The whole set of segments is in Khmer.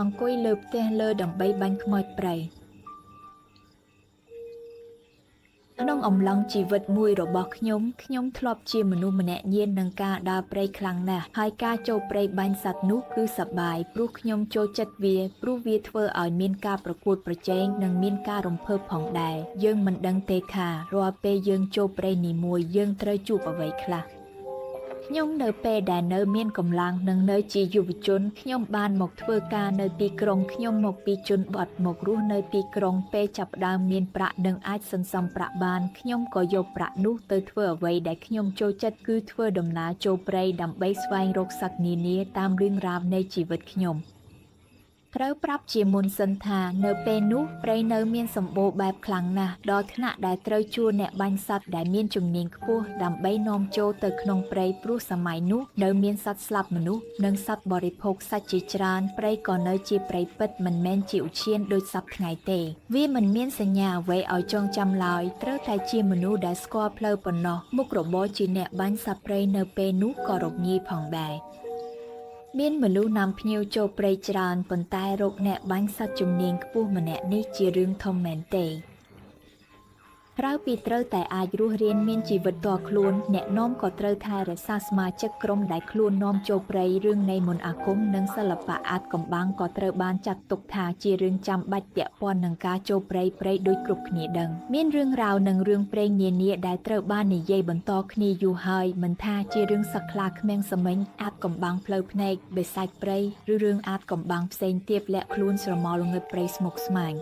អង្គុយលើផ្ទះលើដើម្បីបាញ់ខ្មោចព្រៃក្នុងអំឡុងជីវិតមួយរបស់ខ្ញុំខ្ញុំធ្លាប់ជាមនុស្សម្នាក់ញៀននឹងការដើរព្រៃខ្លាំងណាស់ហើយការចូលព្រៃបាញ់សត្វនោះគឺសប្បាយព្រោះខ្ញុំចូលចិត្តវាព្រោះវាធ្វើឲ្យមានការប្រកួតប្រជែងនិងមានការរំភើបផងដែរយើងមិនដឹងទេថារាល់ពេលយើងចូលព្រៃនីមួយយើងត្រូវជួបអ្វីខ្លះខ្ញុំនៅពេលដែលនៅមានកម្លាំងនិងនៅជាយុវជនខ្ញុំបានមកធ្វើការនៅទីក្រុងខ្ញុំមកពីជនបទមករស់នៅទីក្រុងពេលចាប់ផ្ដើមមានប្រាក់និងអាចសន្សំប្រាក់បានខ្ញុំក៏យកប្រាក់នោះទៅធ្វើអ្វីដែលខ្ញុំចូលចិត្តគឺធ្វើដំណើរចូលព្រៃដើម្បីស្វែងរកសត្វនានាតាមរឿងរ៉ាវនៃជីវិតខ្ញុំត្រូវប្រាប់ជាមុនសិនថានៅពេលនោះព្រៃនៅមានសម្បូរបែបខ្លាំងណាស់ដល់ថ្នាក់ដែលត្រូវជួលអ្នកបាញ់សត្វដែលមានជំនាញខ្ពស់ដើម្បីនាំចូលទៅក្នុងព្រៃព្រោះសម័យនោះនៅមានសត្វស្លាប់មនុស្សនិងសត្វបរិភោគសាច់ជាច្រើនព្រៃក៏នៅជាព្រៃពិតមិនមែនជាឧទ្យានដូចសព្វថ្ងៃទេវាមិនមានសញ្ញាអ្វីឲ្យចងចាំឡើយត្រូវតែជាមនុស្សដែលស្គាល់ផ្លូវប៉ុណ្ណោះមុខរបរជាអ្នកបាញ់សត្វព្រៃនៅពេលនោះក៏រកងាយផងដែរមានមនុស្សនាំភ្ញៀវចូលព្រៃច្រើនប៉ុន្តែរកអ្នកបាញ់សត្វជំនាញខ្ពស់ម្នាក់នេះជារឿងធំមែនទេក្រៅពីត្រូវតែអាចរស់រានមានជីវិតផ្ទាល់ខ្លួនអ្នកនាំក៏ត្រូវថែរក្សាសមាជិកក្រុមដែលខ្លួននាំចូលព្រៃរឿងនៃមន្តអាគមនិងសិល្បៈអាថ៌កំបាំងក៏ត្រូវបានចាត់ទុកថាជារឿងចាំបាច់ពាក់ព័ន្ធនឹងការចូលព្រៃព្រៃដូចគ្រប់គ្នាដឹងមានរឿងរ៉ាវនិងរឿងព្រេងនានាដែលត្រូវបាននិយាយបន្តគ្នាយូរហើយមិនថាជារឿងសក្ខ្លាគ្មៀងសមិញអាថ៌កំបាំងផ្លូវភ្នែកបិសាចព្រៃឬរឿងអាថ៌កំបាំងផ្សេងទៀតលាក់ខ្លួនស្រមោលងឹតព្រៃស្មុគស្មាញ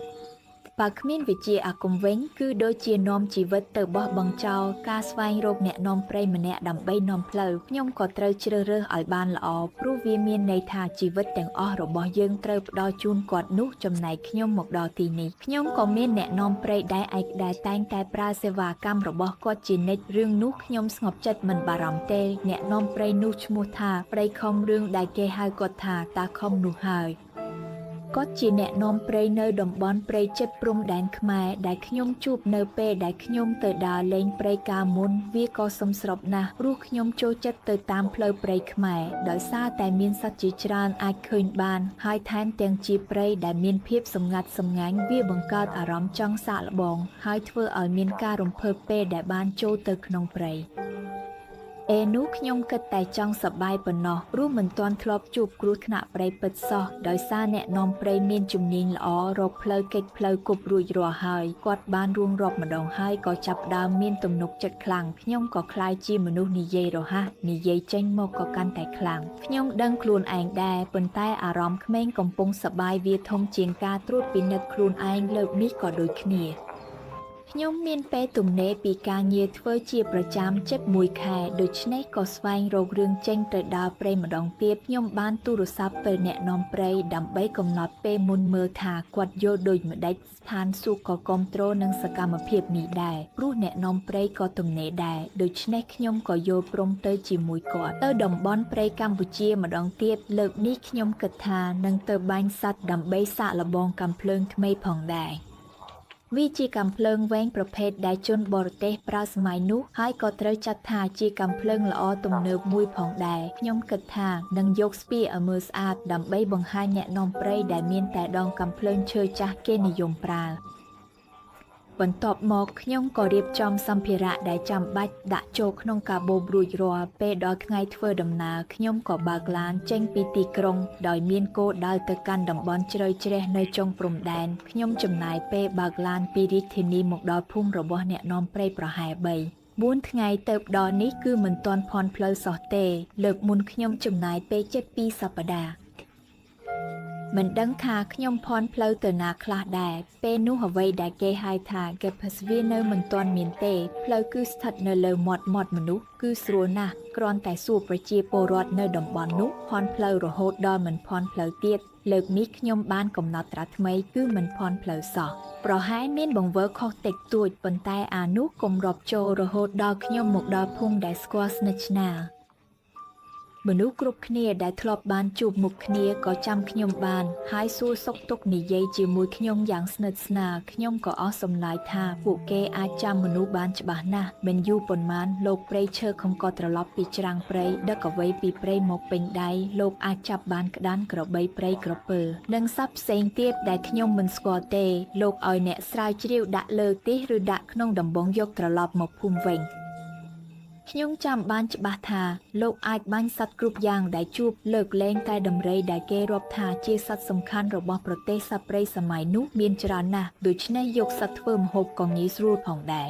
បើគ្មានវិជ្ជាអាគមវិញគឺដូចជានាំជីវិតទៅបោះបង់ចោលការស្វែងរកអ្នកនាំព្រៃម្នាក់ដើម្បីនាំផ្លូវខ្ញុំក៏ត្រូវជ្រើសរើសឲ្យបានល្អព្រោះវាមានន័យថាជីវិតទាំងអស់របស់យើងត្រូវផ្ដល់ជូនគាត់នោះចំណែកខ្ញុំមកដល់ទីនេះខ្ញុំក៏មានអ្នកនាំព្រៃដែរឯកដែលតែងតែប្រើសេវាកម្មរបស់គាត់ជានិច្ចរឿងនោះខ្ញុំស្ងប់ចិត្តមិនបារម្ភទេអ្នកនាំព្រៃនោះឈ្មោះថាព្រៃខំរឿងដែលគេហៅគាត់ថាតាខំនោះហើយគាត់ជាអ្នកនាំព្រៃនៅតំបន់ព្រៃជិតព្រំដែនខ្មែរដែលខ្ញុំជួបនៅពេលដែលខ្ញុំទៅដើរលេងព្រៃកាលមុនវាក៏សមស្របណាស់ព្រោះខ្ញុំចូលចិត្តទៅតាមផ្លូវព្រៃខ្មែរដោយសារតែមានសត្វជាច្រើនអាចឃើញបានហើយថែមទាំងជាព្រៃដែលមានភាពសម្ងាត់សម្ងាញ់វាបង្កើតអារម្មណ៍ចង់សាកល្បងហើយធ្វើឲ្យមានការរំភើបពេលដែលបានចូលទៅក្នុងព្រៃឯនោះខ្ញុំគិតតែចង់សប្បាយប៉ុណ្ណោះព្រោះមិនទាន់ធ្លាប់ជួបគ្រោះថ្នាក់ព្រៃពិតសោះដោយសារអ្នកនាំព្រៃមានជំនាញល្អរកផ្លូវគេចផ្លូវគប់រួចរាល់ហើយគាត់បានរួងរាប់ម្ដងហើយក៏ចាប់ផ្ដើមមានទំនុកចិត្តខ្លាំងខ្ញុំក៏ក្លាយជាមនុស្សនិយាយរហ័សនិយាយចេញមកក៏កាន់តែខ្លាំងខ្ញុំដឹងខ្លួនឯងដែរប៉ុន្តែអារម្មណ៍ក្មេងកំពុងសប្បាយវាធំជាងការត្រួតពិនិត្យខ្លួនឯងលើកនេះក៏ដូចគ្នាខ្ញុំមានពេលទំនេរពីការងារធ្វើជាប្រចាំជិតមួយខែដូច្នេះក៏ស្វែងរករឿងចេញទៅដើរព្រៃម្ដងទៀតខ្ញុំបានទូរស័ព្ទទៅអ្នកនាំព្រៃដើម្បីកំណត់ពេលមុនមើលថាគាត់យល់ដូចម្ដេចស្ថានសួគ៌ក៏គាំទ្រនឹងសកម្មភាពនេះដែរព្រោះអ្នកនាំព្រៃក៏ទំនេរដែរដូច្នេះខ្ញុំក៏យល់ព្រមទៅជាមួយគាត់ទៅតំបន់ព្រៃកម្ពុជាម្ដងទៀតលើកនេះខ្ញុំគិតថានឹងទៅបាញ់សត្វដើម្បីសាកល្បងកាំភ្លើងថ្មីផងដែរវាជាកាំភ្លើងវែងប្រភេទដែលជនបរទេសប្រើសម័យនោះហើយក៏ត្រូវចាត់ថាជាកាំភ្លើងល្អទំនើបមួយផងដែរខ្ញុំគិតថានឹងយកស្ពាយឲ្យមើលស្អាតដើម្បីបង្ហាញអ្នកនាំព្រៃដែលមានតែដងកាំភ្លើងឈើចាស់គេនិយមប្រើបន្ទាប់មកខ្ញុំក៏រៀបចំសម្ភារៈដែលចាំបាច់ដាក់ចូលក្នុងកាបូបរួចរាល់ពេលដល់ថ្ងៃធ្វើដំណើរខ្ញុំក៏បើកឡានចេញពីទីក្រុងដោយមានគោលដៅទៅកាន់តំបន់ជ្រៅជ្រះនៅចុងព្រំដែនខ្ញុំចំណាយពេលបើកឡានពីរាជធានីមកដល់ភូមិរបស់អ្នកនាំព្រៃប្រហែល3 4ថ្ងៃទៅដល់នេះគឺមិនទាន់ភ័ន្តផ្លូវសោះទេលើកមុនខ្ញុំចំណាយពេលជិត2សប្តាហ៍មិនដឹងថាខ្ញុំភ័ន្តផ្លូវទៅណាខ្លះដែរពេលនោះអ្វីដែលគេហៅថា GPS វានៅមិនទាន់មានទេផ្លូវគឺស្ថិតនៅលើមាត់មនុស្សគឺស្រួលណាស់គ្រាន់តែសួរប្រជាពលរដ្ឋនៅតំបន់នោះភ័ន្តផ្លូវរហូតដល់មិនភ័ន្តផ្លូវទៀតលើកនេះខ្ញុំបានកំណត់ត្រាថ្មីគឺមិនភ័ន្តផ្លូវសោះប្រហែលមានបង្វិលខុសតិចតួចប៉ុន្តែអានោះកុំរាប់ចូលរហូតដល់ខ្ញុំមកដល់ភូមិដែលស្គាល់ស្និទ្ធស្នាល មនុស្សគ្រប់គ្នាដែលធ្លាប់បានជួបមុខគ្នាក៏ចាំខ្ញុំបាន ហើយសួរសុខទុក្ខនិយាយជាមួយខ្ញុំយ៉ាងស្និទ្ធស្នាលខ្ញុំក៏អស់សំណើចថាពួកគេអាចចាំមនុស្សបានច្បាស់ណាស់មិនយូរប៉ុន្មានលោកព្រៃឈើខំក៏ត្រឡប់ពីច្រាំងព្រៃដឹកអ្វីពីព្រៃមកពេញដៃលោកអាចចាប់បានក្តាន់ក្របីព្រៃក្រពើនិងសត្វផ្សេងទៀតដែលខ្ញុំមិនស្គាល់ទេលោកឲ្យអ្នកស្រាវជ្រាវដាក់លើទីឬដាក់ក្នុងដំបងយកត្រឡប់មកភូមិវិញខ្ញុំចាំបានច្បាស់ថាលោកអាចបាញ់សត្វគ្រប់យ៉ាងដែលជួបលើកលែងតែដំរីដែលគេរាប់ថាជាសត្វសំខាន់របស់ប្រទេសសត្វព្រៃសម័យនោះមានច្រើនណាស់ដូច្នេះយកសត្វធ្វើម្ហូបក៏ងាយស្រួលផងដែរ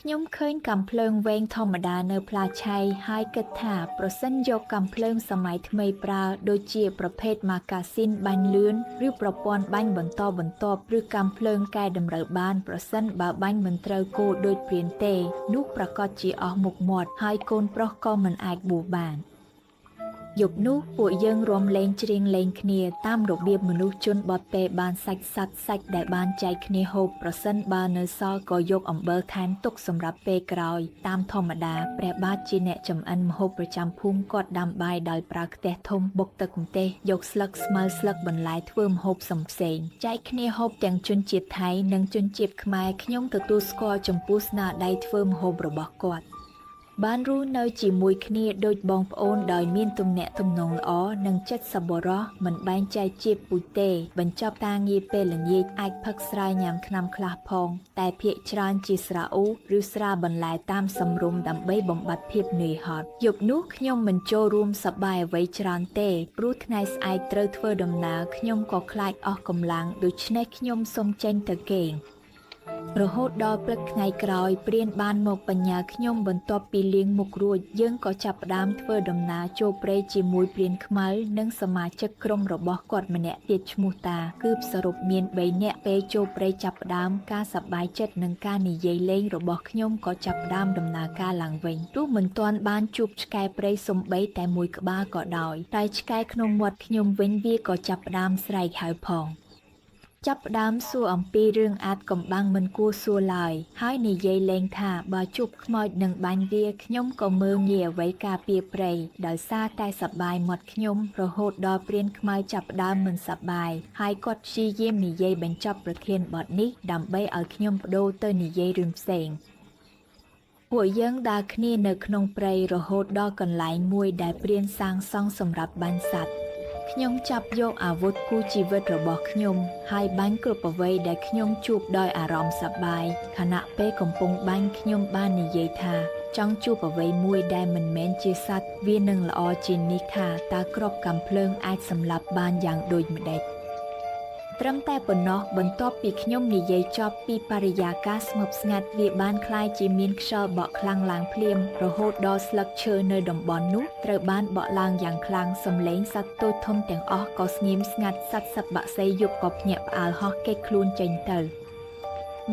ខ្ញុំឃើញកាំភ្លើងវែងធម្មតានៅផ្លាឆៃហើយគិតថាប្រសិនយកកាំភ្លើងសម័យថ្មីប្រើដូចជាប្រភេទម៉ាកាស៊ីនបាញ់លឿនឬប្រព័ន្ធបាញ់បន្តបន្ទាប់ឬកាំភ្លើងកែតម្រូវបានប្រសិនបើបាញ់មិនត្រូវគោលដូចព្រានទេនោះប្រាកដជាអស់មុខមាត់ហើយកូនប្រុសក៏មិនអាចបួសបានយប់នោះពួកយើងរាំលេងច្រៀងលេងគ្នាតាមរបៀបមនុស្សជនបទពេលបានសាច់សត្វសាច់ដែលបានចែកគ្នាហូបប្រសិនបើនៅសល់ក៏យកអំបិលថែមទុកសម្រាប់ពេលក្រោយតាមធម្មតាព្រះបាទជាអ្នកចម្អិនម្ហូបប្រចាំភូមិគាត់ដាំបាយដោយប្រើខ្ទះធំបុកទឹកម្ទេសយកស្លឹកស្មៅស្លឹកបន្លែធ្វើម្ហូបសំផ្សេងចែកគ្នាហូបទាំងជនជាតិថៃនិងជនជាតិខ្មែរខ្ញុំទទួលស្គាល់ចំពោះស្នាដៃធ្វើម្ហូបរបស់គាត់បានរស់នៅជាមួយគ្នាដូចបងប្អូនដោយមានទំនាក់ទំនងល្អនិងចិត្តសប្បុរសមិនបែងចែកជាតិពូជទេបញ្ចប់ការងារពេលល្ងាចអាចផឹកស្រាញ៉ាំថ្នាំខ្លះផងតែភាគច្រើនជាស្រាអ៊ូឬស្រាបន្លែតាមសម្រុំដើម្បីបំបត្តិភាពនឿយហត់យប់នោះខ្ញុំមិនចូលរួមសប្បាយអ្វីច្រើនទេព្រោះថ្ងៃស្អែកត្រូវធ្វើដំណើរខ្ញុំក៏ខ្លាចអស់កម្លាំងដូច្នេះខ្ញុំសូមចេញទៅគេងរហូតដល់ព្រឹកថ្ងៃក្រោយព្រានបានមកបញ្ញាខ្ញុំបន្ទាប់ពីលាងមុខរួចយើងក៏ចាប់ផ្ដើមធ្វើដំណើរចូលព្រៃជាមួយព្រានខ្មៅនិងសមាជិកក្រុមរបស់គាត់ម្នាក់ទៀតឈ្មោះតាគឺសរុបមាន3នាក់ពេលចូលព្រៃចាប់ផ្ដើមការសប្បាយចិត្តនិងការនិយាយលេងរបស់ខ្ញុំក៏ចាប់ផ្ដើមដំណើរការឡើងវិញទោះមិនទាន់បានជួបឆ្កែព្រៃសំបីតែមួយក្បាលក៏ដោយតែឆ្កែក្នុងមាត់ខ្ញុំវិញវាក៏ចាប់ផ្ដើមស្រែកហៅផងចាប់ផ្ដើមសួរអំពីរឿងអាចកំបាំងមិនគួរសួរឡើយហើយនិយាយលេងថាបើជួបខ្មោចនឹងបាញ់វាខ្ញុំក៏មើលងាយអ្វីការពារព្រៃដោយសារតែសប្បាយមាត់ខ្ញុំរហូតដល់ព្រានខ្មៅចាប់ផ្ដើមមិនសប្បាយហើយគាត់ព្យាយាមនិយាយបញ្ចប់ប្រធានបទនេះដើម្បីឲ្យខ្ញុំប្ដូរទៅនិយាយរឿងផ្សេងពួកយើងដើរគ្នានៅក្នុងព្រៃរហូតដល់កន្លែងមួយដែលព្រានសាងសង់សម្រាប់បាញ់សត្វខ្ញុំចាប់យកអាវុធគូជីវិតរបស់ខ្ញុំហើយបាញ់គ្រប់អ្វីដែលខ្ញុំជួបដោយអារម្មណ៍សប្បាយខណៈពេលកំពុងបាញ់ខ្ញុំបាននិយាយថាចង់ជួបអ្វីមួយដែលមិនមែនជាសត្វវានឹងល្អជាងនេះថាតើគ្រាប់កាំភ្លើងអាចសម្លាប់បានយ៉ាងដូចម្តេចត្រឹមតែប៉ុណ្ណោះបន្ទាប់ពីខ្ញុំនិយាយចប់ពីបរិយាកាសស្ងប់ស្ងាត់វាបានក្លាយជាមានខ្យល់បក់ខ្លាំងឡើងភ្លាមរហូតដល់ស្លឹកឈើនៅតំបន់នោះត្រូវបានបក់ឡើងយ៉ាងខ្លាំងសំឡេងសត្វតូចធំទាំងអស់ក៏ស្ងៀមស្ងាត់សត្វសត្វបក្សីយប់ក៏ភ្ញាក់ផ្អើលហោះគេចខ្លួនចេញទៅ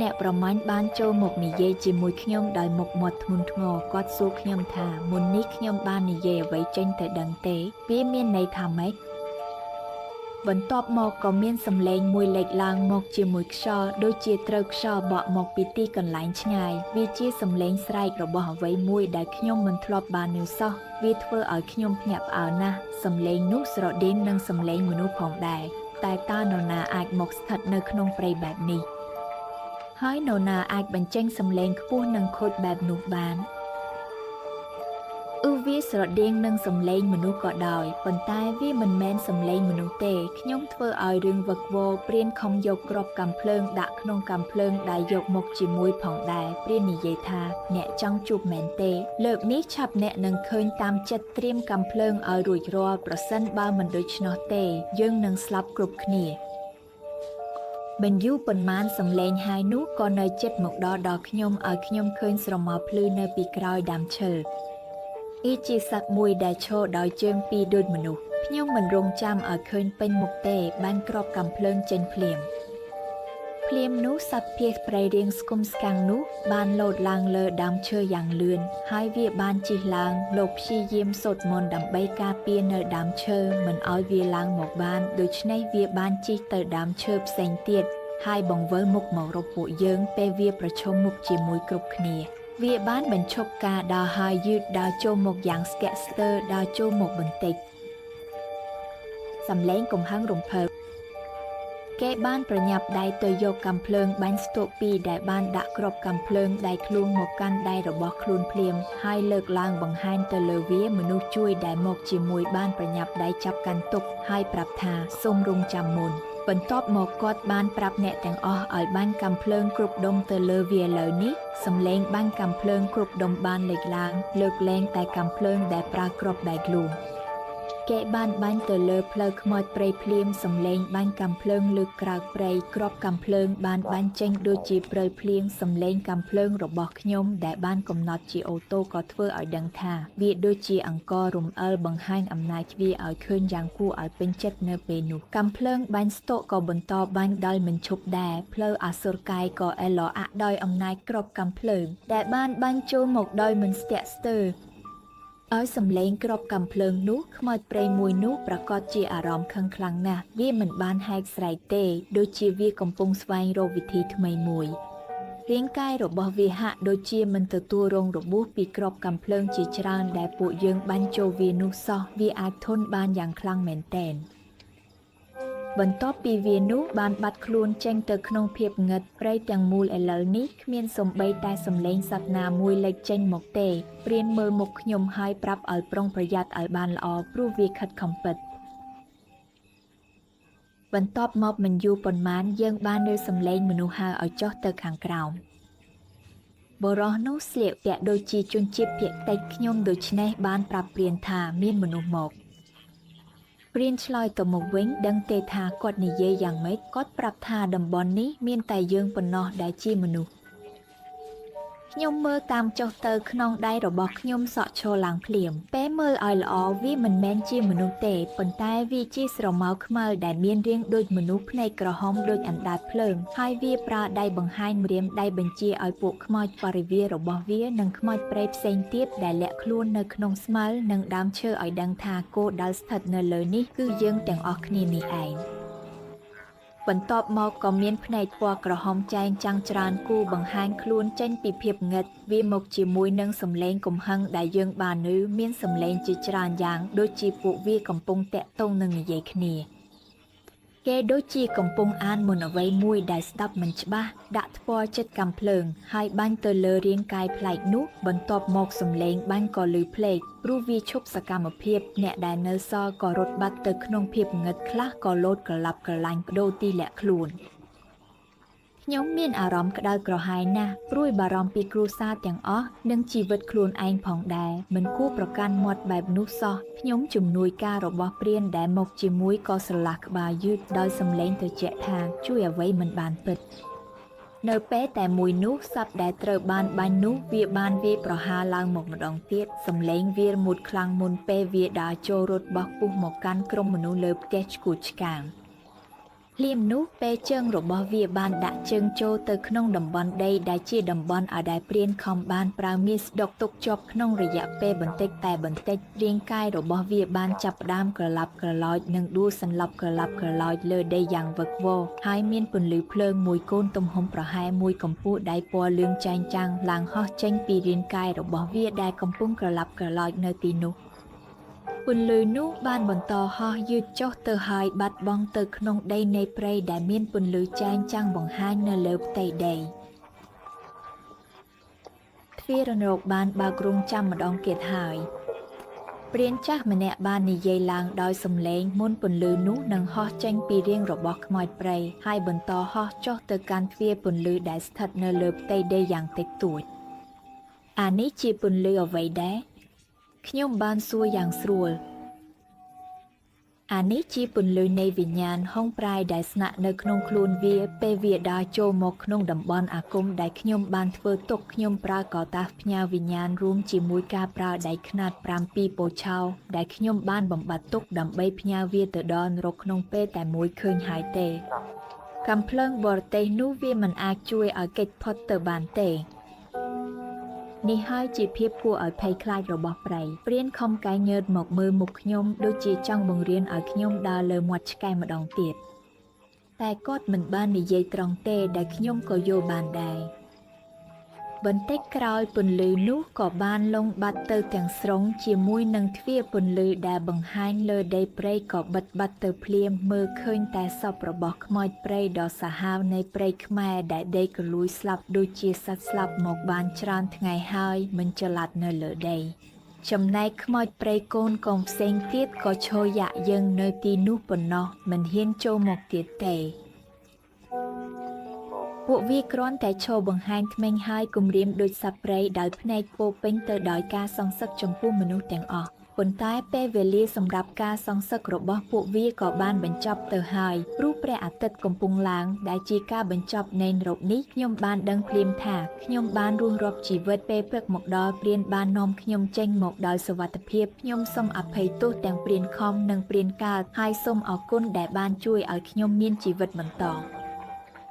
អ្នកប្រមាញ់បានចូលមកនិយាយជាមួយខ្ញុំដោយមុខមាត់ធ្ងន់ធ្ងរគាត់សួរខ្ញុំថាមុននេះខ្ញុំបាននិយាយអ្វីចេញទៅដឹងទេវាមានន័យថាម៉េចបន្ទាប់មកក៏មានសំឡេងមួយលេចឡើងមកជាមួយខ្យល់ដូចជាត្រូវខ្យល់បក់មកពីទីកន្លែងឆ្ងាយវាជាសំឡេងស្រែករបស់អ្វីមួយដែលខ្ញុំមិនធ្លាប់បានឮសោះវាធ្វើឲ្យខ្ញុំភ្ញាក់ផ្អើលណាស់សំឡេងនោះស្រដៀងនឹងសំឡេងមនុស្សផងដែរតែតើនរណាអាចមកស្ថិតនៅក្នុងព្រៃបែបនេះហើយនរណាអាចបញ្ចេញសំឡេងខ្ពស់និងខូចបែបនោះបានវាស្រដៀងនឹងសំឡេងមនុស្សក៏ដោយប៉ុន្តែវាមិនមែនសំឡេងមនុស្សទេខ្ញុំធ្វើឲ្យរឿងវឹកវរព្រានខំយកគ្រាប់កាំភ្លើងដាក់ក្នុងកាំភ្លើងដែលយកមកជាមួយផងដែរព្រាននិយាយថាអ្នកចង់ជួបមែនទេលើកនេះឆាប់អ្នកនឹងឃើញតាមចិត្តត្រៀមកាំភ្លើងឲ្យរួចរាល់ប្រសិនបើមិនដូច្នោះទេយើងនឹងស្លាប់គ្រប់គ្នាមិនយូរប៉ុន្មានសំឡេងហើយនោះក៏នៅចិត្តមកដល់ខ្ញុំឲ្យខ្ញុំឃើញស្រមោលភ្លឺនៅពីក្រោយដើមឈើវាជាសត្វមួយដែលឈរដោយជើងពីរដូចមនុស្សខ្ញុំមិនរងចាំឲ្យឃើញពេញមុខទេបាញ់គ្រាប់កាំភ្លើងចេញភ្លាមភ្លាមនោះសត្វភាសព្រៃរាងស្គមស្គាំងនោះបានលោតឡើងលើដើមឈើយ៉ាងលឿនហើយវាបានជិះឡើងលោកព្យាយាមសូត្រមន្តដើម្បីការពារនៅដើមឈើមិនឲ្យវាឡើងមកបានដូច្នេះវាបានជិះទៅដើមឈើផ្សេងទៀតហើយបង្វិលមុខមករកពួកយើងពេលវាប្រឈមមុខជាមួយគ្រប់គ្នា វាបានបញ្ឈប់ការដើរហើយយឺតដើរចូលមកយ៉ាងស្ទាក់ស្ទើរដើរចូលមកបន្តិចសំឡេងកំហឹងរំភើបគេបានប្រញាប់ដៃទៅយកកាំភ្លើងបាញ់ស្ទក់ពីរដែលបានដាក់គ្រាប់កាំភ្លើងដៃខ្លួនមកកាន់ដៃរបស់ខ្លួនភ្លាមហើយលើកឡើងបង្ហាញទៅលើវាមនុស្សជួយដែលមកជាមួយបានប្រញាប់ដៃចាប់កាន់ទុកហើយប្រាប់ថាសូមរងចាំមុនបន្ទាប់មកគាត់បានប្រាប់អ្នកទាំងអស់ឲ្យបាញ់កាំភ្លើងគ្រប់ដុំទៅលើវាឥឡូវនេះសំឡេងបាញ់កាំភ្លើងគ្រប់ដុំបានលេចឡើងលើកលែងតែកាំភ្លើងដែលប្រើគ្រាប់បែកលួងគេបានបាញ់ទៅលើផ្លូវខ្មោចព្រៃភ្លាមសំឡេងបាញ់កាំភ្លើងលើកក្រោកព្រៃគ្រាប់កាំភ្លើងបានបាញ់ចេញដូចជាព្រិលភ្លៀងសំឡេងកាំភ្លើងរបស់ខ្ញុំដែលបានកំណត់ជាអូតូក៏ធ្វើឲ្យដឹងថាវាដូចជាអង្គររំអិលបង្ហាញអំណាចវាឲ្យឃើញយ៉ាងគួរឲ្យពេញចិត្តនៅពេលនោះកាំភ្លើងបាញ់ស្តុកក៏បន្តបាញ់ដោយមិនឈប់ដែរផ្លូវអសុរកាយក៏អេឡអាក់ដោយអំណាចគ្រាប់កាំភ្លើងដែលបានបាញ់ចូលមកដោយមិនស្ទាក់ស្ទើរឲ្យសំឡេងគ្រាប់កាំភ្លើងនោះខ្មោចព្រៃមួយនោះប្រកាសជាអារម្មណ៍ខឹងខ្លាំងណាស់វាមិនបានហែកស្រែកទេដូចជាវាកំពុងស្វែងរកវិធីថ្មីមួយរាងកាយរបស់វាហាក់ដូចជាមិនទទួលរងរបួសពីគ្រាប់កាំភ្លើងជាច្រើនដែលពួកយើងបាញ់ចូលវានោះសោះវាអាចធន់បានយ៉ាងខ្លាំងមែនទែនបន្ទាប់ពីវានោះបានបាត់ខ្លួនចេញទៅក្នុងភាពងឹតព្រៃទាំងមូលឥឡូវនេះគ្មានសំបីតែសំឡេងសត្វណាមួយលេចចេញមកទេព្រានមើលមុខខ្ញុំហើយប្រាប់ឲ្យប្រុងប្រយ័ត្នឲ្យបានល្អព្រោះវាខិតខំពិតបន្ទាប់មកមិនយូរប៉ុន្មានយើងបានឮសំឡេងមនុស្សហៅឲ្យចុះទៅខាងក្រោមបុរសនោះស្លៀកពាក់ដូចជាជនជាតិភាគតិចខ្ញុំដូច្នេះបានប្រាប់ព្រានថាមានមនុស្សមកព្រានឆ្លើយទៅមកវិញដឹងទេថាគាត់និយាយយ៉ាងម៉េចគាត់ប្រាប់ថាតំបន់នេះមានតែយើងប៉ុណ្ណោះដែលជាមនុស្សខ្ញុំមើលតាមចុះទៅក្នុងដៃរបស់ខ្ញុំសក់ឈរឡើងភ្លាមពេលមើលឲ្យល្អវាមិនមែនជាមនុស្សទេប៉ុន្តែវាជាស្រមោលខ្មៅដែលមានរាងដូចមនុស្សភ្នែកក្រហមដូចអណ្ដាតភ្លើងហើយវាប្រើដៃបង្ហាញម្រាមដៃបញ្ជាឲ្យពួកខ្មោចបរិវាររបស់វានិងខ្មោចព្រៃផ្សេងទៀតដែលលាក់ខ្លួននៅក្នុងស្មៅនិងដើមឈើឲ្យដឹងថាគោលដៅស្ថិតនៅលើនេះគឺយើងទាំងអស់គ្នានេះឯងបន្ទាប់មកក៏មានភ្នែកពណ៌ក្រហមចែងចាំងច្រើនគូបង្ហាញខ្លួនចេញពីភាពងឹតវាមកជាមួយនឹងសំឡេងកំហឹងដែលយើងបានឮមានសំឡេងជាច្រើនយ៉ាងដូចជាពួកវាកំពុងតាក់ទងនឹងនិយាយគ្នាគេដូចជាកំពុងអានមន្តអ្វីមួយដែលស្ដាប់មិនច្បាស់ដាក់ថ្ពាល់ចិត្តកាំភ្លើងហើយបាញ់ទៅលើរាងកាយប្លែកនោះបន្ទាប់មកសំឡេងបាញ់ក៏ឮភ្លែកព្រោះវាឈប់សកម្មភាពអ្នកដែលនៅសល់ក៏រត់បាត់ទៅក្នុងភាពងឹតខ្លះក៏លោតក្រឡាប់ក្រឡាញ់ប្ដូរទីលាក់ខ្លួនខ្ញុំមានអារម្មណ៍ក្តៅក្រហាយណាស់ព្រួយបារម្ភពីគ្រួសារទាំងអស់និងជីវិតខ្លួនឯងផងដែរមិនគួរប្រកាន់មាត់បែបនោះសោះខ្ញុំជំនួយការរបស់ព្រានដែលមកជាមួយក៏ស្រឡះក្បាលយឺតដោយសំឡេងត្រជាក់ថាជួយអ្វីមិនបានពិតនៅពេលតែមួយនោះសត្វដែលត្រូវបានបាញ់នោះវាបានវាយប្រហារឡើងមកម្ដងទៀតសំឡេងវារមុតខ្លាំងមុនពេលវាដើរចូលរត់បោះពុះមកកាន់ក្រុមមនុស្សលើផ្ទះឆ្កួតឆ្កាងភ្លាមនោះពេលជើងរបស់វាបានដាក់ជើងចូលទៅក្នុងតំបន់ដីដែលជាតំបន់ឲ្យដែលព្រានខំបានប្រើមាសស្ដុកទុកជាប់ក្នុងរយៈពេលបន្តិចតែបន្តិចរាងកាយរបស់វាបានចាប់ផ្ដើមក្រឡាប់ក្រឡោចនិងដួលសន្លប់ក្រឡាប់ក្រឡោចលើដីយ៉ាងវឹកវរហើយមានពន្លឺភ្លើងមួយកូនទំហំប្រហែលមួយកម្ពស់ដៃពណ៌លឿងចែងចាំងឡើងហោះចេញពីរាងកាយរបស់វាដែលកំពុងក្រឡាប់ក្រឡោចនៅទីនោះពន្លឺនោះបានបន្តហោះយឺតចុះទៅហើយបាត់បង់ទៅក្នុងដីនៃព្រៃដែលមានពន្លឺចែងចាំងបង្ហាញនៅលើផ្ទៃដីទ្វារនរកបានបើករងចាំម្ដងទៀតហើយព្រានចាស់ម្នាក់បាននិយាយឡើងដោយសំឡេងមុនពន្លឺនោះនឹងហោះចេញពីរាងរបស់ខ្មោចព្រៃហើយបន្តហោះចុះទៅកាន់ទ្វារពន្លឺដែលស្ថិតនៅលើផ្ទៃដីយ៉ាងតិចតួចអានេះជាពន្លឺអ្វីដែរខ្ញុំបានសួរយ៉ាងស្រួលអានេះជាពន្លឺនៃវិញ្ញាណហុងប្រែដែលស្នាក់នៅក្នុងខ្លួនវាពេលវាដើរចូលមកក្នុងតំបន់អាគមដែលខ្ញុំបានធ្វើទុកខ្ញុំប្រើកតាសផ្ញើវិញ្ញាណរួមជាមួយការប្រើដៃខ្នាត7ពោឆោដែលខ្ញុំបានបំបត្តិទុកដើម្បីផ្ញើវាទៅដល់នរកក្នុងពេលតែមួយឃើញហើយទេកាំភ្លើងបរទេសនោះវាមិនអាចជួយឲ្យគេចផុតទៅបានទេនេះហើយជាភាពគួរឲ្យភ័យខ្លាចរបស់ព្រៃព្រានខំកែងញើតមកមើលមុខខ្ញុំដូចជាចង់បង្រៀនឲ្យខ្ញុំដើរលើមាត់ឆ្កែម្ដងទៀតតែគាត់មិនបាននិយាយត្រង់ទេដែលខ្ញុំក៏យល់បានដែរ បន្តិចក្រោយពន្លឺនោះក៏បានលង់បាត់ទៅទាំងស្រុងជាមួយនឹងទ្វារពន្លឺដែលបង្ហាញលើដីព្រៃក៏បិទបាត់ទៅភ្លាមមើលឃើញតែសពរបស់ខ្មោចព្រៃដ៏សាហាវនៃព្រៃខ្មែរដែលដេកគ្រលួយស្លាប់ដូចជាសត្វស្លាប់មកបានច្រើនថ្ងៃហើយមិនចល័តនៅលើដីចំណែកខ្មោចព្រៃកូនកងផ្សេងទៀតក៏ឈរយ៉ាក់យឹងនៅទីនោះប៉ុណ្ណោះមិនហ៊ានចូលមកទៀតទេ ពួកវាគ្រាន់តែឈរបង្ហាញធ្មេញហើយគំរាមដូចសត្វព្រៃដោយភ្នែកពោរពេញទៅដោយការសងសឹកចំពោះមនុស្សទាំងអស់ប៉ុន្តែពេលវេលាសម្រាប់ការសងសឹករបស់ពួកវាក៏បានបញ្ចប់ទៅហើយព្រោះព្រះអាទិត្យកំពុងឡើងដែលជាការបញ្ចប់នៃនរកនេះខ្ញុំបានដឹងភ្លាមថាខ្ញុំបានរស់រាប់ជីវិតពេលព្រឹកមកដល់ព្រានបាននាំខ្ញុំចេញមកដោយសុវត្ថិភាពខ្ញុំសូមអភ័យទោសទាំងព្រានខំនិងព្រានកើតហើយសូមអរគុណដែលបានជួយឲ្យខ្ញុំមានជីវិតបន្ត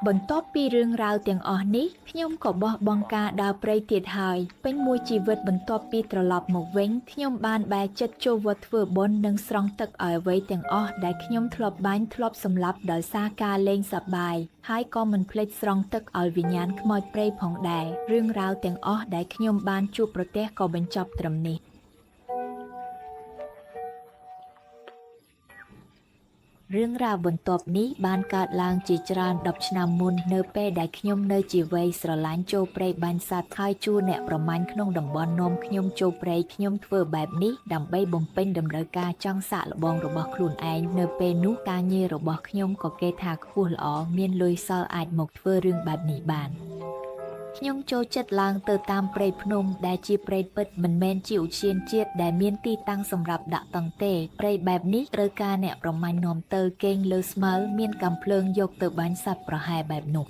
បន្ទាប់ពីរឿងរ៉ាវទាំងអស់នេះខ្ញុំក៏បោះបង់ការដើរព្រៃទៀតហើយពេញមួយជីវិតបន្ទាប់ពីត្រឡប់មកវិញខ្ញុំបានបែរចិត្តចូលវត្តធ្វើបុណ្យនិងស្រង់ទឹកឲ្យអ្វីទាំងអស់ដែលខ្ញុំធ្លាប់បាញ់ធ្លាប់សម្លាប់ដោយសារការលេងសប្បាយហើយក៏មិនភ្លេចស្រង់ទឹកឲ្យវិញ្ញាណខ្មោចព្រៃផងដែររឿងរ៉ាវទាំងអស់ដែលខ្ញុំបានជួបប្រទះក៏បញ្ចប់ត្រឹមនេះ រឿងរ៉ាវបន្ទាប់នេះបានកើតឡើងជាច្រើនដប់ឆ្នាំមុននៅពេលដែលខ្ញុំនៅជាវ័យស្រឡាញ់ចូលព្រៃបាញ់សត្វហើយជួលអ្នកប្រមាញ់ក្នុងតំបន់នាំខ្ញុំចូលព្រៃខ្ញុំធ្វើបែបនេះដើម្បីបំពេញតម្រូវការចង់សាកល្បងរបស់ខ្លួនឯងនៅពេលនោះការងាររបស់ខ្ញុំក៏គេថាខ្ពស់ល្អមានលុយសល់អាចមកធ្វើរឿងបែបនេះបាន ខ្ញុំចូលចិត្តឡើងទៅតាមព្រៃភ្នំដែលជាព្រៃពិតមិនមែនជាឧទ្យានជាតិដែលមានទីតាំងសម្រាប់ដាក់តង់ទេព្រៃបែបនេះត្រូវការអ្នកប្រមាញ់នាំទៅគេងលើស្មៅមានកាំភ្លើងយកទៅបាញ់សត្វប្រហែលបែបនោះ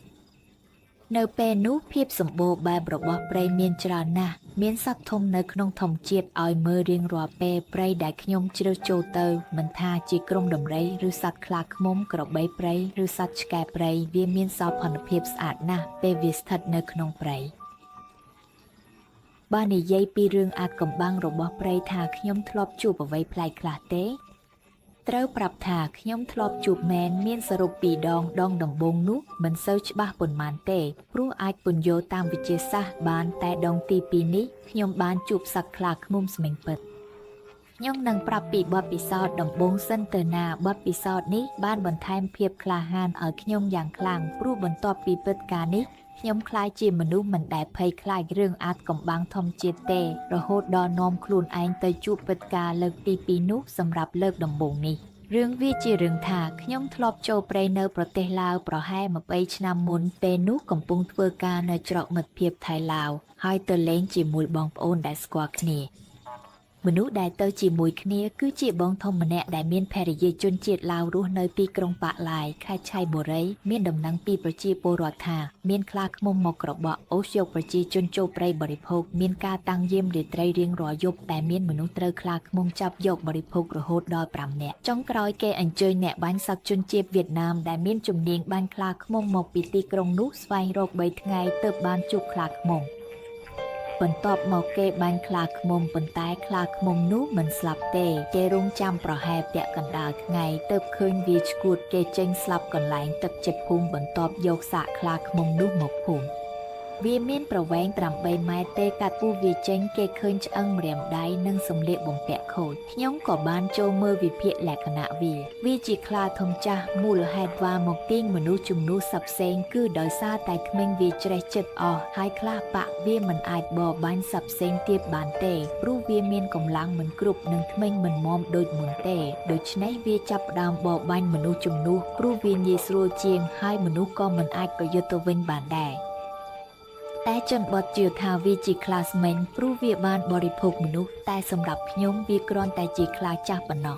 នៅពេលនោះភាពសម្បូរបែបរបស់ព្រៃមានច្រើនណាស់មានសត្វធំនៅក្នុងធម្មជាតិឲ្យមើលរៀងរាល់ពេលព្រៃដែលខ្ញុំជ្រើសចូលទៅមិនថាជាក្រុមដំរីឬសត្វខ្លាឃ្មុំក្របីព្រៃឬសត្វឆ្កែព្រៃវាមានសោភ័ណភាពស្អាតណាស់ពេលវាស្ថិតនៅក្នុងព្រៃបើនិយាយពីរឿងអាថ៌កំបាំងរបស់ព្រៃថាខ្ញុំធ្លាប់ជួបអ្វីប្លែកខ្លះទេ ត្រូវប្រាប់ថាខ្ញុំធ្លាប់ជួបមែនមានសរុបពីរដងដងដំបូងនោះមិនសូវច្បាស់ប៉ុន្មានទេព្រោះអាចពន្យល់តាមវិទ្យាសាស្ត្របានតែដងទីពីរនេះខ្ញុំបានជួបសត្វខ្លាឃ្មុំស្មិងពិតខ្ញុំនឹងប្រាប់ពីបទពិសោធន៍ដំបូងសិនទៅណាបទពិសោធន៍នេះបានបន្ថែមភាពក្លាហានឲ្យខ្ញុំយ៉ាងខ្លាំងព្រោះបន្ទាប់ពីព្រឹត្តិការណ៍នេះខ្ញុំក្លាយជាមនុស្សមិនដែលភ័យខ្លាចរឿងអាថ៌កំបាំងធម្មជាតិទេរហូតដល់នាំខ្លួនឯងទៅជួបព្រឹត្តិការណ៍លើកទីពីរនោះសម្រាប់លើកដំបូងនេះរឿងវាជារឿងថាខ្ញុំធ្លាប់ចូលព្រៃនៅប្រទេសឡាវប្រហែល20ឆ្នាំមុនពេលនោះកំពុងធ្វើការនៅច្រកមិត្តភាពថៃឡាវហើយទៅលេងជាមួយបងប្អូនដែលស្គាល់គ្នាមនុស្សដែលទៅជាមួយគ្នាគឺជាបងធំម្នាក់ដែលមានភរិយាជនជាតិឡាវរស់នៅទីក្រុងប៉ាក់ឡាយខេត្តឆៃបូរីមានដំណឹងពីប្រជាពលរដ្ឋថាមានខ្លាឃ្មុំមកក្របក់អូសយកប្រជាជនចូលព្រៃបរិភោគមានការតាំងយាមរាត្រីរៀងរាល់យប់តែមានមនុស្សត្រូវខ្លាឃ្មុំចាប់យកបរិភោគរហូតដល់5នាក់ចុងក្រោយគេអញ្ជើញអ្នកបាញ់សត្វជនជាតិវៀតណាមដែលមានជំនាញបាញ់ខ្លាឃ្មុំមកពីទីក្រុងនោះស្វែងរក3ថ្ងៃទើបបានជួបខ្លាឃ្មុំបន្ទាប់មកគេបាញ់ខ្លាឃ្មុំប៉ុន្តែខ្លាឃ្មុំនោះមិនស្លាប់ទេគេរងចាំប្រហែលពាក់កណ្ដាលថ្ងៃទើបឃើញវាឆ្កួតគេចេញស្លាប់កន្លែងទឹកចិត្តភូមិបន្ទាប់យកសាកខ្លាឃ្មុំនោះមកភូមិវាមានប្រវែង8ម៉ែត្រទេកាត់ពោះវាចេញគេឃើញឆ្អឹងម្រាមដៃនិងសម្លៀកបំពាក់ខូចខ្ញុំក៏បានចូលមើលវិភាគលក្ខណៈវាវាជាខ្លាធំចាស់មូលហេតុว่าមកទាញមនុស្សជំនួសសត្វផ្សេងគឺដោយសារតែធ្មេញវាច្រេះចិត្តអស់ហើយខ្លះបាក់វាមិនអាចបរបាញ់សត្វផ្សេងទៀតបានទេព្រោះវាមានកម្លាំងមិនគ្រប់និងធ្មេញមិនមាំដូចមុនទេដូច្នេះវាចាប់ផ្ដើមបរបាញ់មនុស្សជំនួសព្រោះវាងាយស្រួលជាងហើយមនុស្សក៏មិនអាចប្រយុទ្ធទៅវិញបានដែរតែជនបទជឿថាវាជាខ្លាស្មិញព្រោះវាបានបរិភោគមនុស្សតែសម្រាប់ខ្ញុំវាគ្រាន់តែជាខ្លាចាស់ប៉ុណ្ណោះ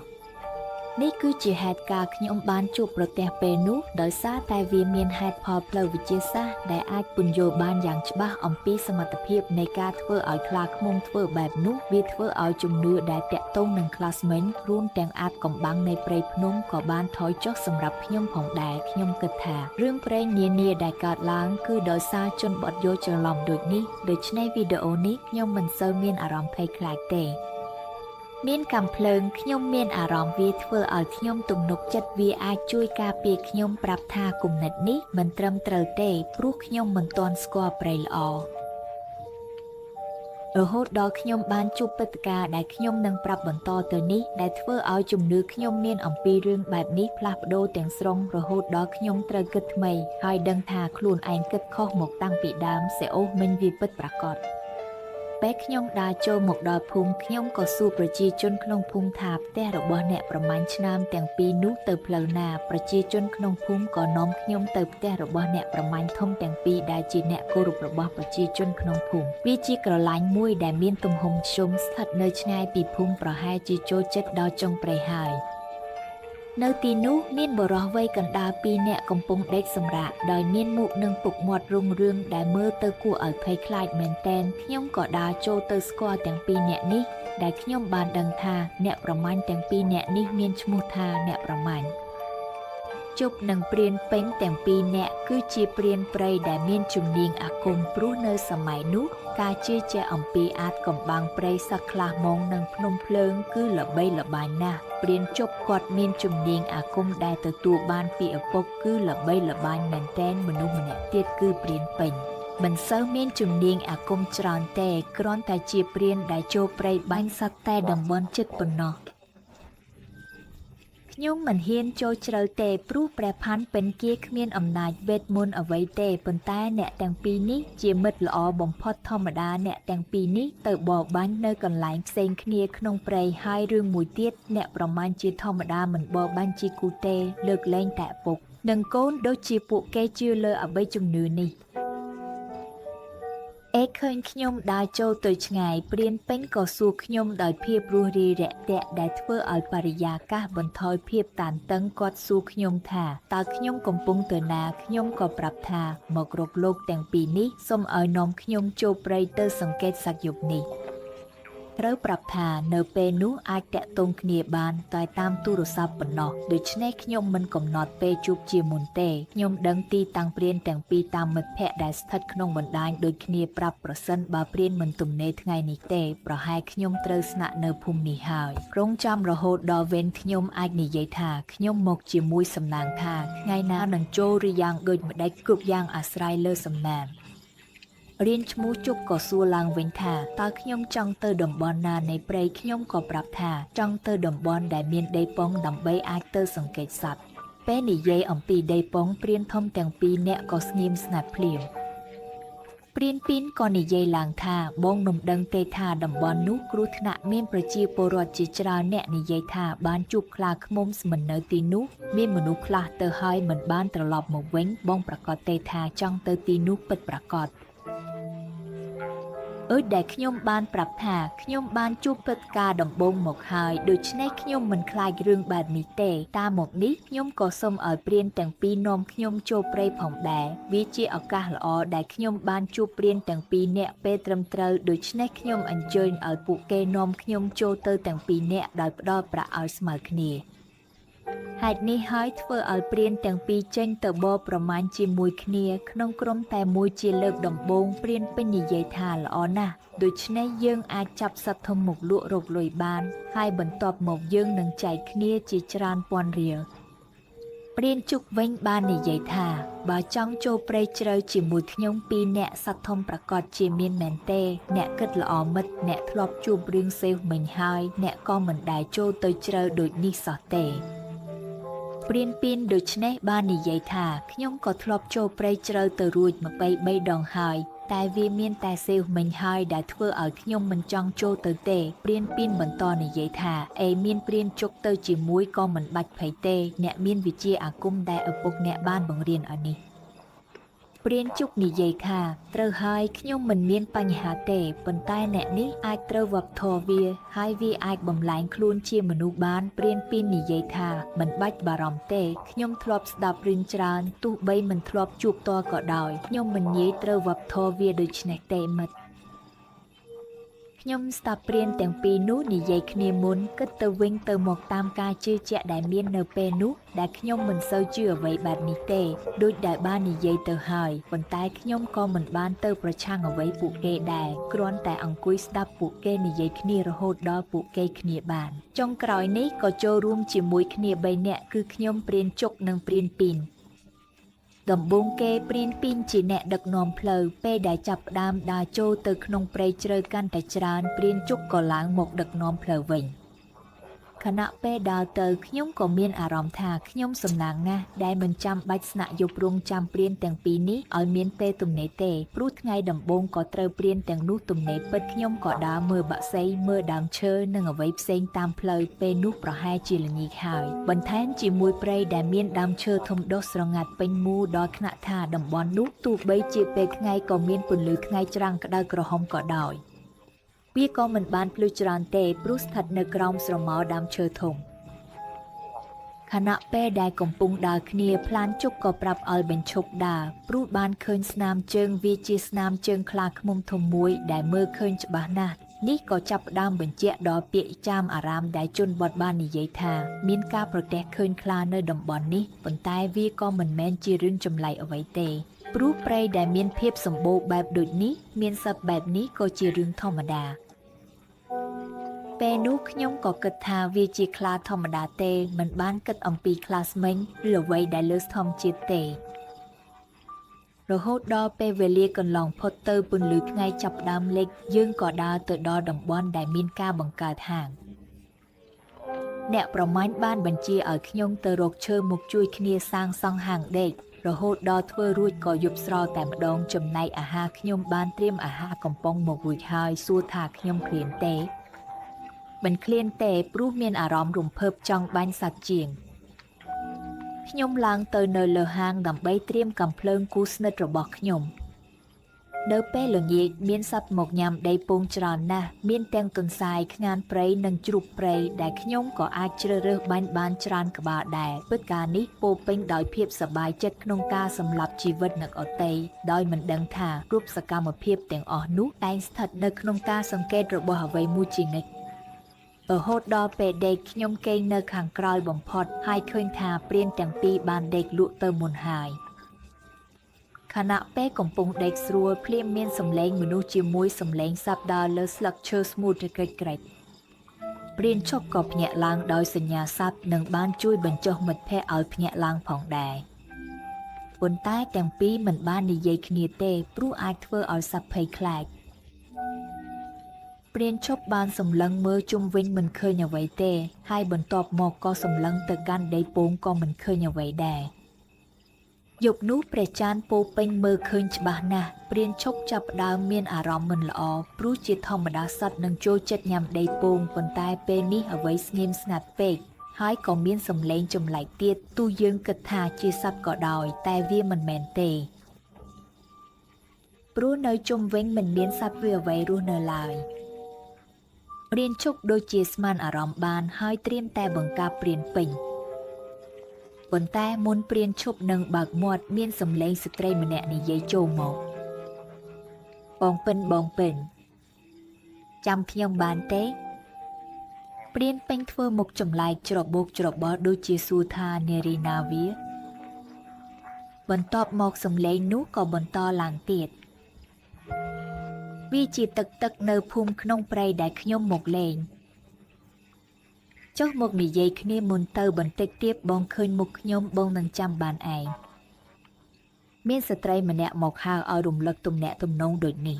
នេះគឺជាហេតុការណ៍ខ្ញុំបានជួបប្រទះពេលនោះដោយសារតែវាមានហេតុផលផ្លូវវិទ្យាសាស្ត្រដែលអាចពន្យល់បានយ៉ាងច្បាស់អំពីសមត្ថភាពនៃការធ្វើឲ្យខ្លាឃ្មុំធ្វើបែបនោះវាធ្វើឲ្យជំនឿដែលតាក់ទងនឹងខ្លាស្មិញរួមទាំងអាថ៌កំបាំងនៃព្រៃភ្នំក៏បានថយចុះសម្រាប់ខ្ញុំផងដែរខ្ញុំគិតថារឿងព្រេងនានាដែលកើតឡើងគឺដោយសារជនបទយល់ច្រឡំដូចនេះដូច្នេះវីដេអូនេះខ្ញុំមិនសូវមានអារម្មណ៍ភ័យខ្លាចទេមានកាំភ្លើងខ្ញុំមានអារម្មណ៍វាធ្វើឲ្យខ្ញុំទំនុកចិត្តវាអាចជួយការពារខ្ញុំប្រាប់ថាគំនិតនេះមិនត្រឹមត្រូវទេព្រោះខ្ញុំមិនទាន់ស្គាល់ព្រៃល្អ រហូតដល់ខ្ញុំបានជួបព្រឹត្តិការណ៍ដែលខ្ញុំនឹងប្រាប់បន្តទៅនេះដែលធ្វើឲ្យជំនឿខ្ញុំមានអំពីរឿងបែបនេះផ្លាស់ប្ដូរទាំងស្រុងរហូតដល់ខ្ញុំត្រូវគិតថ្មីហើយដឹងថាខ្លួនឯងគិតខុសមកតាំងពីដើមសេអូសមិញវាពិតប្រាកដ ពេលខ្ញុំដើរចូលមកដល់ភូមិខ្ញុំក៏សួរប្រជាជនក្នុងភូមិថាផ្ទះរបស់អ្នកប្រមាញ់ឆ្នើមទាំងពីរនោះទៅផ្លូវណាប្រជាជនក្នុងភូមិក៏នាំខ្ញុំទៅផ្ទះរបស់អ្នកប្រមាញ់ធំទាំងពីរដែលជាអ្នកគោរពរបស់ប្រជាជនក្នុងភូមិវាជាក្រឡាញ់មួយដែលមានទំហំធ្យមស្ថិតនៅឆ្ងាយពីភូមិប្រហែលជាចូលចិត្តដល់ចុងព្រៃហើយ នៅទីនោះមានបុរសវ័យកណ្ដាលពីរនាក់កំពុងដេកសម្រាកដោយមានមុខនិងពុកមាត់រុងរឿងដែលមើលទៅគួរឲ្យភ័យខ្លាចមែនទែនខ្ញុំក៏ដើរចូលទៅស្គាល់ទាំងពីរនាក់នេះដែលខ្ញុំបានដឹងថាអ្នកប្រមាញ់ទាំងពីរនាក់នេះមានឈ្មោះថាអ្នកប្រមាញ់ជប់និងព្រានពេញទាំងពីរនាក់គឺជាព្រានព្រៃដែលមានជំនាញអាគមព្រោះនៅសម័យនោះការជឿជាក់អំពីអាចកំបាំងព្រៃសត្វខ្លះមងនិងភ្នំភ្លើងគឺល្បីល្បាញណាស់ព្រានជប់គាត់មានជំនាញអាគមដែលទទួលបានពីឪពុកគឺល្បីល្បាញមែនទែនមនុស្សម្នាក់ទៀតគឺព្រានពេញមិនសូវមានជំនាញអាគមច្រើនទេគ្រាន់តែជាព្រានដែលចូលព្រៃបាញ់សត្វតែតំបន់ជិតប៉ុណ្ណោះ ខ្ញុំមិនហ៊ានចូលជ្រៅទេព្រោះព្រះផាន់ពិនគាគ្មានអំណាចវេទមន្តអ្វីទេប៉ុន្តែអ្នកទាំងពីរនេះជាមិត្តល្អបំផុតធម្មតាអ្នកទាំងពីរនេះទៅបរបាញ់នៅកន្លែងផ្សេងគ្នាក្នុងព្រៃហើយរឿងមួយទៀតអ្នកប្រមាញ់ជាធម្មតាមិនបរបាញ់ជាគូទេលើកលែងតែឪពុកនិងកូនដូចជាពួកគេជឿលើអបិយជំនឿនេះ អេឃើញខ្ញុំដើរចូលទៅឆ្ងាយព្រានពេញក៏សួរខ្ញុំដោយភាពរួសរាយរាក់ទាក់ដែលធ្វើឲ្យបរិយាកាសបន្ថយភាពតានតឹងគាត់សួរខ្ញុំថាតើខ្ញុំកំពុងទៅណាខ្ញុំក៏ប្រាប់ថាមករកលោកទាំងពីរនេះសូមឲ្យនាំខ្ញុំចូលព្រៃទៅសង្កេតសត្វយប់នេះ ត្រូវប្រាប់ថានៅពេលនោះអាចតាក់ទងគ្នាបានតែតាមទូរស័ព្ទប៉ុណ្ណោះដូច្នេះខ្ញុំមិនកំណត់ពេលជួបជាមុនទេខ្ញុំដឹងទីតាំងព្រានទាំងពីរតាមមិត្តភ័ក្តិដែលស្ថិតក្នុងបណ្ដាញដូចគ្នាប្រាប់ប្រសិនបើព្រានមិនទំនេរថ្ងៃនេះទេប្រហែលខ្ញុំត្រូវស្នាក់នៅភូមិនេះហើយរងចាំរហូតដល់វេនខ្ញុំអាចនិយាយថាខ្ញុំមកជាមួយសំណាងថាថ្ងៃណានឹងចូលឬយ៉ាងដូចម្ដេចគ្រប់យ៉ាងអាស្រ័យលើសំណាង រៀនឈ្មោះជប់ក៏សួរឡើងវិញថាតើខ្ញុំចង់ទៅតំបន់ណានៃព្រៃខ្ញុំក៏ប្រាប់ថាចង់ទៅតំបន់ដែលមានដីពងដើម្បីអាចទៅសង្កេតសត្វពេលនិយាយអំពីដីពងព្រានធំទាំងពីរនាក់ក៏ស្ងៀមស្ងាត់ភ្លាមព្រានពីនក៏និយាយឡើងថាបងមិនដឹងទេថាតំបន់នោះគ្រោះថ្នាក់មានប្រជាពលរដ្ឋជាច្រើនអ្នកនិយាយថាបានជួបខ្លាឃ្មុំស្មិននៅទីនោះមានមនុស្សខ្លះទៅហើយមិនបានត្រឡប់មកវិញបងប្រកាសទេថាចង់ទៅទីនោះពិតប្រាកដ អើយដែលខ្ញុំបានប្រាប់ថាខ្ញុំបានជួបព្រឹត្តិការណ៍ដំបូងមកហើយដូច្នេះខ្ញុំមិនខ្លាចរឿងបែបនេះទេតាមមកនេះខ្ញុំក៏សូមឲ្យព្រានទាំងពីរនាំខ្ញុំចូលព្រៃផងដែរវាជាឱកាសល្អដែលខ្ញុំបានជួបព្រានទាំងពីរនាក់ពេលត្រឹមត្រូវដូច្នេះខ្ញុំអញ្ជើញឲ្យពួកគេនាំខ្ញុំចូលទៅទាំងពីរនាក់ដោយផ្ដល់ប្រាក់ឲ្យស្មើគ្នា ហេតុនេះហើយធ្វើឲ្យព្រានទាំងពីរចេញទៅបរប្រមាញ់ជាមួយគ្នាក្នុងក្រុមតែមួយជាលើកដំបូងព្រានពេញនិយាយថាល្អណាស់ដូច្នេះយើងអាចចាប់សត្វធំមកលក់រកលុយបានហើយបន្ទាប់មកយើងនឹងចែកគ្នាជាច្រើនពាន់រៀលព្រានជុកវិញបាននិយាយថាបើចង់ចូលព្រៃជ្រៅជាមួយខ្ញុំពីរនាក់សត្វធំប្រាកដជាមានមែនទេអ្នកគិតល្អមិត្តអ្នកធ្លាប់ជួបរឿងសេវមិញហើយអ្នកក៏មិនដែលចូលទៅជ្រៅដូចនេះសោះទេ ព្រានពីនដូច្នេះបាននិយាយថាខ្ញុំក៏ធ្លាប់ចូលព្រៃជ្រៅទៅរួច23ដងហើយតែវាមានតែសេវមិញហើយដែលធ្វើឲ្យខ្ញុំមិនចង់ចូលទៅទេព្រានពីនបន្តនិយាយថាអេមានព្រានជុកទៅជាមួយក៏មិនបាច់ភ័យទេអ្នកមានវិជ្ជាអាគមដែលឪពុកអ្នកបានបង្រៀនឲ្យនេះ ព្រានជុកនិយាយថាត្រូវហើយខ្ញុំមិនមានបញ្ហាទេប៉ុន្តែអ្នកនេះអាចត្រូវវប្បធម៌វាហើយវាអាចបំលែងខ្លួនជាមនុស្សបានព្រានពីននិយាយថាមិនបាច់បារម្ភទេខ្ញុំធ្លាប់ស្ដាប់រឿងច្រើនទោះបីមិនធ្លាប់ជួបតក៏ដោយខ្ញុំមិនងាយត្រូវវប្បធម៌វាដូច្នេះទេមិត្តខ្ញុំស្ដាប់ព្រានទាំងពីរនោះនិយាយគ្នាមុនគិតទៅវិញទៅមកតាមការជឿជាក់ដែលមាននៅពេលនោះដែលខ្ញុំមិនសូវជឿអ្វីបែបនេះទេដូចដែលបាននិយាយទៅហើយប៉ុន្តែខ្ញុំក៏មិនបានទៅប្រឆាំងអ្វីពួកគេដែរគ្រាន់តែអង្គុយស្ដាប់ពួកគេនិយាយគ្នារហូតដល់ពួកគេគ្នាបានចុងក្រោយនេះក៏ចូលរួមជាមួយគ្នា3នាក់គឺខ្ញុំព្រានជុកនិងព្រានពីន ដំបូងគេព្រានពីនជាអ្នកដឹកនាំផ្លូវពេលដែលចាប់ផ្ដើមដើរចូលទៅក្នុងព្រៃជ្រៅកាន់តែច្រើនព្រានជុកក៏ឡើងមកដឹកនាំផ្លូវវិញខណៈពេលដើរទៅខ្ញុំក៏មានអារម្មណ៍ថាខ្ញុំសំណាងណាស់ដែលមិនចាំបាច់ស្នាក់យប់រងចាំព្រានទាំងពីរនេះឲ្យមានពេលទំនេរទេព្រោះថ្ងៃដំបូងក៏ត្រូវព្រានទាំងនោះទំនេរពិតខ្ញុំក៏ដើរមើលបក្សីមើលដើមឈើនិងអ្វីផ្សេងតាមផ្លូវពេលនោះប្រហែលជាល្ងាចហើយបន្ថែមជាមួយព្រៃដែលមានដើមឈើធំដុះស្រងាត់ពេញមូលដល់ថ្នាក់ថាតំបន់នោះទោះបីជាពេលថ្ងៃក៏មានពន្លឺថ្ងៃច្រាំងក្តៅក្រហមក៏ដោយវាក៏មិនបានភ្លឺច្រើនទេព្រោះស្ថិតនៅក្រោមស្រមោលដើមឈើធំខណៈពេលដែលកំពុងដើរគ្នាផ្លានជុកក៏ប្រាប់ឲ្យបញ្ឈប់ដើរព្រោះបានឃើញស្នាមជើងវាជាស្នាមជើងខ្លាឃ្មុំធំមួយដែលមើលឃើញច្បាស់ណាស់នេះក៏ចាប់ផ្ដើមបញ្ជាក់ដល់ពាក្យចាមអារាមដែលជនបទបាននិយាយថាមានការប្រទះឃើញខ្លានៅតំបន់នេះប៉ុន្តែវាក៏មិនមែនជារឿងចម្លែកអ្វីទេព្រោះព្រៃដែលមានភាពសម្បូរបែបដូចនេះមានសត្វបែបនេះក៏ជារឿងធម្មតាពេលនោះខ្ញុំក៏គិតថាវាជាខ្លាធម្មតាទេមិនបានគិតអំពីខ្លាស្មិញឬអ្វីដែលលើសធម្មជាតិទេរហូតដល់ពេលវេលាកន្លងផុតទៅពន្លឺថ្ងៃចាប់ផ្ដើមលិចយើងក៏ដើរទៅដល់តំបន់ដែលមានការបង្កើតហាងអ្នកប្រមាញ់បានបញ្ជាឲ្យខ្ញុំទៅរកឈើមកជួយគ្នាសាងសង់ហាងដេករហូតដល់ធ្វើរួចក៏យប់ស្រោលតែម្ដងចំណែកអាហារខ្ញុំបានត្រៀមអាហារកំប៉ុងមករួចហើយសួរថាខ្ញុំឃ្លានទេមិនឃ្លានទេព្រោះមានអារម្មណ៍រំភើបចង់បាញ់សត្វជាងខ្ញុំឡើងទៅនៅលើហាងដើម្បីត្រៀមកាំភ្លើងគូស្និទ្ធរបស់ខ្ញុំនៅពេលល្ងាចមានសត្វមកញ៉ាំដីពងច្រើនណាស់មានទាំងទន្សាយខ្ងានព្រៃនិងជ្រូកព្រៃដែលខ្ញុំក៏អាចជ្រើសរើសបាញ់បានច្រើនក្បាលដែរព្រឹត្តិការណ៍នេះពោពេញដោយភាពសប្បាយចិត្តក្នុងការសម្លាប់ជីវិតអ្នកដទៃដោយមិនដឹងថាគ្រប់សកម្មភាពទាំងអស់នោះតែងស្ថិតនៅក្នុងការសង្កេតរបស់អ្វីមួយជានិច្ចរហូតដល់ពេលដេកខ្ញុំគេងនៅខាងក្រោយបំផុតហើយឃើញថាព្រានទាំងពីរបានដេកលក់ទៅមុនហើយខណៈពេលកំពុងដេកស្រួលភ្លាមមានសម្លេងមនុស្សជាមួយសម្លេងសាបដើរលើស្លឹកឈើស្មូតក្រិចក្រិចព្រានឈប់ក៏ភ្ញាក់ឡើងដោយសញ្ញាសัตว์និងបានជួយបញ្ចុះមិត្តភ័ក្តិឲ្យភ្ញាក់ឡើងផងដែរប៉ុន្តែទាំងពីរមិនបាននិយាយគ្នាទេព្រោះអាចធ្វើឲ្យសត្វភ័យខ្លាចព្រានឈប់បានសម្លឹងមើលជុំវិញមិនឃើញអ្វីទេហើយបន្ទាប់មកក៏សម្លឹងទៅកាន់ដីពងក៏មិនឃើញអ្វីដែរយប់នោះព្រះច័ន្ទពោពេញមើលឃើញច្បាស់ណាស់ព្រានឈប់ចាប់ផ្ដើមមានអារម្មណ៍មិនល្អព្រោះជាធម្មតាសត្វនឹងចូលចិត្តញ៉ាំដីពងប៉ុន្តែពេលនេះអ្វីស្ងៀមស្ងាត់ពេកហើយក៏មានសម្លេងចម្លែកទៀតទោះយើងគិតថាជាសត្វក៏ដោយតែវាមិនមែនទេព្រោះនៅជុំវិញមិនមានសត្វវាអ្វីរស់នៅឡើយព្រានឈប់ដូចជាស្មានអារម្មណ៍បានហើយត្រៀមតែបង្កាព្រានពេញប៉ុន្តែមុនព្រានឈប់នឹងបើកមាត់មានសម្លេងស្ត្រីម្នាក់និយាយចូលមកបងពិនបងពិនចាំខ្ញុំបានទេព្រានពេញធ្វើមុខចម្លែកច្របូកច្របល់ដូចជាសួរថានារីណាវាបន្ទាប់មកសម្លេងនោះក៏បន្តឡើងទៀតវាជាទឹកទឹកនៅភូមិក្នុងព្រៃដែលខ្ញុំមកលេងចុះមកនិយាយគ្នាមុនទៅបន្តិចទៀតបងឃើញមុខខ្ញុំបងនឹងចាំបានឯងមានស្ត្រីម្នាក់មកហៅឲ្យរំលឹកទំនាក់ទំនងដូចនេះ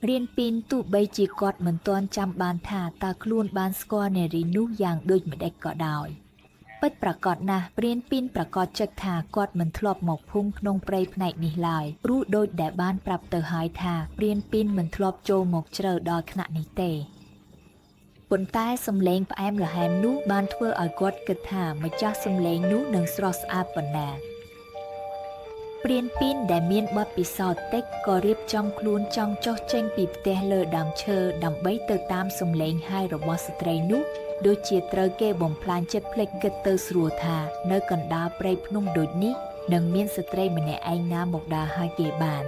រៀនពីនទោះបីជាគាត់មិនទាន់ចាំបានថាតើខ្លួនបានស្គាល់នារីនោះយ៉ាងដូចម្តេចក៏ដោយពិតប្រាកដណាស់ព្រានពីនប្រាកដចិត្តថាគាត់មិនធ្លាប់មកភូមិក្នុងព្រៃផ្នែកនេះឡើយព្រោះដូចដែលបានប្រាប់ទៅហើយថាព្រានពីនមិនធ្លាប់ចូលមកជ្រៅដល់ថ្នាក់នេះទេប៉ុន្តែសម្លេងផ្អែមល្ហែមនោះបានធ្វើឲ្យគាត់គិតថាម្ចាស់សម្លេងនោះនឹងស្រស់ស្អាតប៉ុណ្ណាព្រានពីនដែលមានបទពិសោធន៍តិចក៏រៀបចំខ្លួនចង់ចុះចេញពីផ្ទះលើដើមឈើដើម្បីទៅតាមសម្លេងហៅរបស់ស្ត្រីនោះដូចជាត្រូវគេបំផ្លាញចិត្តភ្លេចគិតទៅស្រួលថានៅកណ្ដាលព្រៃភ្នំដូចនេះនឹងមានស្ត្រីម្នាក់ឯងណាមកដើរហៅគេបាន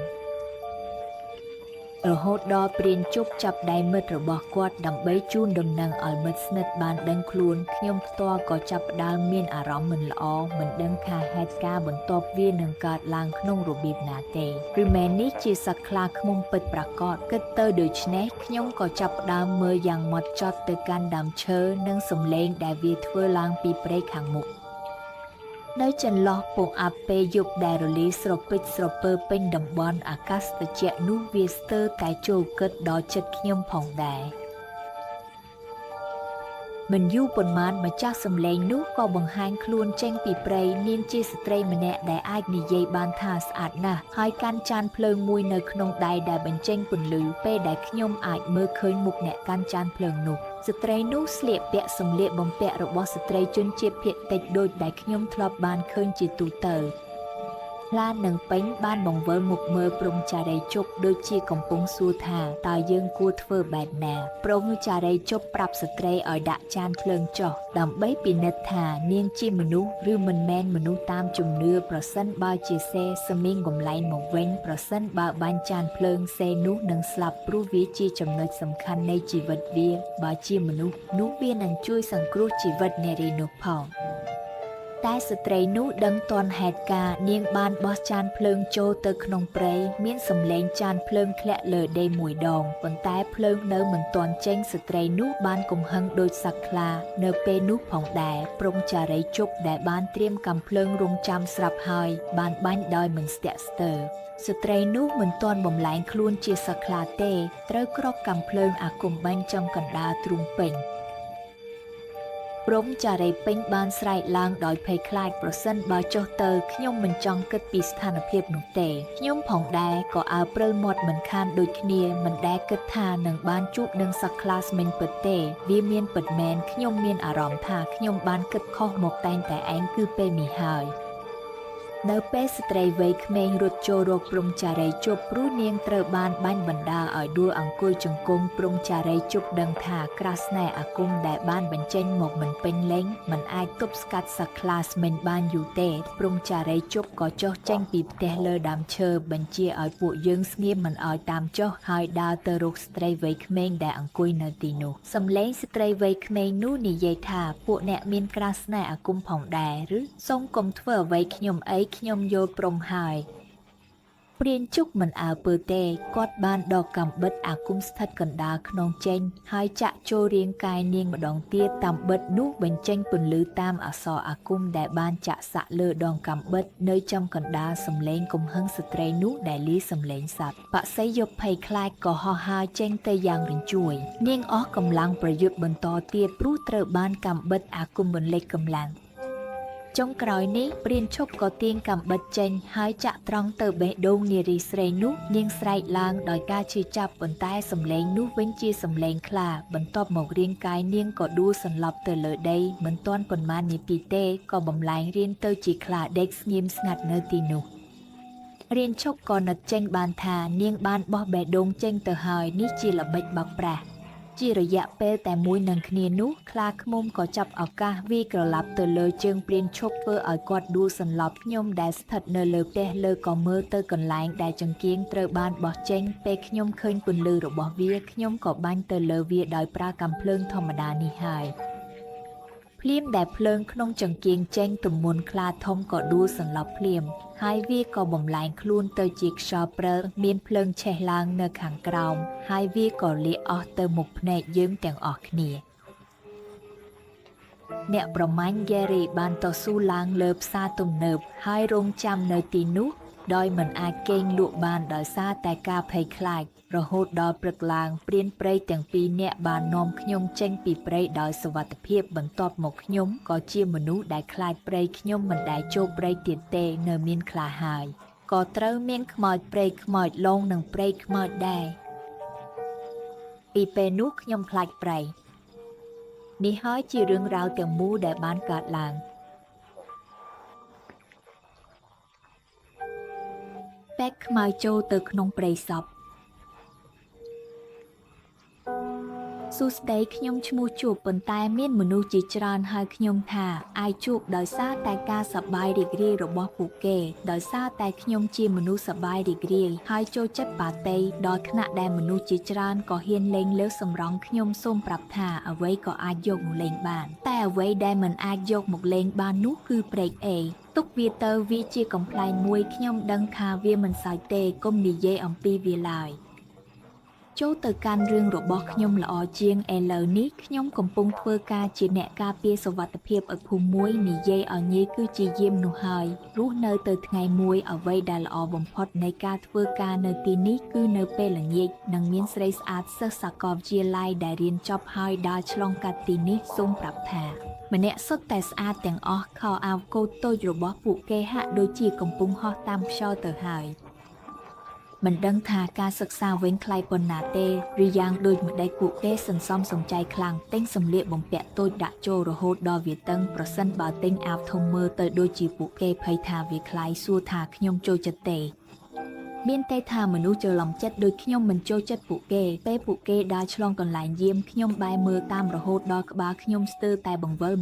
រហូតដល់ព្រានជប់ចាប់ដៃមិត្តរបស់គាត់ដើម្បីជូនដំណឹងឲ្យមិត្តស្និទ្ធបានដឹងខ្លួនខ្ញុំផ្ទាល់ក៏ចាប់ផ្ដើមមានអារម្មណ៍មិនល្អមិនដឹងថាហេតុការណ៍បន្ទាប់វានឹងកើតឡើងក្នុងរបៀបណាទេឬមែននេះជាសត្វខ្លាឃ្មុំពិតប្រាកដគិតទៅដូច្នេះខ្ញុំក៏ចាប់ផ្ដើមមើលយ៉ាងម៉ត់ចត់ទៅកាន់ដើមឈើនិងសម្លេងដែលវាធ្វើឡើងពីព្រៃខាងមុខ នៅចន្លោះពងអាប់ពេលយប់ដែលរលាយស្រពេចស្រពើពេញតំបន់អាកាសត្រជាក់នោះវាស្ទើរតែចូលគិតដល់ចិត្តខ្ញុំផងដែរ មិនយូរប៉ុន្មានម្ចាស់សំឡេងនោះក៏បង្ហាញខ្លួនចេញពីព្រៃនាងជាស្ត្រីម្នាក់ដែលអាចនិយាយបានថាស្អាតណាស់ហើយកាន់ចានភ្លើងមួយនៅក្នុងដៃដែលបញ្ចេញពន្លឺពេលដែលខ្ញុំអាចមើលឃើញមុខអ្នកកាន់ចានភ្លើងនោះស្ត្រីនោះស្លៀកពាក់សម្លៀកបំពាក់របស់ស្ត្រីជនជាតិភាគតិចដូចដែលខ្ញុំធ្លាប់បានឃើញជាទូទៅ ឡាននិងពេញបានបង្វិលមុខមើលព្រហ្មចារីជប់ដូចជាកំពុងសួរថាតើយើងគួរធ្វើបែបណាព្រហ្មចារីជប់ប្រាប់ស្ត្រីឲ្យដាក់ចានភ្លើងចុះដើម្បីពិនិត្យថានាងជាមនុស្សឬមិនមែនមនុស្សតាមជំនឿប្រសិនបើជាសេសមីងកំឡែងមកវិញប្រសិនបើបាញ់ចានភ្លើងសេនោះនឹងស្លាប់ព្រោះវាជាចំណុចសំខាន់នៃជីវិតវាបើជាមនុស្សនោះវានឹងជួយសង្គ្រោះជីវិតនារីនោះផង តែស្ត្រីនោះដឹងទាន់ហេតុការណ៍នាងបានបោះចានភ្លើងចូលទៅក្នុងព្រៃមានសំឡេងចានភ្លើងធ្លាក់លើដីមួយដងប៉ុន្តែភ្លើងនៅមិនទាន់ចេញស្ត្រីនោះបានកំហឹងដូចសត្វខ្លានៅពេលនោះផងដែរព្រហ្មចារីជប់ដែលបានត្រៀមកាំភ្លើងរង់ចាំស្រាប់ហើយបានបាញ់ដោយមិនស្ទាក់ស្ទើរស្ត្រីនោះមិនទាន់បំលែងខ្លួនជាសត្វខ្លាទេត្រូវគ្រាប់កាំភ្លើងអាគមបាញ់ចំកណ្ដាលទ្រូងពេញ ព្រហ្មចារីពេញបានស្រែកឡើងដោយភ័យខ្លាចប្រសិនបើចុះទៅខ្ញុំមិនចង់គិតពីស្ថានភាពនោះទេខ្ញុំផងដែរក៏អើព្រិលមាត់មិនខានដូចគ្នាមិនដែលគិតថានឹងបានជួបនឹងសត្វខ្លាស្មិញពិតទេវាមានពិតមែនខ្ញុំមានអារម្មណ៍ថាខ្ញុំបានគិតខុសមកតែងតែឯងគឺពេលនេះហើយ នៅពេលស្ត្រីវ័យក្មេងរត់ចូលរកព្រហ្មចារីជប់ព្រោះនាងត្រូវបានបាញ់បណ្ដាលឲ្យដួលអង្គុយជង្គង់ព្រហ្មចារីជប់ដឹងថាក្រាស់ស្នេហ៍អាគមដែលបានបញ្ចេញមកមិនពេញលេញមិនអាចទប់ស្កាត់សត្វខ្លាស្មិញបានយូរទេព្រហ្មចារីជប់ក៏ចុះចេញពីផ្ទះលើដើមឈើបញ្ជាឲ្យពួកយើងស្ងៀមមិនឲ្យតាមចុះហើយដើរទៅរកស្ត្រីវ័យក្មេងដែលអង្គុយនៅទីនោះសំឡេងស្ត្រីវ័យក្មេងនោះនិយាយថាពួកអ្នកមានក្រាស់ស្នេហ៍អាគមផងដែរឬសូមកុំធ្វើអ្វីខ្ញុំអីខ្ញុំយល់ព្រមហើយព្រានជុកមិនអើពើទេគាត់បានដកកាំបិតអាគមស្ថិតកណ្ដាលខ្នងចេញហើយចាក់ចូលរាងកាយនាងម្ដងទៀតតាមបិទនោះបញ្ចេញពន្លឺតាមអក្សរអាគមដែលបានចាក់សាក់លើដងកាំបិតនៅចំកណ្ដាលសំឡេងកំហឹងស្ត្រីនោះដែលលីសំឡេងសត្វបក្សីយប់ភ័យខ្លាចក៏ហោះហើរចេញទៅយ៉ាងរញ្ជួយនាងអស់កម្លាំងប្រយុទ្ធបន្តទៀតព្រោះត្រូវបានកាំបិតអាគមបន្លិចកម្លាំង ចុងក្រោយនេះព្រានឈប់ក៏ទាញកាំបិតចេញហើយចាក់ត្រង់ទៅបេះដូងនារីស្រីនោះនាងស្រែកឡើងដោយការឈឺចាប់ប៉ុន្តែសំឡេងនោះវិញជាសំឡេងខ្លាបន្ទាប់មករាងកាយនាងក៏ដួលសន្លប់ទៅលើដីមិនទាន់ប៉ុន្មាននាទីទេក៏បំលែងរាងទៅជាខ្លាដេកស្ងៀមស្ងាត់នៅទីនោះរៀនឈប់ក៏នឹកចេញបានថានាងបានបោះបេះដូងចេញទៅហើយនេះជាល្បិចបោកប្រាស់ជារយៈពេលតែមួយនឹងគ្នានោះខ្លាឃ្មុំក៏ចាប់ឱកាសវាយក្រឡាប់ទៅលើជើងព្រានឈប់ធ្វើឲ្យគាត់ដួលសន្លប់ខ្ញុំដែលស្ថិតនៅលើផ្ទះលើក៏មើលទៅកន្លែងដែលចង្គៀងត្រូវបានបោះចេញពេលខ្ញុំឃើញពន្លឺរបស់វាខ្ញុំក៏បាញ់ទៅលើវាដោយប្រើកាំភ្លើងធម្មតានេះហើយភ្លាមដែលភ្លើងក្នុងចង្គៀងចេញទម្ងន់ខ្លាធំក៏ដួលសន្លប់ភ្លាមហើយវាក៏បំលែងខ្លួនទៅជាខ្យល់ព្រិលមានភ្លើងឆេះឡើងនៅខាងក្រោមហើយវាក៏លាកអស់ទៅមុខភ្នែកយើងទាំងអស់គ្នាអ្នកប្រមាញ់ហ្គេរីបានតស៊ូឡើងលើផ្សារទំនើបហើយរងចាំនៅទីនោះដោយមិនអាចគេងលក់បានដោយសារតែការភ័យខ្លាចរហូតដល់ព្រឹកឡើងព្រានព្រៃទាំងពីរនាក់បាននាំខ្ញុំចេញពីព្រៃដោយសុវត្ថិភាពបន្ទាប់មកខ្ញុំក៏ជាមនុស្សដែលខ្លាចព្រៃខ្ញុំមិនដែលចូលព្រៃទៀតទេនៅមានខ្លាហើយក៏ត្រូវមានខ្មោចព្រៃខ្មោចលងនិងព្រៃខ្មោចដែរពីពេលនោះខ្ញុំខ្លាចព្រៃនេះហើយជារឿងរ៉ាវទាំងមូលដែលបានកើតឡើងពេកខ្មៅចូលទៅក្នុងព្រៃសពសួស្តីខ្ញុំឈ្មោះជួបប៉ុន្តែមានមនុស្សជាច្រើនហៅខ្ញុំថាអាយជួបដោយសារតែការសប្បាយរីករាយរបស់ពួកគេដោយសារតែខ្ញុំជាមនុស្សសប្បាយរីករាយហើយចូលចិត្តប៉ាតេដល់ថ្នាក់ដែលមនុស្សជាច្រើនក៏ហ៊ានលេងលើសសម្រង់ខ្ញុំសូមប្រាប់ថាអ្វីក៏អាចយកមកលេងបានតែអ្វីដែលមិនអាចយកមកលេងបាននោះគឺព្រែកអេទុកវាទៅវាជាកំប្លែងមួយខ្ញុំដឹងថាវាមិនសើចទេកុំនិយាយអំពីវាឡើយ ចូលទៅកាន់រឿងរបស់ខ្ញុំល្អជាងឥឡូវនេះខ្ញុំកំពុងធ្វើការជាអ្នកការពារសុវត្ថិភាពឲ្យភូមិមួយនិយាយឲ្យងាយគឺជាយាមនោះហើយរស់នៅទៅថ្ងៃមួយអ្វីដែលល្អបំផុតនៃការធ្វើការនៅទីនេះគឺនៅពេលល្ងាចនឹងមានស្រីស្អាតសិស្សសាកលវិទ្យាល័យដែលរៀនចប់ហើយដើរឆ្លងកាត់ទីនេះសូមប្រាប់ថាម្នាក់សុទ្ធតែស្អាតទាំងអស់ខោអាវកូតតូចរបស់ពួកគេហាក់ដូចជាកំពុងហោះតាមខ្យល់ទៅហើយ មិនដឹងថាការសិក្សាវិញថ្លៃប៉ុណ្ណាទេឬយ៉ាងដូចម្ដេចពួកគេសន្សំសំចៃខ្លាំងទិញសម្លៀកបំពាក់តូចដាក់ចូលរហូតដល់វាតឹងប្រសិនបើទិញអាវធំមើលទៅដូចជាពួកគេភ័យថាវាថ្លៃសួរថាខ្ញុំចូលចិត្តទេ មានតែថាមនុស្សច្រឡំចិត្តដូចខ្ញុំមិនចូលចិត្តពួកគេពេលពួកគេដើរឆ្លងកន្លែងយាមខ្ញុំបែរមើលតាមរហូតដល់ក្បាលខ្ញុំស្ទើរតែបង្វិល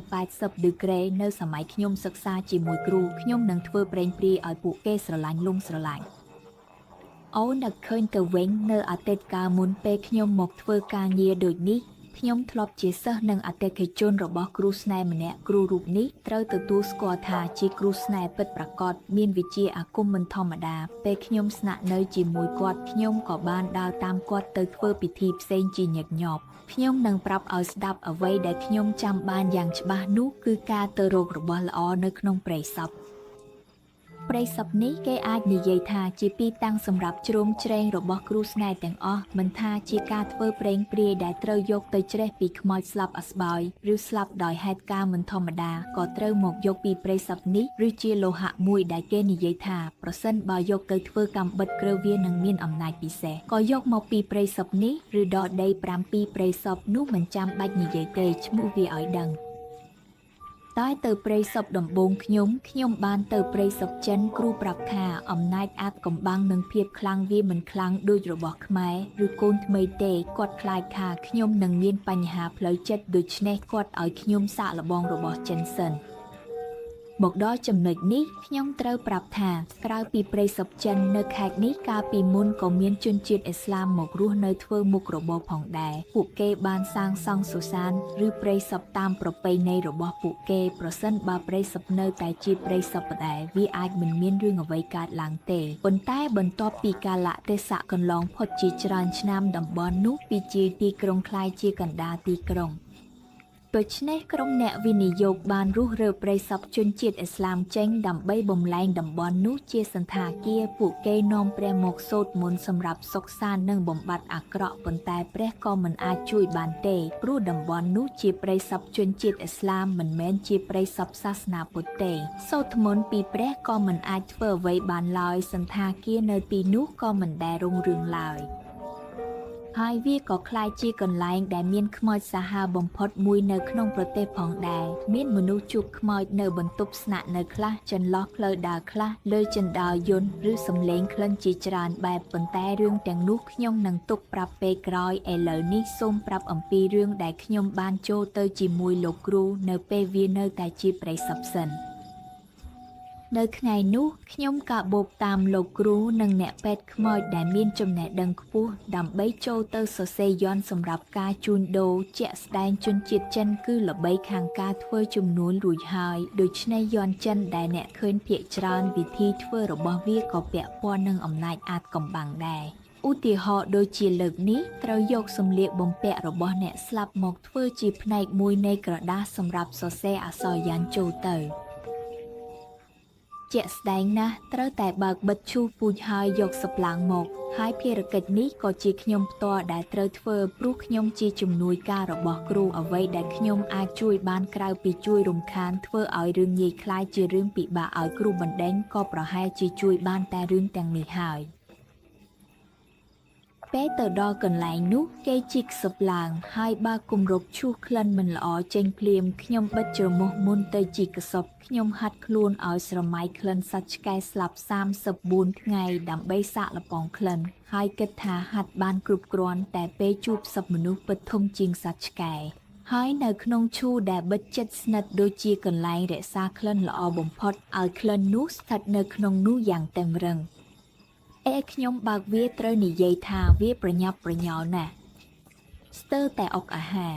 180ដឺក្រេនៅសម័យខ្ញុំសិក្សាជាមួយគ្រូខ្ញុំនឹងធ្វើប្រេងព្រាយឲ្យពួកគេស្រឡាញ់លងស្រឡាញ់ អូននឹកឃើញទៅវិញនៅអតីតកាលមុនពេលខ្ញុំមកធ្វើការងារដូចនេះខ្ញុំធ្លាប់ជាសិស្សនិងអតិថិជនរបស់គ្រូស្នេហ៍ម្នាក់គ្រូរូបនេះត្រូវទទួលស្គាល់ថាជាគ្រូស្នេហ៍ពិតប្រាកដមានវិជ្ជាអាគមមិនធម្មតាពេលខ្ញុំស្នាក់នៅជាមួយគាត់ខ្ញុំក៏បានដើរតាមគាត់ទៅធ្វើពិធីផ្សេងជាញឹកញាប់ខ្ញុំនឹងប្រាប់ឲ្យស្ដាប់អ្វីដែលខ្ញុំចាំបានយ៉ាងច្បាស់នោះគឺការទៅរករបស់ល្អនៅក្នុងព្រៃសព ព្រៃសពនេះគេអាចនិយាយថាជាទីតាំងសម្រាប់ជ្រោមជ្រែងរបស់គ្រូស្នេហ៍ទាំងអស់មិនថាជាការធ្វើប្រេងព្រាយដែលត្រូវយកទៅច្រេះពីខ្មោចស្លាប់អស្បើយឬស្លាប់ដោយហេតុការណ៍មិនធម្មតាក៏ត្រូវមកយកពីព្រៃសពនេះឬជាលោហៈមួយដែលគេនិយាយថាប្រសិនបើយកទៅធ្វើកម្មបិទគ្រើវានឹងមានអំណាចពិសេសក៏យកមកពីព្រៃសពនេះឬដកដី7ព្រៃសពនោះមិនចាំបាច់និយាយទេឈ្មោះវាឲ្យដឹង តែទៅព្រៃសពដំបូងខ្ញុំខ្ញុំបានទៅព្រៃសពចិនគ្រូប្រាប់ថាអំណាចអាចកំបាំងនឹងភាពខ្លាំងវាមិនខ្លាំងដូចរបស់ខ្មែរឬកូនថ្មីទេគាត់ខ្លាចថាខ្ញុំនឹងមានបញ្ហាផ្លូវចិត្តដូច្នេះគាត់ឲ្យខ្ញុំសាកល្បងរបស់ចិនសិន មកដល់ចំណុចនេះខ្ញុំត្រូវប្រាប់ថាក្រៅពីព្រៃសពចិននៅខេត្តនេះកាលពីមុនក៏មានជនជាតិអ៊ីស្លាមមករស់នៅធ្វើមុខរបរផងដែរពួកគេបានសាងសង់សុសានឬព្រៃសពតាមប្រពៃណីរបស់ពួកគេប្រសិនបើព្រៃសពនៅតែជាព្រៃសពដែរវាអាចមិនមានរឿងអ្វីកើតឡើងទេប៉ុន្តែបន្ទាប់ពីកាលៈទេសៈកន្លងផុតជាច្រើនឆ្នាំតំបន់នោះពីជាទីក្រុងក្លាយជាកណ្ដាលទីក្រុង ដូច្នេះក្រុមអ្នកវិនិយោគបានរុះរើព្រៃសពជនជាតិអ៊ីស្លាមចេញដើម្បីបំលែងតំបន់នោះជាសណ្ឋាគារពួកគេនាំព្រះមកសូត្រមន្តសម្រាប់សុខសាន្តនិងបំបត្តិអាក្រក់ប៉ុន្តែព្រះក៏មិនអាចជួយបានទេព្រោះតំបន់នោះជាព្រៃសពជនជាតិអ៊ីស្លាមមិនមែនជាព្រៃសពសាសនាពុទ្ធទេសូត្រមន្តពីព្រះក៏មិនអាចធ្វើអ្វីបានឡើយសណ្ឋាគារនៅទីនោះក៏មិនដែលរុងរឿងឡើយ ហើយវាក៏ក្លាយជាកន្លែងដែលមានខ្មោចសាហាវបំផុតមួយនៅក្នុងប្រទេសផងដែរមានមនុស្សជួបខ្មោចនៅបន្ទប់ស្នាក់នៅខ្លះចន្លោះផ្លូវដើរខ្លះលើជណ្ដើរយន្តឬសំឡេងក្លិនជាច្រើនបែបប៉ុន្តែរឿងទាំងនោះខ្ញុំនឹងទុកប្រាប់ពេលក្រោយឥឡូវនេះសូមប្រាប់អំពីរឿងដែលខ្ញុំបានចូលទៅជាមួយលោកគ្រូនៅពេលវានៅតែជាព្រៃសពសិន នៅថ្ងៃនោះខ្ញុំកាបូបតាមលោកគ្រូនិងអ្នកពេទ្យខ្មោចដែលមានចំណេះដឹងខ្ពស់ដើម្បីចូលទៅសរសេរយន្តសម្រាប់ការជួញដូរជាក់ស្ដែងជនជាតិចិនគឺល្បីខាងការធ្វើជំនួញរួចហើយដូច្នេះយន្តចិនដែលអ្នកឃើញភាគច្រើនវិធីធ្វើរបស់វាក៏ពាក់ព័ន្ធនឹងអំណាចអាចកំបាំងដែរឧទាហរណ៍ដូចជាលើកនេះត្រូវយកសម្លៀកបំពាក់របស់អ្នកស្លាប់មកធ្វើជាផ្នែកមួយនៃក្រដាសសម្រាប់សរសេរអក្សរយ៉ាន់ចូលទៅ ជាក់ស្ដែងណាស់ត្រូវតែបើកបិទឈូសពូជហើយយកសប្លាងមកហើយភារកិច្ចនេះក៏ជាខ្ញុំផ្ទាល់ដែលត្រូវធ្វើព្រោះខ្ញុំជាជំនួយការរបស់គ្រូអ្វីដែលខ្ញុំអាចជួយបានក្រៅពីជួយរំខានធ្វើឲ្យរឿងងាយក្លាយជារឿងពិបាកឲ្យគ្រូបណ្ដេញក៏ប្រហែលជាជួយបានតែរឿងទាំងនេះហើយ ពេលទៅដល់កន្លែងនោះគេជីកសប្លាងហើយបើគម្របឈូសក្លិនមិនល្អចេញភ្លាមខ្ញុំបិទច្រមុះមុនទៅជីកសពខ្ញុំហាត់ខ្លួនឲ្យស្រមៃក្លិនសត្វឆ្កែស្លាប់34ថ្ងៃដើម្បីសាកល្បងក្លិនហើយគិតថាហាត់បានគ្រប់គ្រាន់តែពេលជួបសពមនុស្សពិតធំជាងសត្វឆ្កែហើយនៅក្នុងឈូដែលបិទជិតស្និទ្ធដូចជាកន្លែងរក្សាក្លិនល្អបំផុតឲ្យក្លិននោះស្ថិតនៅក្នុងនោះយ៉ាងតឹងរឹង អេខ្ញុំបើកវាត្រូវនិយាយថាវាប្រញាប់ប្រញាល់ណាស់ស្ទើរតែអុកអាហារ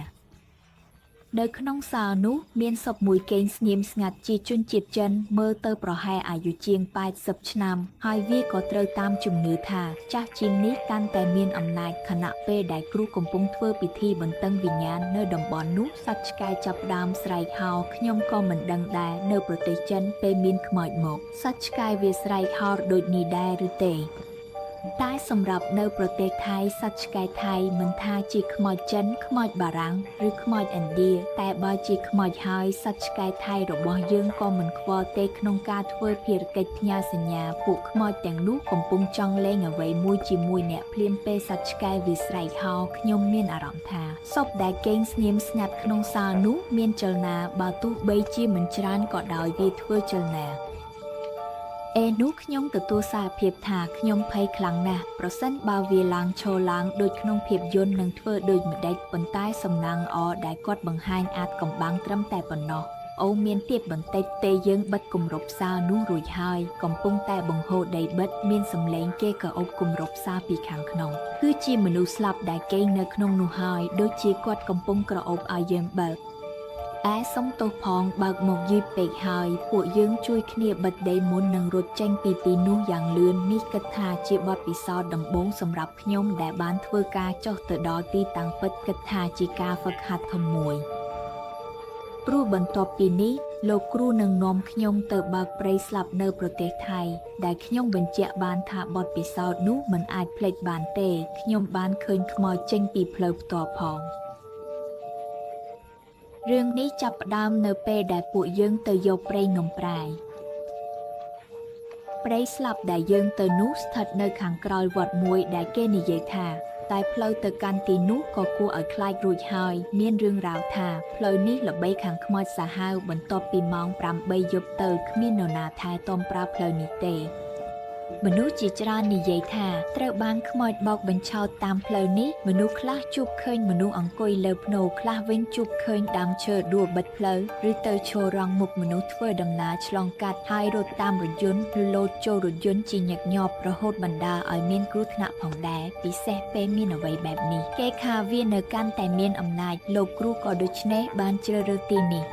នៅក្នុងសាលនោះមានសពមួយកេងស្ងៀមស្ងាត់ជាជនជាតិចិនមើលទៅប្រហែលអាយុជាង80ឆ្នាំហើយវាក៏ត្រូវតាមជំនឿថាចាស់ជាងនេះកាន់តែមានអំណាចខណៈពេលដែលគ្រូកំពុងធ្វើពិធីបន្តឹងវិញ្ញាណនៅតំបន់នោះសត្វឆ្កែចាប់ផ្ដើមស្រែកហោខ្ញុំក៏មិនដឹងដែរនៅប្រទេសចិនពេលមានខ្មោចមកសត្វឆ្កែវាស្រែកហោដូចនេះដែរឬទេតែសម្រាប់នៅប្រទេសថៃសត្វឆ្កែថៃមិនថាជាខ្មោចចិនខ្មោចបារាំងឬខ្មោចឥណ្ឌាតែបើជាខ្មោចហើយសត្វឆ្កែថៃរបស់យើងក៏មិនខ្វល់ទេក្នុងការធ្វើភារកិច្ចផ្ញើសញ្ញាពួកខ្មោចទាំងនោះកំពុងចង់លេងអ្វីមួយជាមួយអ្នកភ្លាមពេលសត្វឆ្កែវាស្រែកហោខ្ញុំមានអារម្មណ៍ថាសពដែលគេងស្ងៀមស្ងាត់ក្នុងសាលនោះមានចលនាបើទោះបីជាមិនច្រើនក៏ដោយវាធ្វើចលនាឯនោះខ្ញុំទទួលសារភាពថាខ្ញុំភ័យខ្លាំងណាស់ប្រសិនបើវាឡើងឈរឡើងដូចក្នុងភាពយន្តនឹងធ្វើដូចម្ដេចប៉ុន្តែសំណាងល្អដែលគាត់បង្ហាញអាចកំបាំងត្រឹមតែប៉ុណ្ណោះអូមានទៀតបន្តិចទេយើងបិទគម្របសាលនោះរួចហើយកំពុងតែបង្ហូរដីបិទមានសម្លេងគេក៏អុបគម្របសាលពីខាងក្នុងគឺជាមនុស្សស្លាប់ដែលគេងនៅក្នុងនោះហើយដូចជាគាត់កំពុងក្រអូបឲ្យយើងបើកឯសុំទោសផងបើកមកយឺតពេកហើយពួកយើងជួយគ្នាបិទដីមុននឹងរត់ចេញពីទីនោះយ៉ាងលឿននេះគិតថាជាបទពិសោធន៍ដំបូងសម្រាប់ខ្ញុំដែលបានធ្វើការចុះទៅដល់ទីតាំងពិតគិតថាជាការហ្វឹកហាត់ធំមួយព្រោះបន្ទាប់ពីនេះលោកគ្រូនឹងនាំខ្ញុំទៅបើកព្រៃស្លាប់នៅប្រទេសថៃដែលខ្ញុំបញ្ជាក់បានថាបទពិសោធន៍នោះមិនអាចភ្លេចបានទេខ្ញុំបានឃើញខ្មោចចេញពីផ្លូវផ្ទាល់ផងរឿងនេះចាប់ផ្ដើមនៅពេលដែលពួកយើងទៅយកព្រៃនំប្រែព្រៃស្លាប់ដែលយើងទៅនោះស្ថិតនៅខាងក្រោយវត្តមួយដែលគេនិយាយថាតែផ្លូវទៅកាន់ទីនោះក៏គួរឲ្យខ្លាចរួចហើយមានរឿងរ៉ាវថាផ្លូវនេះល្បីខាងខ្មោចសាហាវបន្ទាប់ពីម៉ោង8យប់ទៅគ្មាននរណាថែទាំប្រើផ្លូវនេះទេមនុស្សជាច្រើននិយាយថាត្រូវបានខ្មោចបោកបញ្ឆោតតាមផ្លូវនេះមនុស្សខ្លះជួបឃើញមនុស្សអង្គុយលើភ្នូខ្លះវិញជួបឃើញដើមឈើដួលបិទផ្លូវឬទៅឈររងមុខមនុស្សធ្វើដំណើរឆ្លងកាត់ហើយរត់តាមរថយន្តឬលោតចូលរថយន្តជាញឹកញាប់រហូតបណ្ដាលឲ្យមានគ្រោះថ្នាក់ផងដែរពិសេសពេលមានអ្វីបែបនេះគេថាវានៅកាន់តែមានអំណាចលោកគ្រូក៏ដូច្នេះបានជ្រើសរើសទីនេះ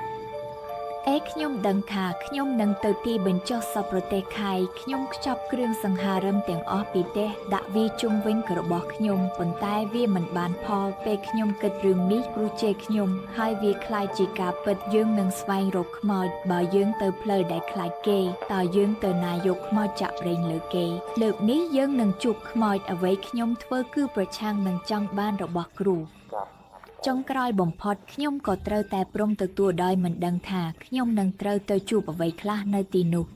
ឯខ្ញុំដឹងថាខ្ញុំនឹងទៅទីបញ្ចុះសពប្រទេសថៃខ្ញុំខ្ចប់គ្រឿងសង្ហារឹមទាំងអស់ពីផ្ទះដាក់វាជុំវិញរបស់ខ្ញុំប៉ុន្តែវាមិនបានផលពេលខ្ញុំគិតរឿងនេះព្រោះជេរខ្ញុំហើយវាក្លាយជាការពិតយើងនឹងស្វែងរកខ្មោចបើយើងទៅផ្លូវដែលខ្លាចគេតើយើងទៅណាយកខ្មោចចាក់ប្រេងលើគេលើកនេះយើងនឹងជួបខ្មោចអ្វីខ្ញុំធ្វើគឺប្រឆាំងនឹងចង់បានរបស់គ្រូចុងក្រោយបំផុតខ្ញុំក៏ត្រូវតែព្រមទទួលដោយមិនដឹងថាខ្ញុំនឹងត្រូវទៅជួបអ្វីខ្លះនៅទីនោះ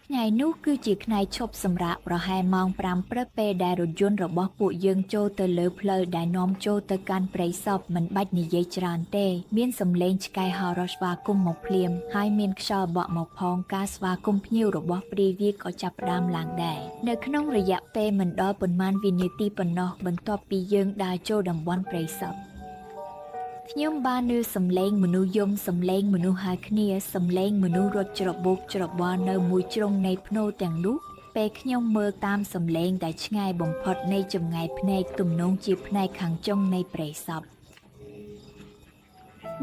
ថ្ងៃនោះគឺជាថ្ងៃឈប់សម្រាកប្រហែលម៉ោង5ព្រឹកពេលដែលរថយន្តរបស់ពួកយើងចូលទៅលើផ្លូវដែលនាំចូលទៅកាន់ព្រៃសពមិនបាច់និយាយច្រើនទេមានសំឡេងឆ្កែហោរស្វាគមន៍មកភ្លាមហើយមានខ្យល់បក់មកផងការស្វាគមន៍ភ្ញៀវរបស់ព្រាយវាក៏ចាប់ផ្ដើមឡើងដែរនៅក្នុងរយៈពេលមិនដល់ប៉ុន្មានវិនាទីប៉ុណ្ណោះបន្ទាប់ពីយើងដើរចូលតំបន់ព្រៃសពខ្ញុំបានឮសំឡេងមនុស្សយំសំឡេងមនុស្សហៅគ្នាសំឡេងមនុស្សរត់ច្របូកច្របល់នៅមួយជ្រុងនៃភ្នូទាំងនោះពេលខ្ញុំមើលតាមសំឡេងដែលឆ្ងាយបំផុតនៃចម្ងាយភ្នែកទំនងជាផ្នែកខាងចុងនៃព្រៃសព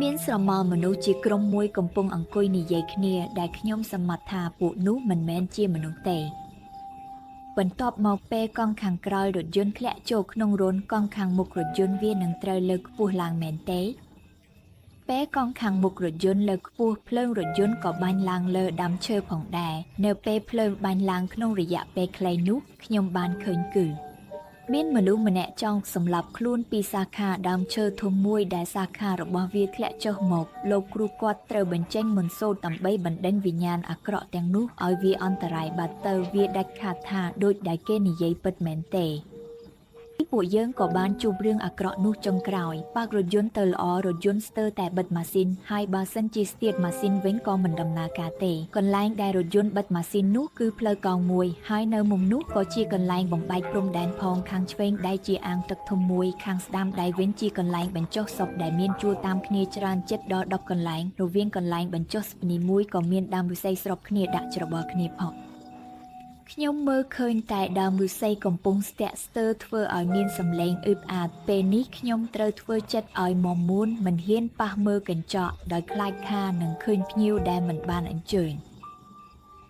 មានស្រមោលមនុស្សជាក្រុមមួយកំពុងអង្គុយនិយាយគ្នាដែលខ្ញុំសមត្ថថាពួកនោះមិនមែនជាមនុស្សទេបន្ទាប់មកពេលកង់ខាងក្រោយរថយន្តធ្លាក់ចូលក្នុងរន្ធកង់ខាងមុខរថយន្តវានឹងត្រូវលើកខ្ពស់ឡើងមែនទេពេលកង់ខាងមុខរថយន្តលើកខ្ពស់ភ្លើងរថយន្តក៏បាញ់ឡើងលើដើមឈើផងដែរនៅពេលភ្លើងបាញ់ឡើងក្នុងរយៈពេលខ្លីនោះខ្ញុំបានឃើញគឺមានមនុស្សម្នាក់ចង់សម្លាប់ខ្លួនពីសាខាដើមឈើធំមួយដែលសាខារបស់វាធ្លាក់ចុះមកលោកគ្រូគាត់ត្រូវបញ្ចេញមន្តសូត្រដើម្បីបណ្ដេញវិញ្ញាណអាក្រក់ទាំងនោះឲ្យវាអន្តរាយបាត់ទៅវាដាច់ខាតថាដូចដែលគេនិយាយពិតមែនទេពួកយើងក៏បានជួបរឿងអាក្រក់នោះចុងក្រោយបើករថយន្តទៅល្អរថយន្តស្ទើរតែបិទម៉ាស៊ីនហើយបើសិនជាស្ទាតម៉ាស៊ីនវិញក៏មិនដំណើរការទេកន្លែងដែលរថយន្តបិទម៉ាស៊ីននោះគឺផ្លូវកោងមួយហើយនៅមុំនោះក៏ជាកន្លែងបំបែកព្រំដែនផងខាងឆ្វេងដៃជាអាងទឹកធំមួយខាងស្ដាំដៃវិញជាកន្លែងបញ្ចុះសពដែលមានជួរតាមគ្នាច្រើនជិតដល់10កន្លែងរវាងកន្លែងបញ្ចុះសពនីមួយក៏មានដើមឫស្សីស្របគ្នាដាក់ច្របល់គ្នាផង ខ្ញុំមើលឃើញតែដើមឫស្សីកំពុងស្ទាក់ស្ទើរធ្វើឲ្យមានសំឡេងអឺតអាតពេលនេះខ្ញុំត្រូវធ្វើចិត្តឲ្យមាំមួនមិនហ៊ានប៉ះមើលកញ្ចក់ដោយខ្លាចថានឹងឃើញភ្ញៀវដែលមិនបានអញ្ជើញ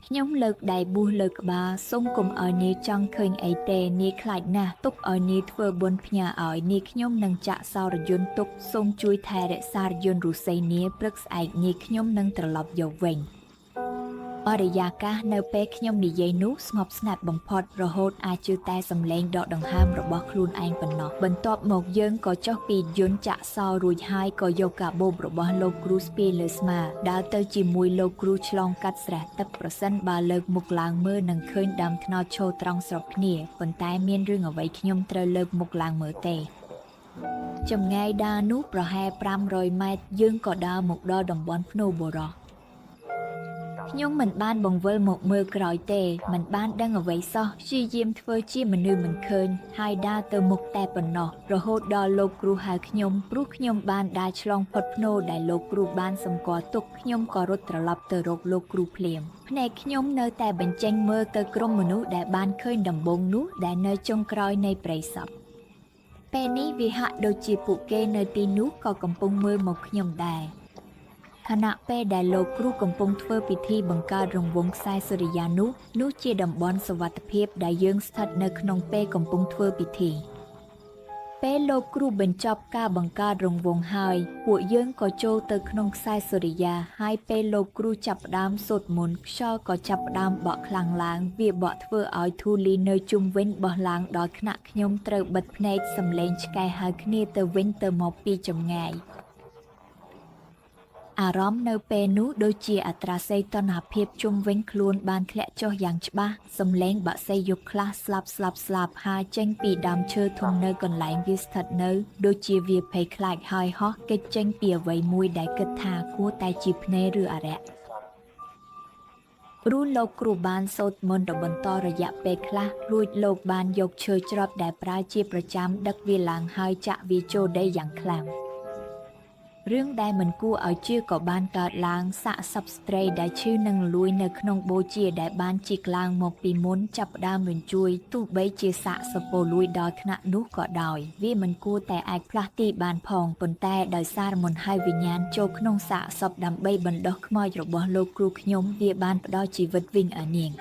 ខ្ញុំលើកដៃបួសលើក្បាលសូមកុំឲ្យនាយចង់ឃើញអីទេនាយខ្លាចណាស់ទុកឲ្យនាយធ្វើបុណ្យផ្ញើឲ្យនាយខ្ញុំនឹងចាក់សោរយន្តទុកសូមជួយថែរក្សារយន្តឫស្សីនាយព្រឹកស្អែកនាយខ្ញុំនឹងត្រឡប់យកវិញបរិយាកាសនៅពេលខ្ញុំនិយាយនោះស្ងប់ស្ងាត់បំផុតរហូតអាចជឿតែសំឡេងដកដង្ហើមរបស់ខ្លួនឯងប៉ុណ្ណោះបន្ទាប់មកយើងក៏ចុះពីយន្តចាក់សោរួចហើយក៏យកកាបូបរបស់លោកគ្រូស្ពាយលើស្មាដើរទៅជាមួយលោកគ្រូឆ្លងកាត់ស្រះទឹកប្រសិនបើលើកមុខឡើងមើលនឹងឃើញដើមត្នោតឈរត្រង់ស្របគ្នាប៉ុន្តែមានរឿងអ្វីខ្ញុំត្រូវលើកមុខឡើងមើលទេចម្ងាយដើរនោះប្រហែល500ម៉ែត្រយើងក៏ដើរមកដល់តំបន់ភ្នូបុរសខ្ញុំមិនបានបង្វិលមកមើលក្រោយទេមិនបានដឹងអ្វីសោះព្យាយាមធ្វើជាមនុស្សមិនឃើញហើយដើរទៅមុខតែប៉ុណ្ណោះរហូតដល់លោកគ្រូហៅខ្ញុំព្រោះខ្ញុំបានដើរឆ្លងផុតភ្នូដែលលោកគ្រូបានសម្គាល់ទុកខ្ញុំក៏រត់ត្រឡប់ទៅរកលោកគ្រូភ្លាមភ្នែកខ្ញុំនៅតែបញ្ចេញមើលទៅក្រុមមនុស្សដែលបានឃើញដំបូងនោះដែលនៅចុងក្រោយនៃព្រៃសពពេលនេះវាហាក់ដូចជាពួកគេនៅទីនោះក៏កំពុងមើលមកខ្ញុំដែរខណៈពេលដែលលោកគ្រូកំពុងធ្វើពិធីបង្កើតរង្វង់ខ្សែសុរិយានោះនោះជាតំបន់សុវត្ថិភាពដែលយើងស្ថិតនៅក្នុងពេលកំពុងធ្វើពិធីពេលលោកគ្រូបញ្ចប់ការបង្កើតរង្វង់ហើយពួកយើងក៏ចូលទៅក្នុងខ្សែសុរិយាហើយពេលលោកគ្រូចាប់ផ្ដើមសូត្រមន្តខ្យល់ក៏ចាប់ផ្ដើមបក់ខ្លាំងឡើងវាបក់ធ្វើឲ្យធូលីនៅជុំវិញបោះឡើងដល់ថ្នាក់ខ្ញុំត្រូវបិទភ្នែកសំឡេងឆ្កែហៅគ្នាទៅវិញទៅមកពីចម្ងាយអារម្មណ៍នៅពេលនោះដូចជាអត្រាសីតុល្យភាពជុំវិញខ្លួនបានធ្លាក់ចុះយ៉ាងច្បាស់សំឡេងបក្សីយប់ខ្លះស្លាប់ស្លាប់ស្លាប់ហើរចេញពីដើមឈើធំនៅកន្លែងវាស្ថិតនៅដូចជាវាភ័យខ្លាចហើយហោះគេចចេញពីអ្វីមួយដែលគិតថាគួរតែជាភ្នែឬអារក្សរួចលោកគ្រូបានសូត្រមន្តបន្តរយៈពេលខ្លះរួចលោកបានយកឈើច្របដែលប្រើជាប្រចាំដឹកវាឡើងហើយចាក់វាចូលដីយ៉ាងខ្លាំងរឿងដែលមិនគួរឲ្យជឿក៏បានកើតឡើងសាកសពស្ត្រីដែលឈឺនឹងលួយនៅក្នុងបូជាដែលបានជីកឡើងមកពីមុនចាប់ផ្ដើមរញ្ជួយទោះបីជាសាកសពលួយដល់ថ្នាក់នោះក៏ដោយវាមិនគួរតែអាចផ្លាស់ទីបានផងប៉ុន្តែដោយសារមន្តហើយវិញ្ញាណចូលក្នុងសាកសពដើម្បីបណ្ដុះខ្មោចរបស់លោកគ្រូខ្ញុំវាបានផ្ដល់ជីវិតវិញឲ្យនាង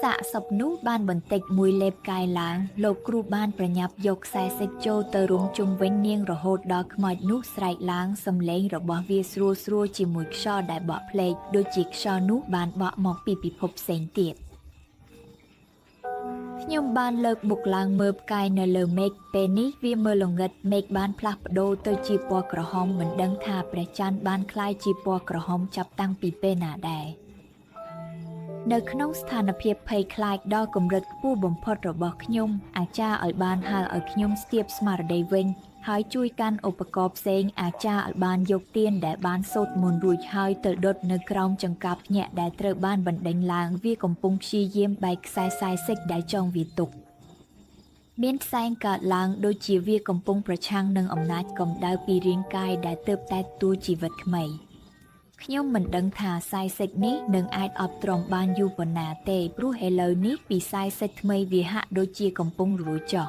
សាកសពនោះបានបន្តិចមួយលេបកាយឡើងលោកគ្រូបានប្រញាប់យកខ្សែសាច់ចូលទៅរុំជុំវិញនាងរហូតដល់ខ្មោចនោះស្រែកឡើងសំឡេងរបស់វាស្រួលស្រួលជាមួយខ្យល់ដែលបក់ផ្លេកដូចជាខ្យល់នោះបានបក់មកពីពិភពផ្សេងទៀតខ្ញុំបានលើកមុខឡើងមើលផ្កាយនៅលើមេឃពេលនេះវាមើលល្ងិតមេឃបានផ្លាស់ប្ដូរទៅជាពណ៌ក្រហមមិនដឹងថាព្រះច័ន្ទបានក្លាយជាពណ៌ក្រហមចាប់តាំងពីពេលណាដែរនៅក្នុងស្ថានភាពភ័យខ្លាចដល់កម្រិតខ្ពស់បំផុតរបស់ខ្ញុំអាចារ្យឲ្យបានហៅឲ្យខ្ញុំស្ទាបស្មារតីវិញហើយជួយកាន់ឧបករណ៍ផ្សេងអាចារ្យឲ្យបានយកទៀនដែលបានសូត្រមន្តរួចហើយទៅដុតនៅក្រោមចង្កាប់ភ្ញាក់ដែលត្រូវបានបណ្ដេញឡើងវាកំពុងព្យាយាមបែកខ្សែខ្សែសិចដែលចងវាទុកមានផ្សែងកើតឡើងដូចជាវាកំពុងប្រឆាំងនឹងអំណាចកម្ដៅពីរាងកាយដែលទើបតែទទួលជីវិតថ្មីខ្ញុំមិនដឹងថាខ្សែសាច់នេះនឹងអាចអត់ទ្រាំបានយូរប៉ុណ្ណាទេព្រោះឥឡូវនេះពីខ្សែសាច់ថ្មីវាហាក់ដូចជាកំពុងរលួយចុះ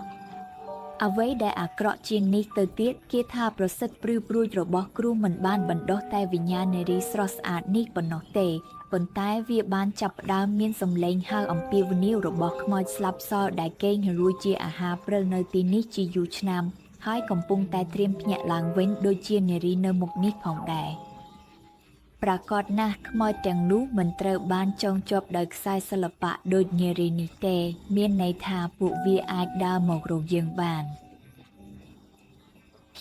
អ្វីដែលអាក្រក់ជាងនេះទៅទៀតគេថាប្រសិទ្ធព្រឺព្រួចរបស់គ្រូមិនបានបណ្ដុះតែវិញ្ញាណនារីស្រស់ស្អាតនេះប៉ុណ្ណោះទេប៉ុន្តែវាបានចាប់ផ្ដើមមានសម្លេងហៅអំពាវនាវរបស់ខ្មោចស្លាប់សល់ដែលគេងរួចជាអាហារព្រិលនៅទីនេះជាយូរឆ្នាំហើយកំពុងតែត្រៀមភ្ញាក់ឡើងវិញដូចជានារីនៅមុខនេះផងដែរប្រាកដណាស់ខ្មោចទាំងនោះមិនត្រូវបានចងជាប់ដោយខ្សែសិល្បៈដូចនារីនេះទេមានន័យថាពួកវាអាចដើរមករកយើងបាន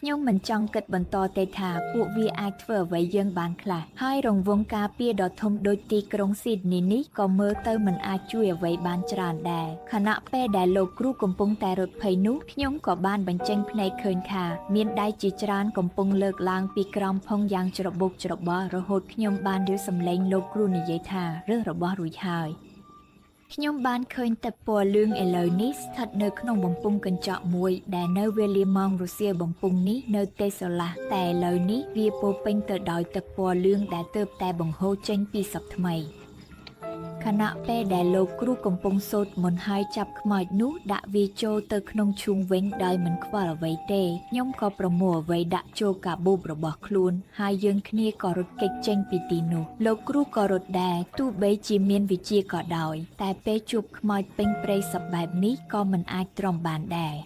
ខ្ញុំមិនចង់គិតបន្តទេថាពួកវាអាចធ្វើអ្វីយើងបានខ្លះហើយរង្វង់ការពារដ៏ធំដូចទីក្រុងស៊ីដនីនេះក៏មើលទៅមិនអាចជួយអ្វីបានច្រើនដែរខណៈពេលដែលលោកគ្រូកំពុងតែរត់ភ័យនោះខ្ញុំក៏បានបញ្ចេញភ្នែកឃើញថាមានដៃជាច្រើនកំពុងលើកឡើងពីក្រោមផុងយ៉ាងច្របូកច្របល់រហូតខ្ញុំបានឮសំឡេងលោកគ្រូនិយាយថារឿងរបស់រួចហើយខ្ញុំបានឃើញទឹកពណ៌លឿងឥឡូវនេះស្ថិតនៅក្នុងបំពង់កញ្ចក់មួយដែលនៅវេលាម៉ោងរសៀលបំពង់នេះនៅទេសឡះតែឥឡូវនេះវាពោពេញទៅដោយទឹកពណ៌លឿងដែលទើបតែបង្ហូរចេញពីសពថ្មីខ ខណៈពេលដែលលោកគ្រូកំពុងសូត្រមន្តហើយចាប់ខ្មោចនោះដាក់វាចូលទៅក្នុងឈូងវិញដោយមិនខ្វល់អ្វីទេខ្ញុំក៏ប្រមូលអ្វីដាក់ចូលកាបូបរបស់ខ្លួនហើយយើងគ្នាក៏រត់គេចចេញពីទីនោះលោកគ្រូក៏រត់ដែរទោះបីជាមានវិជ្ជាក៏ដោយតែពេលជួបខ្មោចពេញព្រៃសពបែបនេះក៏មិនអាចទ្រាំបានដែរ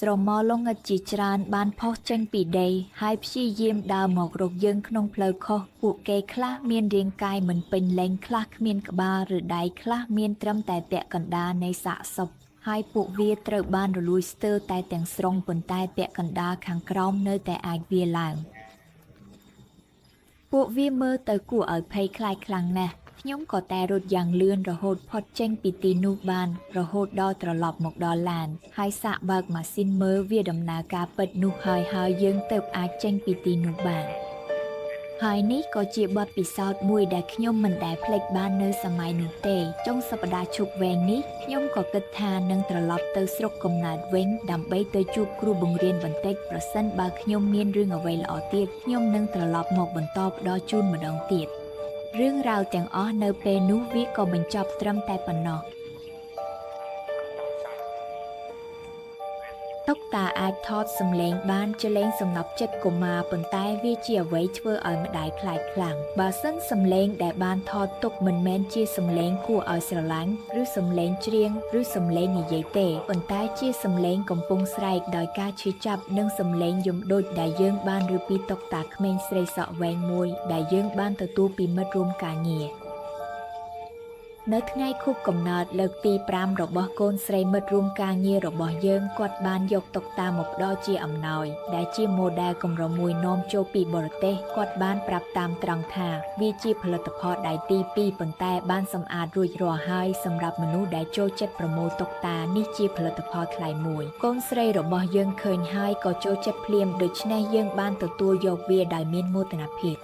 ស្រមោលងឹតជាច្រើនបានផុសចេញពីដីហើយព្យាយាមដើរមករកយើងក្នុងផ្លូវខុសពួកគេខ្លះមានរាងកាយមិនពេញលេញខ្លះគ្មានក្បាលឬដៃខ្លះមានត្រឹមតែពាក់កណ្ដាលនៃសាកសពហើយពួកវាត្រូវបានរលួយស្ទើរតែទាំងស្រុងប៉ុន្តែពាក់កណ្ដាលខាងក្រោមនៅតែអាចវារឡើងពួកវាមើលទៅគួរឲ្យភ័យខ្លាចខ្លាំងណាស់ខ្ញុំក៏តែរត់យ៉ាងលឿនរហូតផុតចេញពីទីនោះបានរហូតដល់ត្រឡប់មកដល់ឡានហើយសាកបើកម៉ាស៊ីនមើលវាដំណើរការពិតនោះហើយហើយយើងទើបអាចចេញពីទីនោះបានហើយនេះក៏ជាបទពិសោធន៍មួយដែលខ្ញុំមិនដែលភ្លេចបាននៅសម័យនោះទេចុងសប្តាហ៍ឈប់វែងនេះខ្ញុំក៏គិតថានឹងត្រឡប់ទៅស្រុកកំណើតវិញដើម្បីទៅជួបគ្រូបង្រៀនបន្តិចប្រសិនបើខ្ញុំមានរឿងអ្វីល្អទៀតខ្ញុំនឹងត្រឡប់មកបន្តផ្ដល់ជូនម្ដងទៀតរឿងរ៉ាវទាំងអស់នៅពេលនោះវាក៏បញ្ចប់ត្រឹមតែប៉ុណ្ណោះតុកតាអាចថតសំឡេងបានជាលេងសំណប់ចិត្តកុមារប៉ុន្តែវាជាអ្វីធ្វើឲ្យម្ដាយខ្លាចខ្លាំងបើសិនសំឡេងដែលបានថតទុកមិនមែនជាសំឡេងគួរឲ្យស្រឡាញ់ឬសំឡេងច្រៀងឬសំឡេងនិយាយទេប៉ុន្តែជាសំឡេងកំពុងស្រែកដោយការឈឺចាប់និងសំឡេងយំដូចដែលយើងបានឮពីតុកតាក្មេងស្រីសក់វែងមួយដែលយើងបានទទួលពីមិត្តរួមការងារនៅថ្ងៃខួបកំណើតលើកទី5របស់កូនស្រីមិត្តរួមការងាររបស់យើងគាត់បានយកតុកតាមកផ្ដល់ជាអំណោយដែលជាម៉ូដែលកម្រមួយនាំចូលពីបរទេសគាត់បានប្រាប់តាមត្រង់ថាវាជាផលិតផលដៃទី2ប៉ុន្តែបានសម្អាតរួចរាល់ហើយសម្រាប់មនុស្សដែលចូលចិត្តប្រមូលតុកតានេះជាផលិតផលថ្លៃមួយកូនស្រីរបស់យើងឃើញហើយក៏ចូលចិត្តភ្លាមដូច្នេះយើងបានទទួលយកវាដោយមានមោទនភាព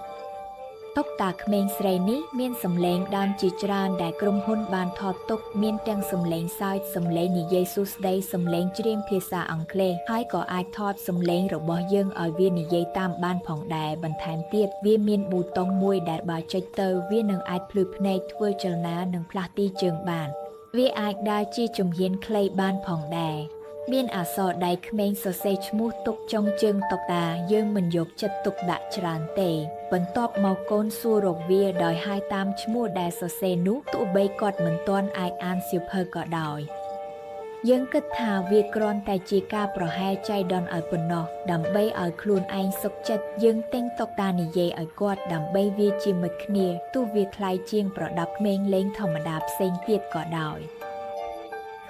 តុកតាក្មេងស្រីនេះមានសំឡេងដើមជាច្រើនដែលក្រុមហ៊ុនបានថតទុកមានទាំងសំឡេងសើចសំឡេងនិយាយសួស្តីសំឡេងច្រៀងភាសាអង់គ្លេសហើយក៏អាចថតសំឡេងរបស់យើងឲ្យវានិយាយតាមបានផងដែរបន្ថែមទៀតវាមានប៊ូតុងមួយដែលបើចុចទៅវានឹងអាចភ្លឺភ្នែកធ្វើចលនានិងផ្លាស់ទីជើងបានវាអាចដើរជាជំហានខ្លីបានផងដែរមានអក្សរដៃក្មេងសរសេរឈ្មោះទុកចុងជើងតុកតាយើងមិនយកចិត្តទុកដាក់ច្រើនទេបន្ទាប់មកកូនសួររកវាដោយហៅតាមឈ្មោះដែលសរសេរនោះទោះបីគាត់មិនទាន់អាចអានសៀវភៅក៏ដោយយើងគិតថាវាគ្រាន់តែជាការប្រហែលចៃដន្យឲ្យប៉ុណ្ណោះដើម្បីឲ្យខ្លួនឯងសុខចិត្តយើងទិញតុកតានិយាយឲ្យគាត់ដើម្បីវាជាមិត្តគ្នាទោះវាថ្លៃជាងប្រដាប់ក្មេងលេងធម្មតាផ្សេងទៀតក៏ដោយ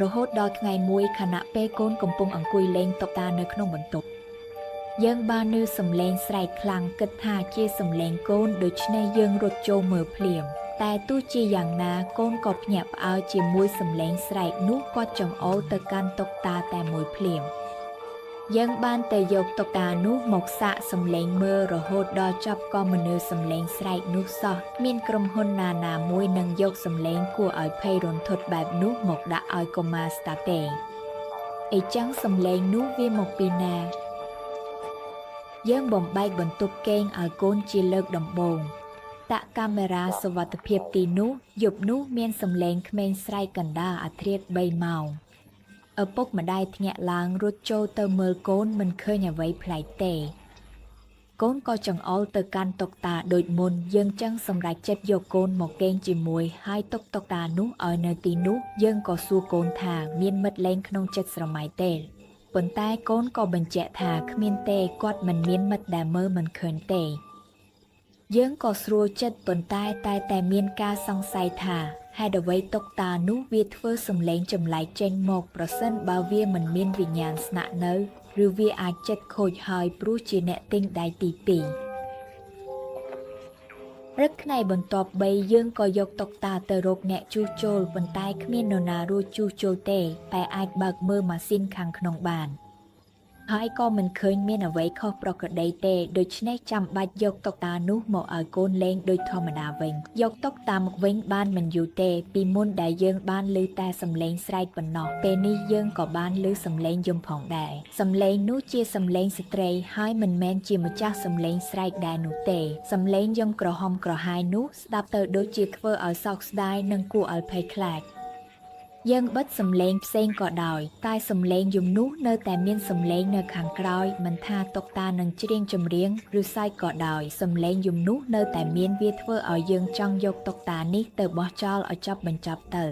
រហូតដល់ថ្ងៃមួយខណៈពេលកូនកំពុងអង្គុយលេងតុកតានៅក្នុងបន្ទប់យើងបានឮសំឡេងស្រែកខ្លាំងគិតថាជាសំឡេងកូនដូច្នេះយើងរត់ចូលមើលភ្លាមតែទោះជាយ៉ាងណាកូនក៏ភ្ញាក់ផ្អើលជាមួយសំឡេងស្រែកនោះគាត់ចង្អុលទៅកាន់តុកតាតែមួយភ្លាមយើងបានតែយកតុកតានោះមកសាកសំឡេងមើលរហូតដល់ចប់ក៏មិនឮសំឡេងស្រែកនោះសោះមានក្រុមហ៊ុនណាណាមួយនឹងយកសំឡេងគួរឲ្យភ័យរន្ធត់បែបនោះមកដាក់ឲ្យកុមារស្ដាប់ទេអីចឹងសំឡេងនោះវាមកពីណាយើងបំបែកបន្ទប់គេងឲ្យកូនជាលើកដំបូងតាក់កាមេរ៉ាសុវត្ថិភាពទីនោះយប់នោះមានសំឡេងក្មេងស្រែកកណ្ដាលអាធ្រាត្រ3ម៉ោងឪពុកម្ដាយភ្ញាក់ឡើងរត់ចូលទៅមើលកូនមិនឃើញអ្វីប្លែកទេកូនក៏ចង្អុលទៅកាន់តុកតាដូចមុនយើងចឹងសម្រេចចិត្តយកកូនមកគេងជាមួយហើយទុកតុកតានោះឲ្យនៅទីនោះយើងក៏សួរកូនថាមានមិត្តលេងក្នុងចិត្តស្រមៃទេប៉ុន្តែកូនក៏បញ្ជាក់ថាគ្មានទេគាត់មិនមានមិត្តដែលមើលមិនឃើញទេយើងក៏ស្រួលចិត្តប៉ុន្តែតែមានការសង្ស័យថាហេតុអ្វីតុកតានោះវាធ្វើសំឡេងចម្លែកចេញមកប្រសិនបើវាមិនមានវិញ្ញាណស្នាក់នៅឬវាអាចចិត្តខូចហើយព្រោះជាអ្នកទិញដៃទី2ព្រឹកថ្ងៃបន្ទាប់3យើងក៏យកតុកតាទៅរកអ្នកជួសជុលប៉ុន្តែគ្មាននរណារួចជួសជុលទេតែអាចបើកមើលម៉ាស៊ីនខាងក្នុងបាន ហើយក៏មិនឃើញមានអ្វីខុសប្រក្រតីទេដូច្នេះចាំបាច់យកតុក្កតានោះមកឲ្យកូនលេងដូចធម្មតាវិញយកតុក្កតាមកវិញបានមិនយូរទេពីមុនដែលយើងបានឮតែសំឡេងស្រែកប៉ុណ្ណោះពេលនេះយើងក៏បានឮសំឡេងយំផងដែរសំឡេងនោះជាសំឡេងស្ត្រីហើយមិនមែនជាម្ចាស់សំឡេងស្រែកដែរនោះទេសំឡេងយំក្រហមក្រហាយនោះស្ដាប់ទៅដូចជាធ្វើឲ្យសោកស្ដាយនិងគួរឲ្យភ័យខ្លាចយើងបិទសំឡេងផ្សេងក៏ដោយតែសំឡេងយំនោះនៅតែមានសំឡេងនៅខាងក្រោយមិនថាតុកតានឹងច្រៀងចម្រៀងឬសើចក៏ដោយសំឡេងយំនោះនៅតែមានវាធ្វើឲ្យយើងចង់យកតុកតានេះទៅបោះចោលឲ្យចប់បញ្ចប់ទៅ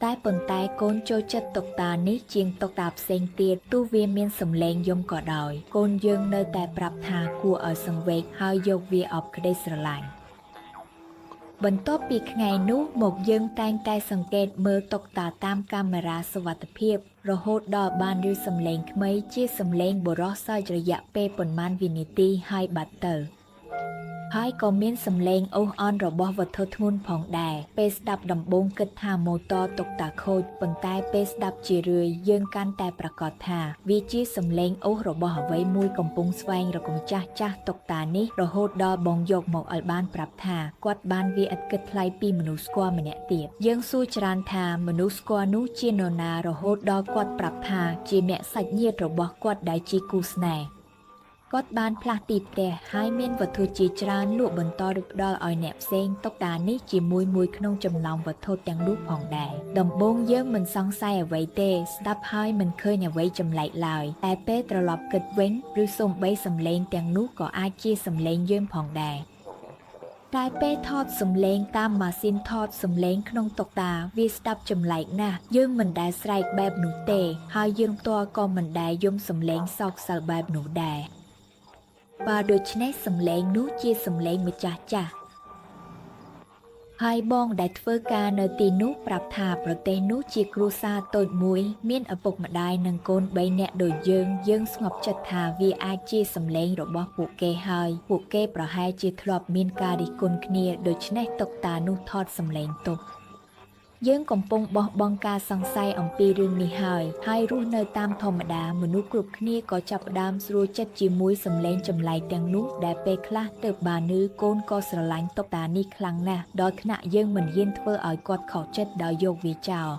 តែប៉ុន្តែកូនចូលចិត្តតុកតានេះជាងតុកតាផ្សេងទៀតទោះវាមានសំឡេងយំក៏ដោយកូនយើងនៅតែប្រាប់ថាគួរឲ្យសង្វេគហើយយកវាអបក្តីស្រឡាញ់បន្ទាប់ពីថ្ងៃនោះមកយើងតែងតែសង្កេតមើលតុកតាតាមកាមេរ៉ាសុវត្ថិភាពរហូតដល់បានឮសំឡេងថ្មីជាសំឡេងបុរសសើចរយៈពេលប៉ុន្មានវិនាទីហើយបាត់ទៅហើយក៏មានសំឡេងអូសអន់របស់វត្ថុធ្ងន់ផងដែរពេលស្ដាប់ដំបូងគិតថាម៉ូតូតុកតាខូចប៉ុន្តែពេលស្ដាប់ជារឿយយើងកាន់តែប្រាកដថាវាជាសំឡេងអូសរបស់អ្វីមួយកំពុងស្វែងរកម្ចាស់ចាស់តុកតានេះរហូតដល់បងយកមកឲ្យបានប្រាប់ថាគាត់បានវាឥតគិតថ្លៃពីមនុស្សស្គាល់ម្នាក់ទៀតយើងសួរច្រើនថាមនុស្សស្គាល់នោះជានរណារហូតដល់គាត់ប្រាប់ថាជាអ្នកសាច់ញាតិរបស់គាត់ដែលជាគូស្នេហ៍គាត់បានផ្លាស់ទីផ្ទះហើយមានវត្ថុជាច្រើនលក់បន្តឬផ្ដល់ឲ្យអ្នកផ្សេងតុកតានេះជាមួយមួយក្នុងចំណោមវត្ថុទាំងនោះផងដែរដំបូងយើងមិនសង្ស័យអ្វីទេស្ដាប់ហើយមិនឃើញអ្វីចម្លែកឡើយតែពេលត្រឡប់គិតវិញឬសូម្បីសំឡេងទាំងនោះក៏អាចជាសំឡេងយើងផងដែរតែពេលថតសំឡេងតាមម៉ាស៊ីនថតសំឡេងក្នុងតុកតាវាស្ដាប់ចម្លែកណាស់យើងមិនដែលស្រែកបែបនោះទេហើយយើងផ្ទាល់ក៏មិនដែលយំសំឡេងសោកសៅបែបនោះដែរបើដូច្នេះសំឡេងនោះជាសំឡេងម្ចាស់ចាស់ហើយបងដែលធ្វើការនៅទីនោះប្រាប់ថាប្រទេសនោះជាគ្រួសារតូចមួយមានឪពុកម្ដាយនិងកូន3នាក់ដូចយើងយើងស្ងប់ចិត្តថាវាអាចជាសំឡេងរបស់ពួកគេហើយពួកគេប្រហែលជាធ្លាប់មានការរិះគន់គ្នាដូច្នេះតុកតានោះថតសំឡេងទុកយើងកំពុងបោះបង់ការសង្ស័យអំពីរឿងនេះហើយហើយរស់នៅតាមធម្មតាមនុស្សគ្រប់គ្នាក៏ចាប់ផ្ដើមស្រួលចិត្តជាមួយសំឡេងចម្លែកទាំងនោះដែលពេលខ្លះទើបបានឮកូនក៏ស្រឡាញ់តុកតានេះខ្លាំងណាស់ដល់ថ្នាក់យើងមិនហ៊ានធ្វើឲ្យគាត់ខកចិត្តដោយយកវាចោល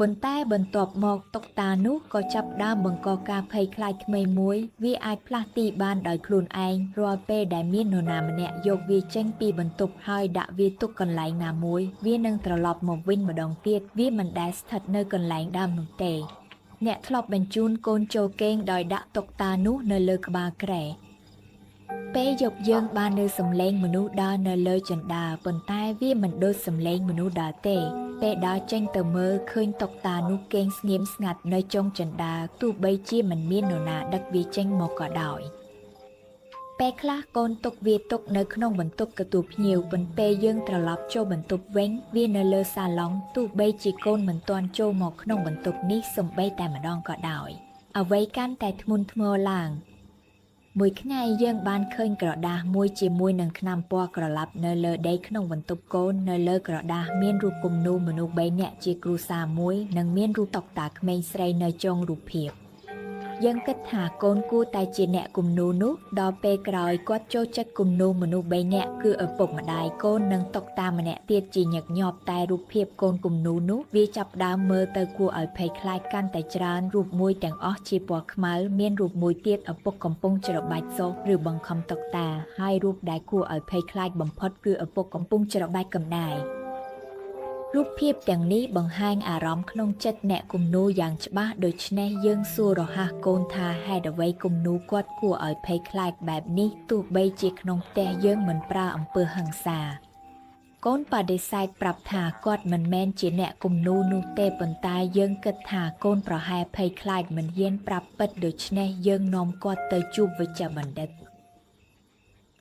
ប៉ុន្តែបន្ទាប់មកតុកតានោះក៏ចាប់ផ្ដើមបង្កការភ័យខ្លាចថ្មីមួយវាអាចផ្លាស់ទីបានដោយខ្លួនឯងរាល់ពេលដែលមាននរណាម្នាក់យកវាចេញពីបន្ទប់ហើយដាក់វាទុកកន្លែងណាមួយវានឹងត្រឡប់មកវិញម្ដងទៀតវាមិនដែលស្ថិតនៅកន្លែងដើមនោះទេអ្នកធ្លាប់បញ្ជូនកូនចូលគេងដោយដាក់តុកតានោះនៅលើក្បាលគ្រែពេលយប់យើងបានឮសំឡេងមនុស្សដើរនៅលើជណ្ដើរប៉ុន្តែវាមិនដូចសំឡេងមនុស្សដើរទេពេលដើរចេញទៅមើលឃើញតុកតានោះគេងស្ងៀមស្ងាត់នៅចុងជណ្ដើរទោះបីជាមិនមាននរណាដឹកវាចេញមកក៏ដោយពេលខ្លះកូនទុកវាទុកនៅក្នុងបន្ទប់ទទួលភ្ញៀវប៉ុន្តែយើងត្រឡប់ចូលបន្ទប់វិញវានៅលើសាឡុងទោះបីជាកូនមិនទាន់ចូលមកក្នុងបន្ទប់នេះសូម្បីតែម្ដងក៏ដោយអ្វីកាន់តែធ្ងន់ធ្ងរឡើងមួយថ្ងៃយើងបានឃើញក្រដាសមួយជាមួយនឹងថ្នាំពណ៌ក្រឡាប់នៅលើដីក្នុងបន្ទប់កូននៅលើក្រដាសមានរូបគំនូរមនុស្ស3នាក់ជាគ្រួសារមួយនិងមានរូបតុកតាក្មេងស្រីនៅចុងរូបភាពយើងគិតថាកូនគួរតែជាអ្នកគំនូរនោះដល់ពេលក្រោយគាត់ចូលចិត្តគំនូរមនុស្ស3នាក់គឺឪពុកម្ដាយកូននិងតុកតាម្នាក់ទៀតជាញឹកញាប់តែរូបភាពកូនគំនូរនោះវាចាប់ផ្ដើមមើលទៅគួរឲ្យភ័យខ្លាចកាន់តែច្រើនរូបមួយទាំងអស់ជាពណ៌ខ្មៅមានរូបមួយទៀតឪពុកកំពុងច្របាច់សូត្រឬបង្ខំតុកតាហើយរូបដែលគួរឲ្យភ័យខ្លាចបំផុតគឺឪពុកកំពុងច្របាច់កំដៃរូបភាពទាំងនេះបង្ហាញអារម្មណ៍ក្នុងចិត្តអ្នកគំនូរយ៉ាងច្បាស់ដូច្នេះយើងសួររហ័សកូនថាហេតុអ្វីគំនូរគាត់គួរឲ្យភ័យខ្លាចបែបនេះទោះបីជាក្នុងផ្ទះយើងមិនប្រើអំពើហិង្សាកូនបដិសេធប្រាប់ថាគាត់មិនមែនជាអ្នកគំនូរនោះទេប៉ុន្តែយើងគិតថាកូនប្រហែលភ័យខ្លាចមិនហ៊ានប្រាប់ពិតដូច្នេះយើងនាំគាត់ទៅជួបវេជ្ជបណ្ឌិត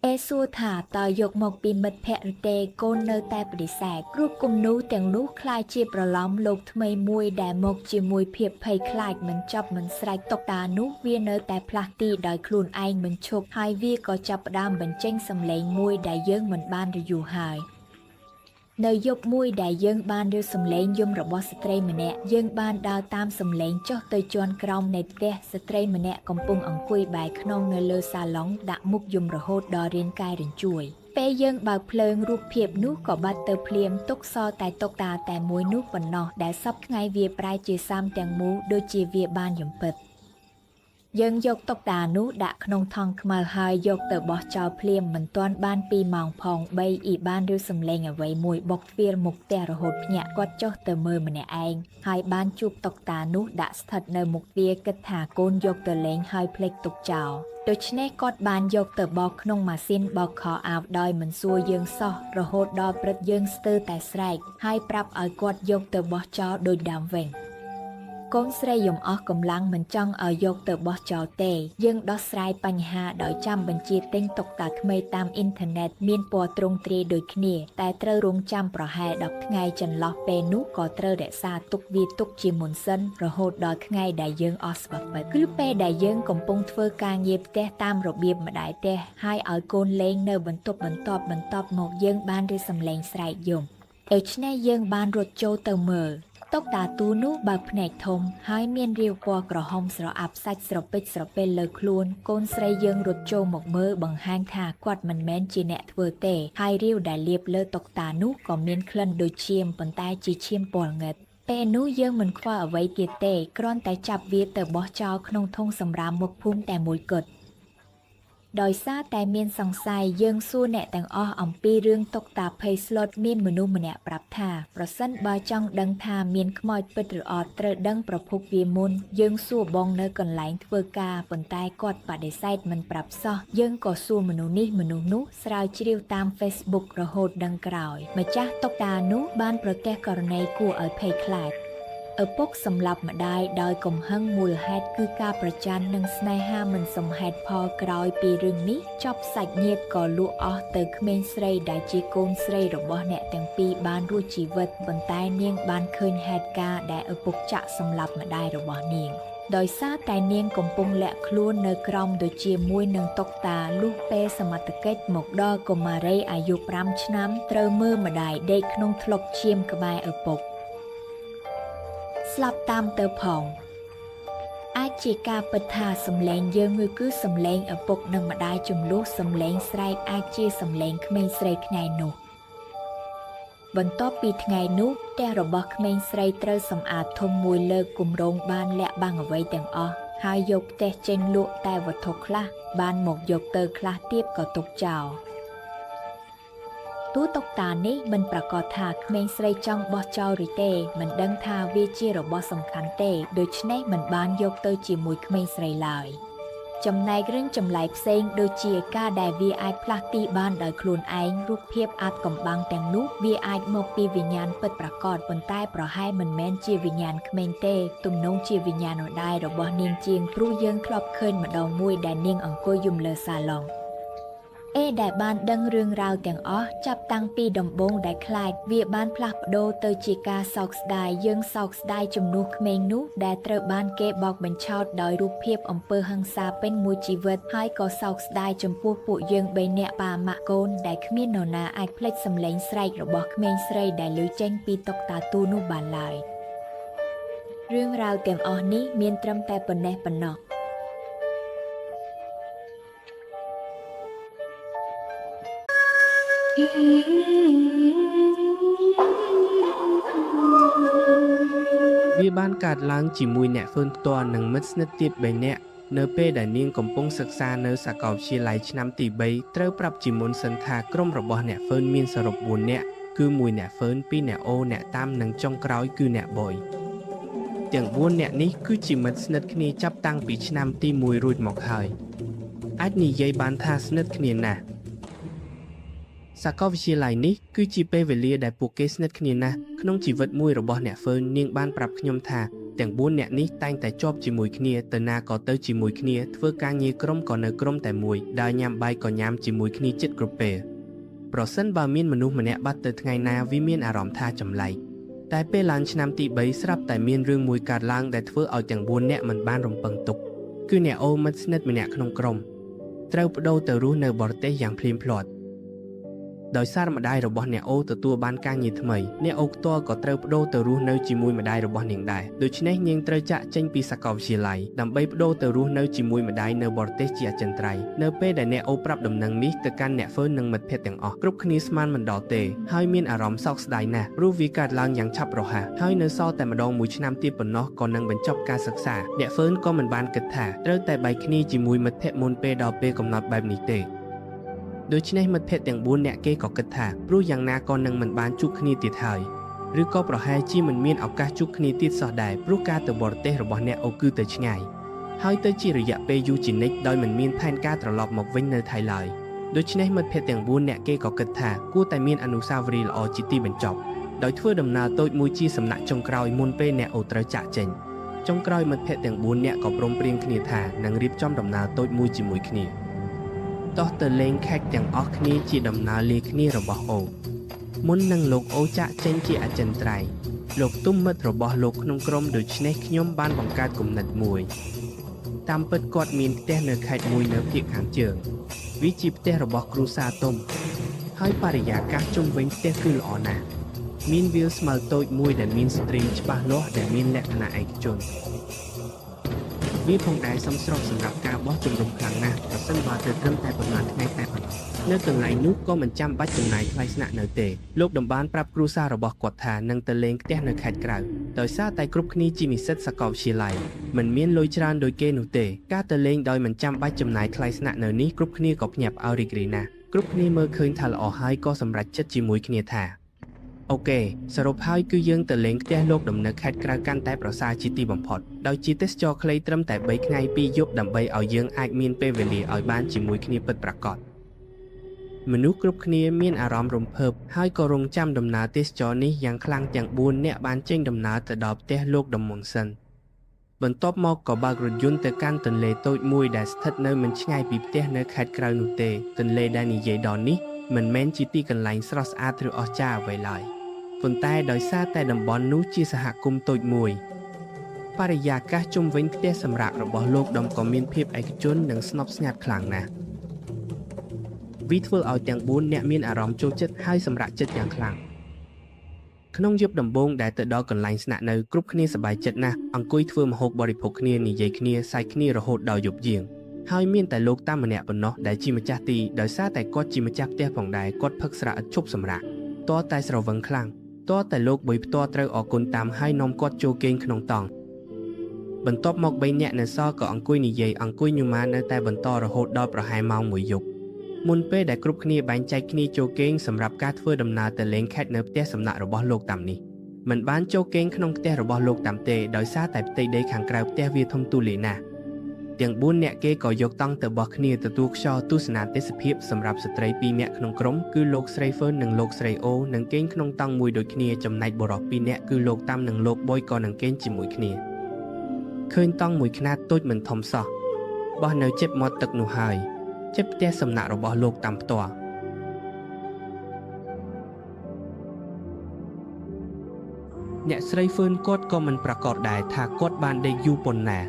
អេសួរថាតើយកមកពីមិត្តភក្តិឬទេកូននៅតែបដិសេធរូបគំនូរទាំងនោះក្លាយជាប្រឡំលោកថ្មីមួយដែលមកជាមួយភាពភ័យខ្លាចមិនចប់មិនស្រេចតុកតានោះវានៅតែផ្លាស់ទីដោយខ្លួនឯងមិនឈប់ហើយវាក៏ចាប់ផ្ដើមបញ្ចេញសំឡេងមួយដែលយើងមិនបានរយូរហើយ នៅយប់មួយដែលយើងបានឮសំឡេងយំរបស់ស្ត្រីម្នាក់យើងបានដើរតាមសំឡេងចុះទៅជាន់ក្រោមនៃផ្ទះស្ត្រីម្នាក់កំពុងអង្គុយបែរខ្នងនៅលើសាឡុងដាក់មុខយំរហូតដល់រាងកាយរញ្ជួយពេលយើងបើកភ្លើងរូបភាពនោះក៏បាត់ទៅភ្លាមទុកសល់តែតុកតាតែមួយនោះប៉ុណ្ណោះដែលសព្វថ្ងៃវាប្រែជាសាំទាំងមូលដូចជាវាបានយំពិតយើងយកតុកតានោះដាក់ក្នុងថង់ខ្មៅហើយយកទៅបោះចោលភ្លាមមិនទាន់បាន2ម៉ោងផង3អ៊ីបានឮសំឡេងអ្វីមួយបុកទ្វារមុខផ្ទះរហូតភ្ញាក់គាត់ចុះទៅមើលម្នាក់ឯងហើយបានជួបតុកតានោះដាក់ស្ថិតនៅមុខទ្វារគិតថាកូនយកទៅលេងហើយភ្លេចទុកចោលដូច្នេះគាត់បានយកទៅបោកក្នុងម៉ាស៊ីនបោកខោអាវដោយមិនសួរយើងសោះរហូតដល់ព្រឹកយើងស្ទើរតែស្រែកហើយប្រាប់ឲ្យគាត់យកទៅបោះចោលដូចដើមវិញកូនស្រីយំអស់កម្លាំងមិនចង់ឲ្យយកទៅបោះចោលទេយើងដោះស្រាយបញ្ហាដោយចាំបញ្ជាទិញតុកតាថ្មីតាមអ៊ីនធឺណិតមានពណ៌ទ្រង់ទ្រាយដូចគ្នាតែត្រូវរងចាំប្រហែល10ថ្ងៃចន្លោះពេលនោះក៏ត្រូវរក្សាទុកវាទុកជាមុនសិនរហូតដល់ថ្ងៃដែលយើងអស់ស្បពិតគឺពេលដែលយើងកំពុងធ្វើការងារផ្ទះតាមរបៀបម្ដាយផ្ទះហើយឲ្យកូនលេងនៅបន្ទប់បន្ទាប់បន្ទាប់មកយើងបានឮសំឡេងស្រែកយំដូច្នេះយើងបានរត់ចូលទៅមើលតុកតាទូនោះបើកភ្នែកធំហើយមានរាវពណ៌ក្រហមស្រអាប់សាច់ស្រពេចស្រពេលលើខ្លួនកូនស្រីយើងរត់ចូលមកមើលបង្ហាញថាគាត់មិនមែនជាអ្នកធ្វើទេហើយរាវដែលលាបលើតុកតានោះក៏មានក្លិនដូចឈាមប៉ុន្តែជាឈាមពណ៌ងឹតពេលនោះយើងមិនខ្វល់អ្វីទៀតទេគ្រាន់តែចាប់វាទៅបោះចោលក្នុងធុងសម្រាមមុខភូមិតែមួយគត់ដោយសារតែមានសង្ស័យយើងសួរអ្នកទាំងអស់អំពីរឿងតុកតាភ័យស្លុតមានមនុស្សម្នាក់ប្រាប់ថាប្រសិនបើចង់ដឹងថាមានខ្មោចពិតឬអត់ត្រូវដឹងប្រភពវាមុនយើងសួរបងនៅកន្លែងធ្វើការប៉ុន្តែគាត់បដិសេធមិនប្រាប់សោះយើងក៏សួរមនុស្សនេះមនុស្សនោះស្រាវជ្រាវតាម Facebook រហូតដឹងក្រោយម្ចាស់តុកតានោះបានប្រទះករណីគួរឲ្យភ័យខ្លាចឪពុកសម្លាប់ម្ដាយដោយកំហឹងមូលហេតុគឺការប្រច័ណ្ឌនិងស្នេហាមិនសមហេតុផលក្រោយពីរឿងនេះចប់សាច់ញាតិក៏លក់អស់ទៅក្មេងស្រីដែលជាកូនស្រីរបស់អ្នកទាំងពីរបានរួចជីវិតប៉ុន្តែនាងបានឃើញហេតុការណ៍ដែលឪពុកចាក់សម្លាប់ម្ដាយរបស់នាងដោយសារតែនាងកំពុងលាក់ខ្លួននៅក្រោមដូចជាមួយនឹងតុកតាលុះពេលសមត្ថកិច្ចមកដល់កុមារីអាយុ5ឆ្នាំត្រូវមើលម្ដាយដេកក្នុងថ្លុកឈាមក្បែរឪពុកស្លាប់តាមទៅផងអាចជាការពិតថាសំឡេងយើងមួយគឺសំឡេងឪពុកនិងម្ដាយចំនួនសំឡេងស្រែកអាចជាសំឡេងក្មេងស្រីថ្ងៃនោះបន្ទាប់ពីថ្ងៃនោះផ្ទះរបស់ក្មេងស្រីត្រូវសម្អាតធំមួយលើកគម្រោងបានលាក់បាំងអ្វីទាំងអស់ហើយយកផ្ទះចេញលក់តែវត្ថុខ្លះបានមកយកទៅខ្លះទៀតក៏ទុកចោលទូតុកតានេះមិនប្រកាសថាក្មេងស្រីចង់បោះចោលឬទេមិនដឹងថាវាជារបស់សំខាន់ទេដូច្នេះមិនបានយកទៅជាមួយក្មេងស្រីឡើយចំណែករឿងចម្លែកផ្សេងដូចជាការដែលវាអាចផ្លាស់ទីបានដោយខ្លួនឯងរូបភាពអាចកំបាំងទាំងនោះវាអាចមកពីវិញ្ញាណពិតប្រាកដប៉ុន្តែប្រហែលមិនមែនជាវិញ្ញាណក្មេងទេទំនងជាវិញ្ញាណម្ដាយរបស់នាងជាងព្រោះយើងធ្លាប់ឃើញម្ដងមួយដែលនាងអង្គុយយំលើសាឡុងដែលបានដឹងរឿងរ៉ាវទាំងអស់ចាប់តាំងពីដំបូងដែលខ្លាចវាបានផ្លាស់ប្ដូរទៅជាការសោកស្ដាយយើងសោកស្ដាយជំនួសក្មេងនោះដែលត្រូវបានគេបោកបញ្ឆោតដោយរូបភាពអំពើហិង្សាពេញមួយជីវិតហើយក៏សោកស្ដាយចំពោះពួកយើងបីនាក់ប៉ាម៉ាក់កូនដែលគ្មាននរណាអាចភ្លេចសម្លេងស្រែករបស់ក្មេងស្រីដែលឮចេញពីតុកតាទូនោះបានឡើយរឿងរ៉ាវទាំងអស់នេះមានត្រឹមតែប៉ុណ្ណេះប៉ុណ្ណោះ វាបានកើតឡើងជាមួយអ្នកហ្វឺនផ្ទាល់និងមិត្តស្និទ្ធទៀត3នាក់នៅពេលដែលនាងកំពុងសិក្សានៅសាកលវិទ្យាល័យឆ្នាំទី3ត្រូវប្រាប់ជាមុនសិនថាក្រុមរបស់អ្នកហ្វឺនមានសរុប4នាក់គឺមួយអ្នកហ្វឺន2អ្នកអូអ្នកតាំនិងចុងក្រោយគឺអ្នកបយទាំង4នាក់នេះគឺជាមិត្តស្និទ្ធគ្នាចាប់តាំងពីឆ្នាំទី1រួចមកហើយអាចនិយាយបានថាស្និទ្ធគ្នាណាស់សាកលវិទ្យាល័យនេះគឺជាពេលវេលាដែលពួកគេស្និទ្ធគ្នាណាស់ក្នុងជីវិតមួយរបស់អ្នកហ្វឺននាងបានប្រាប់ខ្ញុំថាទាំង4នាក់នេះតែងតែជាប់ជាមួយគ្នាទៅណាក៏ទៅជាមួយគ្នាធ្វើការងារក្រុមក៏នៅក្រុមតែមួយដើរញ៉ាំបាយក៏ញ៉ាំជាមួយគ្នាជិតគ្រប់ពេលប្រសិនបើមានមនុស្សម្នាក់បាត់ទៅថ្ងៃណាវាមានអារម្មណ៍ថាចម្លែកតែពេលឡើងឆ្នាំទី3ស្រាប់តែមានរឿងមួយកើតឡើងដែលធ្វើឲ្យទាំង4នាក់មិនបានរំពឹងទុកគឺអ្នកអូមិត្តស្និទ្ធម្នាក់ក្នុងក្រុមត្រូវប្ដូរទៅរស់នៅបរទេសយ៉ាងភ្លាមភ្លាត់ ដោយសារម្ដាយរបស់អ្នកអូទទួលបានការងារថ្មីអ្នកអូផ្ទាល់ក៏ត្រូវប្ដូរទៅរស់នៅជាមួយម្ដាយរបស់នាងដែរដូច្នេះនាងត្រូវចាកចេញពីសាកលវិទ្យាល័យដើម្បីប្ដូរទៅរស់នៅជាមួយម្ដាយនៅបរទេសជាអចិន្ត្រៃយ៍នៅពេលដែលអ្នកអូប្រាប់ដំណឹងនេះទៅកាន់អ្នកហ្វឺននិងមិត្តភ័ក្តិទាំងអស់គ្រប់គ្នាស្មានមិនដល់ទេហើយមានអារម្មណ៍សោកស្ដាយណាស់ព្រោះវាកើតឡើងយ៉ាងឆាប់រហ័សហើយនៅសល់តែម្ដងមួយឆ្នាំទៀតប៉ុណ្ណោះក៏នឹងបញ្ចប់ការសិក្សាអ្នកហ្វឺនក៏មិនបានគិតថាត្រូវតែបែកគ្នាជាមួយមិត្តភ័ក្តិមុនពេលដល់ពេលកំណត់បែបនេះទេ ដូច្នេះមិត្តភ័ក្តិទាំង4នាក់គេក៏គិតថាព្រោះយ៉ាងណាក៏នឹងមិនបានជួបគ្នាទៀតហើយឬក៏ប្រហែលជាមិនមានឱកាសជួបគ្នាទៀតសោះដែរព្រោះការទៅបរទេសរបស់អ្នកអូគឺទៅឆ្ងាយហើយទៅជារយៈពេលយូរជានិច្ចដោយមិនមានផែនការត្រឡប់មកវិញនៅថៃឡើយដូច្នេះមិត្តភ័ក្តិទាំង4នាក់គេក៏គិតថាគួរតែមានអនុស្សាវរីយ៍ល្អជាទីបញ្ចប់ដោយធ្វើដំណើរតូចមួយជាសំណាក់ចុងក្រោយមុនពេលអ្នកអូត្រូវចាកចេញចុងក្រោយមិត្តភ័ក្តិទាំង4នាក់ក៏ព្រមព្រៀងគ្នាថានឹងរៀបចំដំណើរតូចមួយជាមួយគ្នា តោះទៅលេងខេកទាំងអស់គ្នាជាដំណើរលាគ្នារបស់អូមុននឹងលោកអូចាក់ចេញជាអចិន្ត្រៃយ៍លោកទុំមិត្តរបស់លោកក្នុងក្រុមដូច្នេះខ្ញុំបានបង្កើតគំនិតមួយតាមពិតគាត់មានផ្ទះនៅខេត្តមួយនៅភាគខាងជើងវាជាផ្ទះរបស់គ្រួសារទុំហើយបរិយាកាសជុំវិញផ្ទះគឺល្អណាស់មានវាលស្មៅតូចមួយដែលមានស្ទ្រីមច្បាស់លាស់ដែលមានលក្ខណៈឯកជន វាផងដែរសមស្របសម្រាប់ការបោះជំរំខ្លាំងណាស់ប្រសិនបើទៅត្រឹមតែប៉ុន្មានថ្ងៃតែប៉ុណ្ណោះនៅកន្លែងនោះក៏មិនចាំបាច់ចំណាយថ្លៃស្នាក់នៅទេលោកតំបានប្រាប់គ្រួសាររបស់គាត់ថានឹងទៅលេងផ្ទះនៅខេត្តក្រៅដោយសារតែគ្រប់គ្នាជានិស្សិតសាកលវិទ្យាល័យមិនមានលុយច្រើនដូចគេនោះទេការទៅលេងដោយមិនចាំបាច់ចំណាយថ្លៃស្នាក់នៅនេះគ្រប់គ្នាក៏ភ្ញាក់ផ្អើលរីករាយណាស់គ្រប់គ្នាមើលឃើញថាល្អហើយក៏សម្រេចចិត្តជាមួយគ្នាថា អូខេសរុបហើយគឺយើងទៅលេងផ្ទះលោកដំណើរខេត្តក្រៅកាន់តែប្រសើរជាទីបំផុតដោយជាទេសចរខ្លីត្រឹមតែ3ថ្ងៃ2យប់ដើម្បីឲ្យយើងអាចមានពេលវេលាឲ្យបានជាមួយគ្នាពិតប្រាកដមនុស្សគ្រប់គ្នាមានអារម្មណ៍រំភើបហើយក៏រងចាំដំណើរទេសចរនេះយ៉ាងខ្លាំងទាំង4នាក់បានចេញដំណើរទៅដល់ផ្ទះលោកដំមុនសិនបន្ទាប់មកក៏បើករថយន្តទៅកាន់ទន្លេតូចមួយដែលស្ថិតនៅមិនឆ្ងាយពីផ្ទះនៅខេត្តក្រៅនោះទេទន្លេដែលនិយាយដល់នេះមិនមែនជាទីកន្លែងស្រស់ស្អាតឬអស្ចារ្យអ្វីឡើយ ប៉ុន្តែដោយសារតែតំបន់នោះជាសហគមន៍តូចមួយបរិយាកាសជុំវិញផ្ទះសម្រាករបស់លោកដំក៏មានភាពឯកជននិងស្ងប់ស្ងាត់ខ្លាំងណាស់វាធ្វើឲ្យទាំង4អ្នកមានអារម្មណ៍ចូលចិត្តហើយសម្រាកចិត្តយ៉ាងខ្លាំងក្នុងយប់ដំបូងដែលទៅដល់កន្លែងស្នាក់នៅគ្រប់គ្នាសប្បាយចិត្តណាស់អង្គុយធ្វើម្ហូបបរិភោគគ្នានិយាយគ្នាសើចគ្នារហូតដល់យប់យាងហើយមានតែលោកតាម្នាក់ប៉ុណ្ណោះដែលជាម្ចាស់ទីដោយសារតែគាត់ជាម្ចាស់ផ្ទះផងដែរគាត់ផឹកស្រាឥតឈប់សម្រាកតើតែស្រវឹងខ្លាំង តើតែលោកបុយផ្ទាល់ត្រូវអរគុណតាមហើយនាំគាត់ចូលគេងក្នុងតង់បន្ទាប់មក3នាក់នៅសល់ក៏អង្គុយនិយាយអង្គុយញម៉ានៅតែបន្តរហូតដល់ប្រហែលម៉ោង1យប់មុនពេលដែលគ្រប់គ្នាបែងចែកគ្នាចូលគេងសម្រាប់ការធ្វើដំណើរទៅលេងខេត្តនៅផ្ទះសំណាក់របស់លោកតាមនេះមិនបានចូលគេងក្នុងផ្ទះរបស់លោកតាមទេដោយសារតែផ្ទៃដីខាងក្រៅផ្ទះវាធំទូលាយណាស់ទាំង4នាក់គេក៏យកតង់ទៅបោះគ្នាទទួលខ្យល់ទស្សនាទេសភាពសម្រាប់ស្ត្រី2នាក់ក្នុងក្រុមគឺលោកស្រីហ្វឺននិងលោកស្រីអូនឹងគេងក្នុងតង់មួយដូចគ្នាចំណែកបុរស2នាក់គឺលោកតាំនិងលោកប៊យក៏នឹងគេងជាមួយគ្នាឃើញតង់មួយខ្នាតតូចមិនធំសោះបោះនៅជិតមាត់ទឹកនោះហើយជិតផ្ទះសំណាក់របស់លោកតាំផ្ទាល់អ្នកស្រីហ្វឺនគាត់ក៏មិនប្រកាសដែរថាគាត់បានដេកយូរប៉ុណ្ណា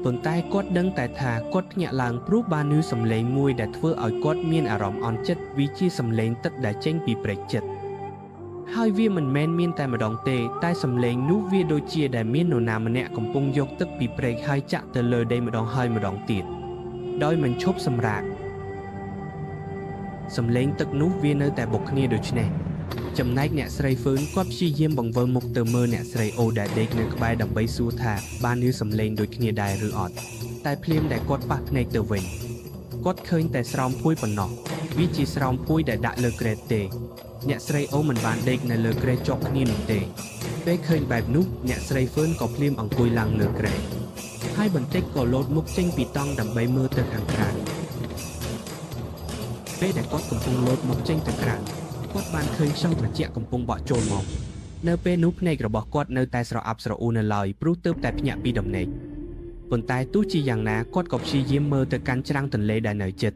ប៉ុន្តែគាត់ដឹងតែថាគាត់ភ្ញាក់ឡើងព្រោះបានឮសំឡេងមួយដែលធ្វើឲ្យគាត់មានអារម្មណ៍អន់ចិត្តវាជាសំឡេងទឹកដែលចេញពីព្រែកចិត្តហើយវាមិនមែនមានតែម្ដងទេតែសំឡេងនោះវាដូចជាដែលមាននរណាម្នាក់កំពុងយកទឹកពីព្រែកហើយចាក់ទៅលើដីម្ដងហើយម្ដងទៀតដោយមិនឈប់សម្រាកសំឡេងទឹកនោះវានៅតែបុកគ្នាដូចនេះចំណែកអ្នកស្រីហ្វឺនគាត់ព្យាយាមបង្វិលមុខទៅមើលអ្នកស្រីអូដែលដេកនៅក្បែរដើម្បីសួរថាបានឮសំឡេងដូចគ្នាដែរឬអត់តែភ្លាមដែលគាត់ប៉ះភ្នែកទៅវិញគាត់ឃើញតែស្រោមភួយប៉ុណ្ណោះវាជាស្រោមភួយដែលដាក់លើក្រែទេអ្នកស្រីអូមិនបានដេកនៅលើក្រែជាប់គ្នានោះទេពេលឃើញបែបនោះអ្នកស្រីហ្វឺនក៏ភ្លាមអង្គុយឡើងលើក្រែហើយបន្តិចក៏លោតមុខចេញពីតង់ដើម្បីមើលទៅខាងក្រៅពេលដែលគាត់កំពុងលោតមុខចេញទៅក្រៅគាត់បានឃើញខ្យល់ត្រជាក់កំពុងបក់ចូលមកនៅពេលនោះភ្នែករបស់គាត់នៅតែស្រអាប់ស្រអ៊ូនៅឡើយព្រោះទើបតែភ្ញាក់ពីដំណេកប៉ុន្តែទោះជាយ៉ាងណាគាត់ក៏ព្យាយាមមើលទៅកាន់ច្រាំងទន្លេដែលនៅជិត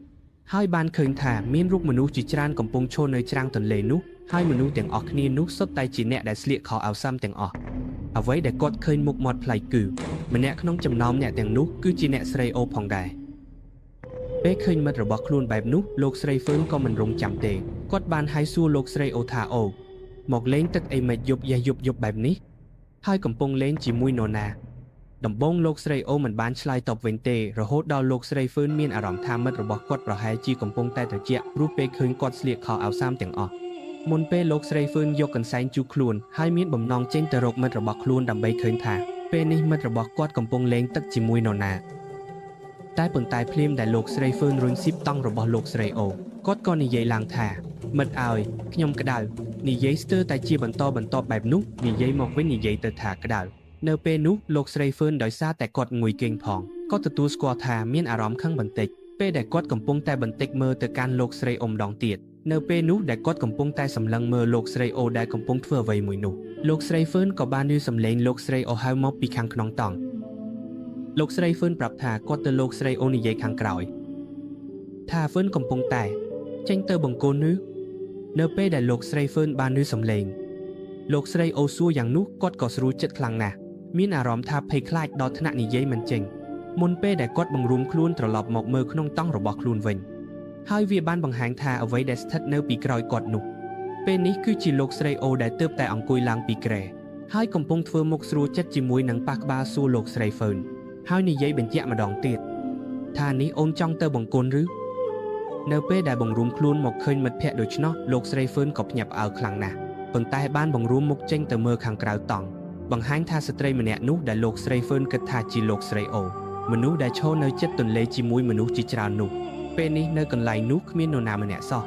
ហើយបានឃើញថាមានរូបមនុស្សជាច្រើនកំពុងឈរនៅច្រាំងទន្លេនោះហើយមនុស្សទាំងអស់គ្នានោះសុទ្ធតែជាអ្នកដែលស្លៀកខោអាវសាំទាំងអស់អ្វីដែលគាត់ឃើញមុខមាត់ប្លែកគឺម្នាក់ក្នុងចំណោមអ្នកទាំងនោះគឺជាអ្នកស្រីអូផងដែរ ពេលឃើញមិត្តរបស់ខ្លួនបែបនោះលោកស្រីហ្វឺនក៏មិនរងចាំទេគាត់បានហៅសួរលោកស្រីអូថាអូមកលេងទឹកអីមិនយប់យេះយប់យប់បែបនេះហើយកំពុងលេងជាមួយនរណាដំបូងលោកស្រីអូមិនបានឆ្លើយតបវិញទេរហូតដល់លោកស្រីហ្វឺនមានអារម្មណ៍ថាមិត្តរបស់គាត់ប្រហែលជាកំពុងតែត្រជាក់ព្រោះពេលឃើញគាត់ស្លៀកខោអាវសាមទាំងអស់មុនពេលលោកស្រីហ្វឺនយកកន្សែងជូតខ្លួនហើយមានបំណងចេញទៅរកមិត្តរបស់ខ្លួនដើម្បីឃើញថាពេលនេះមិត្តរបស់គាត់កំពុងលេងទឹកជាមួយនរណាតែប៉ុន្តែភ្លាមដែលលោកស្រីហ្វឺនរុញស៊ីបតង់របស់លោកស្រីអូគាត់ក៏និយាយឡើងថាមិត្តឲ្យខ្ញុំក្តៅនិយាយស្ទើរតែជាបន្តបន្ទាប់បែបនោះនិយាយមកវិញនិយាយទៅថាក្តៅនៅពេលនោះលោកស្រីហ្វឺនដោយសារតែគាត់ងុយគេងផងក៏ទទួលស្គាល់ថាមានអារម្មណ៍ខឹងបន្តិចពេលដែលគាត់កំពុងតែបន្តិចមើលទៅកាន់លោកស្រីអ៊ំដងទៀតនៅពេលនោះដែលគាត់កំពុងតែសម្លឹងមើលលោកស្រីអូដែលកំពុងធ្វើអ្វីមួយនោះលោកស្រីហ្វឺនក៏បានឮសំឡេងលោកស្រីអូហៅមកពីខាងក្នុងតង់លោកស្រីហ្វឺនប្រាប់ថាគាត់ទៅលោកស្រីអូនិយាយខាងក្រោយថាហ្វឺនកំពុងតែចេញទៅបង្គោលនោះនៅពេលដែលលោកស្រីហ្វឺនបានឮសំឡេងលោកស្រីអូសួរយ៉ាងនោះគាត់ក៏ស្រួលចិត្តខ្លាំងណាស់មានអារម្មណ៍ថាភ័យខ្លាចដល់ថ្នាក់និយាយមិនចេញមុនពេលដែលគាត់បង្រួមខ្លួនត្រឡប់មកមើលក្នុងតង់របស់ខ្លួនវិញហើយវាបានបង្ហាញថាអ្វីដែលស្ថិតនៅពីក្រោយគាត់នោះពេលនេះគឺជាលោកស្រីអូដែលទើបតែអង្គុយឡើងពីគ្រែហើយកំពុងធ្វើមុខស្រួលចិត្តជាមួយនឹងប៉ះក្បាលសួរលោកស្រីហ្វឺនហើយនិយាយបញ្ជាក់ម្ដងទៀតថានេះអូនចង់ទៅបង្គន់ឬនៅពេលដែលបង្រួមខ្លួនមកឃើញមិត្តភក្តិដូច្នោះលោកស្រីហ្វឺនក៏ភ្ញាក់ផ្អើលខ្លាំងណាស់ប៉ុន្តែបានបង្រួមមុខចេញទៅមើលខាងក្រៅតង់បង្ហាញថាស្ត្រីម្នាក់នោះដែលលោកស្រីហ្វឺនគិតថាជាលោកស្រីអូមនុស្សដែលឈរនៅជិតទន្លេជាមួយមនុស្សជាច្រើននោះពេលនេះនៅកន្លែងនោះគ្មាននរណាម្នាក់សោះ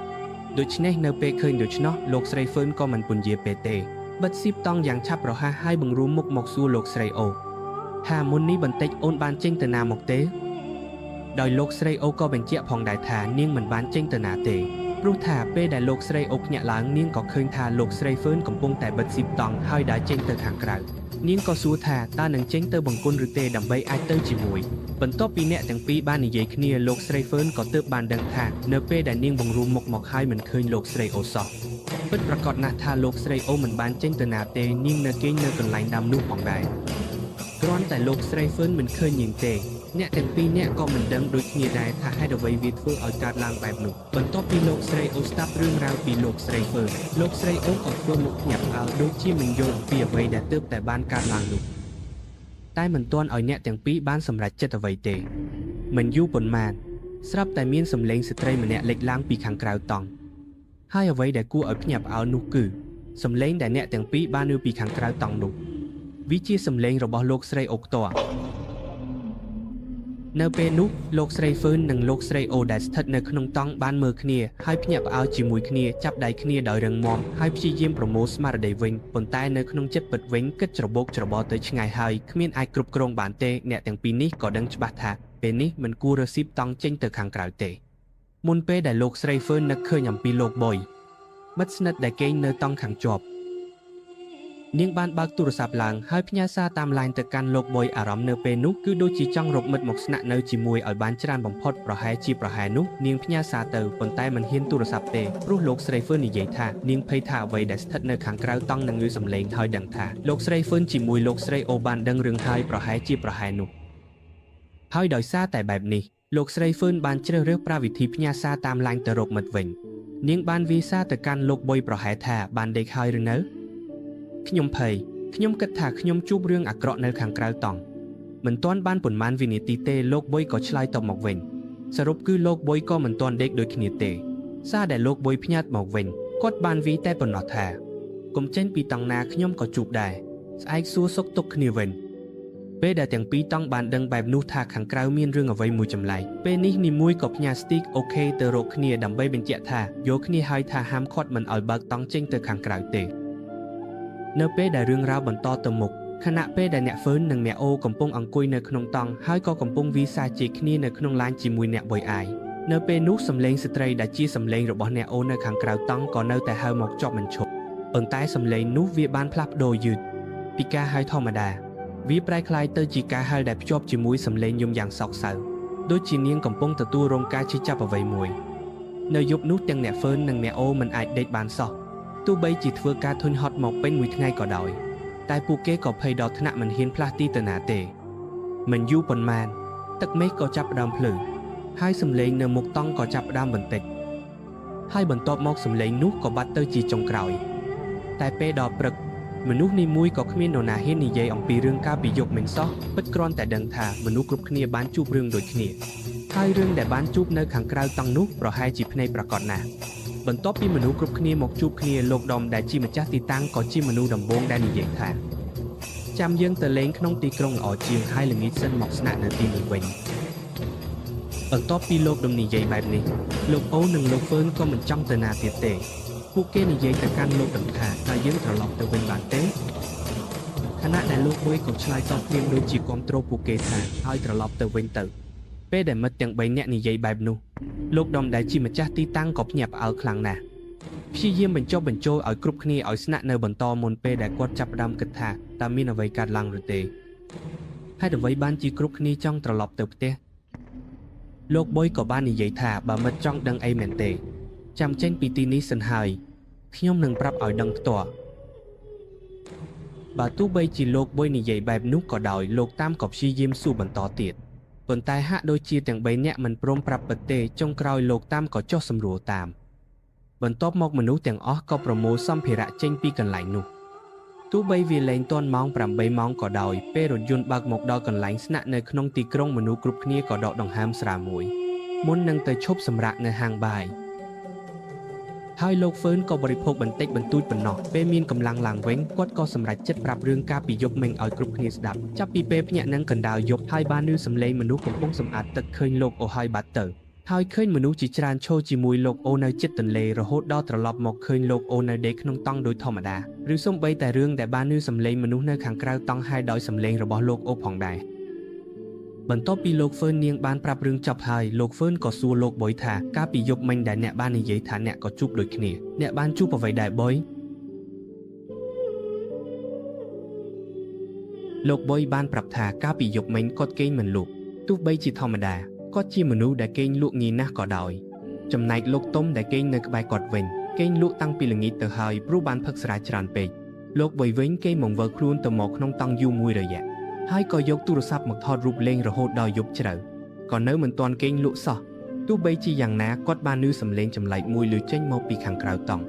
ដូច្នេះនៅពេលឃើញដូច្នោះលោកស្រីហ្វឺនក៏មិនពន្យាពេលទេបិទស៊ីបតង់យ៉ាងឆាប់រហ័សហើយបង្រួមមុខមកសួរលោកស្រីអូថាមុននេះបន្តិចអូនបានចេញទៅណាមកទេដោយលោកស្រីអូក៏បញ្ជាក់ផងដែរថានាងមិនបានចេញទៅណាទេព្រោះថាពេលដែលលោកស្រីអូភ្ញាក់ឡើងនាងក៏ឃើញថាលោកស្រីហ្វឺនកំពុងតែបិទស៊ីបតង់ហើយដើរចេញទៅខាងក្រៅនាងក៏សួរថាតើនឹងចេញទៅបង្គន់ឬទេដើម្បីអាចទៅជាមួយបន្ទាប់ពីអ្នកទាំងពីរបាននិយាយគ្នាលោកស្រីហ្វឺនក៏ទើបបានដឹងថានៅពេលដែលនាងបង្រួមមុខមកហើយមិនឃើញលោកស្រីអូសោះពិតប្រាកដណាស់ថាលោកស្រីអូមិនបានចេញទៅណាទេនាងនៅគេងនៅកន្លែងដើមនោះផងដែរគ្រាន់តែលោកស្រីហ្វឺនមិនឃើញនាងទេអ្នកទាំងពីរនាក់ក៏មិនដឹងដូចគ្នាដែរថាហេតុអ្វីវាធ្វើឲ្យកើតឡើងបែបនោះបន្ទាប់ពីលោកស្រីអូស្ដាប់រឿងរ៉ាវពីលោកស្រីហ្វឺនលោកស្រីអូក៏ធ្វើមុខភ្ញាក់ផ្អើលដូចជាមិនយល់អំពីអ្វីដែលទើបតែបានកើតឡើងនោះតែមិនទាន់ឲ្យអ្នកទាំងពីរបានសម្រេចចិត្តអ្វីទេមិនយូរប៉ុន្មានស្រាប់តែមានសំឡេងស្ត្រីម្នាក់លេចឡើងពីខាងក្រៅតង់ហើយអ្វីដែលគួរឲ្យភ្ញាក់ផ្អើលនោះគឺសំឡេងដែលអ្នកទាំងពីរបានឮពីខាងក្រៅតង់នោះវាជាសំឡេងរបស់លោកស្រីអូផ្ទាល់នៅពេលនោះលោកស្រីហ្វឺននិងលោកស្រីអូដែលស្ថិតនៅក្នុងតង់បានមើលគ្នាហើយភ្ញាក់ផ្អើលជាមួយគ្នាចាប់ដៃគ្នាដោយរឹងមាំហើយព្យាយាមប្រមូលស្មារតីវិញប៉ុន្តែនៅក្នុងចិត្តពិតវិញគិតច្របូកច្របល់ទៅឆ្ងាយហើយគ្មានអាចគ្រប់គ្រងបានទេអ្នកទាំងពីរនេះក៏ដឹងច្បាស់ថាពេលនេះមិនគួររស៊ីបតង់ចេញទៅខាងក្រៅទេមុនពេលដែលលោកស្រីហ្វឺននឹកឃើញអំពីលោកបុយមិត្តស្និទ្ធដែលគេងនៅតង់ខាងជាប់នាងបានបើកទូរស័ព្ទឡើងហើយផ្ញើសារតាមឡាញទៅកាន់លោកបុយអារម្មណ៍នៅពេលនោះគឺដូចជាចង់រកមិត្តមកស្នាក់នៅជាមួយឲ្យបានច្រើនបំផុតប្រហែលជាប្រហែលនោះនាងផ្ញើសារទៅប៉ុន្តែមិនហ៊ានទូរស័ព្ទទេព្រោះលោកស្រីហ្វឺននិយាយថានាងភ័យថាអ្វីដែលស្ថិតនៅខាងក្រៅតង់នឹងឮសំឡេងហើយដឹងថាលោកស្រីហ្វឺនជាមួយលោកស្រីអូបានដឹងរឿងហើយប្រហែលជាប្រហែលនោះហើយដោយសារតែបែបនេះលោកស្រីហ្វឺនបានជ្រើសរើសប្រាវិធីផ្ញើសារតាមឡាញទៅរកមិត្តវិញនាងបានវាយសារទៅកាន់លោកបុយប្រហែលថាបានដេកហើយឬនៅខ្ញុំភ័យខ្ញុំគិតថាខ្ញុំជួបរឿងអាក្រក់នៅខាងក្រៅតង់មិនទាន់បានប៉ុន្មានវិនាទីទេលោកបុយក៏ឆ្លើយតបមកវិញសរុបគឺលោកបុយក៏មិនទាន់ដេកដូចគ្នាទេសារដែលលោកបុយផ្ញើមកវិញគាត់បានវីតែប៉ុណ្ណោះថាកុំចេញពីតង់ណាខ្ញុំក៏ជួបដែរស្អែកសួរសុខទុក្ខគ្នាវិញពេលដែលទាំងពីរតង់បានដឹងបែបនោះថាខាងក្រៅមានរឿងអ្វីមួយចម្លែកពេលនេះនីមួយក៏ផ្ញើស្ទីកអូខេទៅរកគ្នាដើម្បីបញ្ជាក់ថាយកគ្នាហើយថាហាមឃាត់មិនឲ្យបើកតង់ចេញទៅខាងក្រៅទេនៅពេលដែលរឿងរ៉ាវបន្តទៅមុខខណៈពេលដែលអ្នកហ្វឺននិងអ្នកអូកំពុងអង្គុយនៅក្នុងតង់ហើយក៏កំពុងវីសាជេរគ្នានៅក្នុងឡានជាមួយអ្នកបុយអាយនៅពេលនោះសំឡេងស្ត្រីដែលជាសំឡេងរបស់អ្នកអូនៅខាងក្រៅតង់ក៏នៅតែហៅមកជាប់មិនឈប់ប៉ុន្តែសំឡេងនោះវាបានផ្លាស់ប្ដូរយឺតពីការហៅធម្មតាវាប្រែក្លាយទៅជាការហៅដែលភ្ជាប់ជាមួយសំឡេងយំយ៉ាងសោកសៅដូចជានាងកំពុងទទួលរងការឈឺចាប់អ្វីមួយនៅយប់នោះទាំងអ្នកហ្វឺននិងអ្នកអូមិនអាចដេកបានសោះទោះបីជាធ្វើការធុញហត់មកពេញមួយថ្ងៃក៏ដោយតែពួកគេក៏ភ័យដល់ថ្នាក់មិនហ៊ានផ្លាស់ទីទៅណាទេមិនយូរប៉ុន្មានទឹកមេឃក៏ចាប់ផ្ដើមភ្លឺ ហើយសំឡេងនៅមុខតង់ក៏ចាប់ផ្ដើមបន្តិចហើយបន្ទាប់មកសំឡេងនោះក៏បាត់ទៅជាចុងក្រោយតែពេលដល់ព្រឹកមនុស្សនេះមួយក៏គ្មាននរណាហ៊ាននិយាយអំពីរឿងកាលពីយប់មិញសោះពិតគ្រាន់តែដឹងថាមនុស្សគ្រប់គ្នាបានជួបរឿងដូចគ្នាហើយរឿងដែលបានជួបនៅខាងក្រៅតង់នោះប្រហែលជាភ្នែកប្រាកដណាស់បន្ទាប់ពីមនុស្សគ្រប់គ្នាមកជួបគ្នាលោកដុំដែលជាម្ចាស់ទីតាំងក៏ជាមនុស្សដំបូងដែលនិយាយថាចាំយើងទៅលេងក្នុងទីក្រុងល្អជាងហើយល្ងាចសិនមកស្នាក់នៅទីនេះវិញបន្ទាប់ពីលោកដុំនិយាយបែបនេះលោកអូនិងលោកហ្វឺនក៏មិនចង់ទៅណាទៀតទេពួកគេនិយាយទៅកាន់លោកដុំថាតើយើងត្រឡប់ទៅវិញបានទេខណៈដែលលោកមួយក៏ឆ្លើយតបភ្លាមដូចជាគាំទ្រពួកគេថាឲ្យត្រឡប់ទៅវិញទៅពេលដែលមិត្តទាំង3នាក់និយាយបែបនោះលោកដុំដែលជាម្ចាស់ទីតាំងក៏ភ្ញាក់ផ្អើលខ្លាំងណាស់ព្យាយាមបញ្ចុះបញ្ចូលឲ្យគ្រប់គ្នាឲ្យស្នាក់នៅបន្តមុនពេលដែលគាត់ចាប់ផ្ដើមគិតថាតើមានអ្វីកើតឡើងឬទេហេតុអ្វីបានជាគ្រប់គ្នាចង់ត្រឡប់ទៅផ្ទះលោកបុយក៏បាននិយាយថាបើមិត្តចង់ដឹងអីមែនទេចាំចេញពីទីនេះសិនហើយខ្ញុំនឹងប្រាប់ឲ្យដឹងផ្ទាល់បើទោះបីជាលោកបុយនិយាយបែបនោះក៏ដោយលោកតាមក៏ព្យាយាមសួរបន្តទៀតប៉ុន្តែហាក់ដូចជាទាំង3នាក់មិនព្រមប្រាប់ពិតទេចុងក្រោយលោកតាមក៏ចុះសម្រួលតាមបន្ទាប់មកមនុស្សទាំងអស់ក៏ប្រមូលសម្ភារៈចេញពីកន្លែងនោះទោះបីវាលែងទាន់ម៉ោង8ម៉ោងក៏ដោយពេលរថយន្តបើកមកដល់កន្លែងស្នាក់នៅក្នុងទីក្រុងមនុស្សគ្រប់គ្នាក៏ដកដង្ហើមស្រាលមួយមុននឹងទៅឈប់សម្រាកនៅហាងបាយហើយលោកហ្វឺនក៏បរិភោគបន្តិចបន្តួចប៉ុណ្ណោះពេលមានកម្លាំងឡើងវិញគាត់ក៏សម្រេចចិត្តប្រាប់រឿងការពីយប់មិញឲ្យគ្រប់គ្នាស្ដាប់ចាប់ពីពេលភ្ញាក់នឹងកណ្ដាលយប់ហើយបានឮសំឡេងមនុស្សកំពុងសម្អាតទឹកឃើញលោកអូហើយបាត់ទៅហើយឃើញមនុស្សជាច្រើនឈរជាមួយលោកអូនៅជិតទន្លេរហូតដល់ត្រឡប់មកឃើញលោកអូនៅដេកក្នុងតង់ដោយធម្មតាឬសូម្បីតែរឿងដែលបានឮសំឡេងមនុស្សនៅខាងក្រៅតង់ហើយដោយសំឡេងរបស់លោកអូផងដែរបន្ទាប់ពីលោកហ្វឺននាងបានប្រាប់រឿងចប់ហើយលោកហ្វឺនក៏សួរលោកបុយថាកាលពីយប់មិញដែលអ្នកបាននិយាយថាអ្នកក៏ជួបដូចគ្នាអ្នកបានជួបអ្វីដែរបុយលោកបុយបានប្រាប់ថាកាលពីយប់មិញគាត់គេងមិនលក់ទោះបីជាធម្មតាគាត់ជាមនុស្សដែលគេងលក់ងាយណាស់ក៏ដោយចំណែកលោកទុំដែលគេងនៅក្បែរគាត់វិញគេងលក់តាំងពីល្ងាចទៅហើយព្រោះបានផឹកស្រាច្រើនពេកលោកបុយវិញគេងបង្វិលខ្លួនទៅមកក្នុងតង់យូរមួយរយៈហើយក៏យកទូរស័ព្ទមកថតរូបលេងរហូតដល់យប់ជ្រៅក៏នៅមិនទាន់គេងលក់សោះទោះបីជាយ៉ាងណាគាត់បានឮសំឡេងចម្លែកមួយឮចេញមកពីខាងក្រៅតង់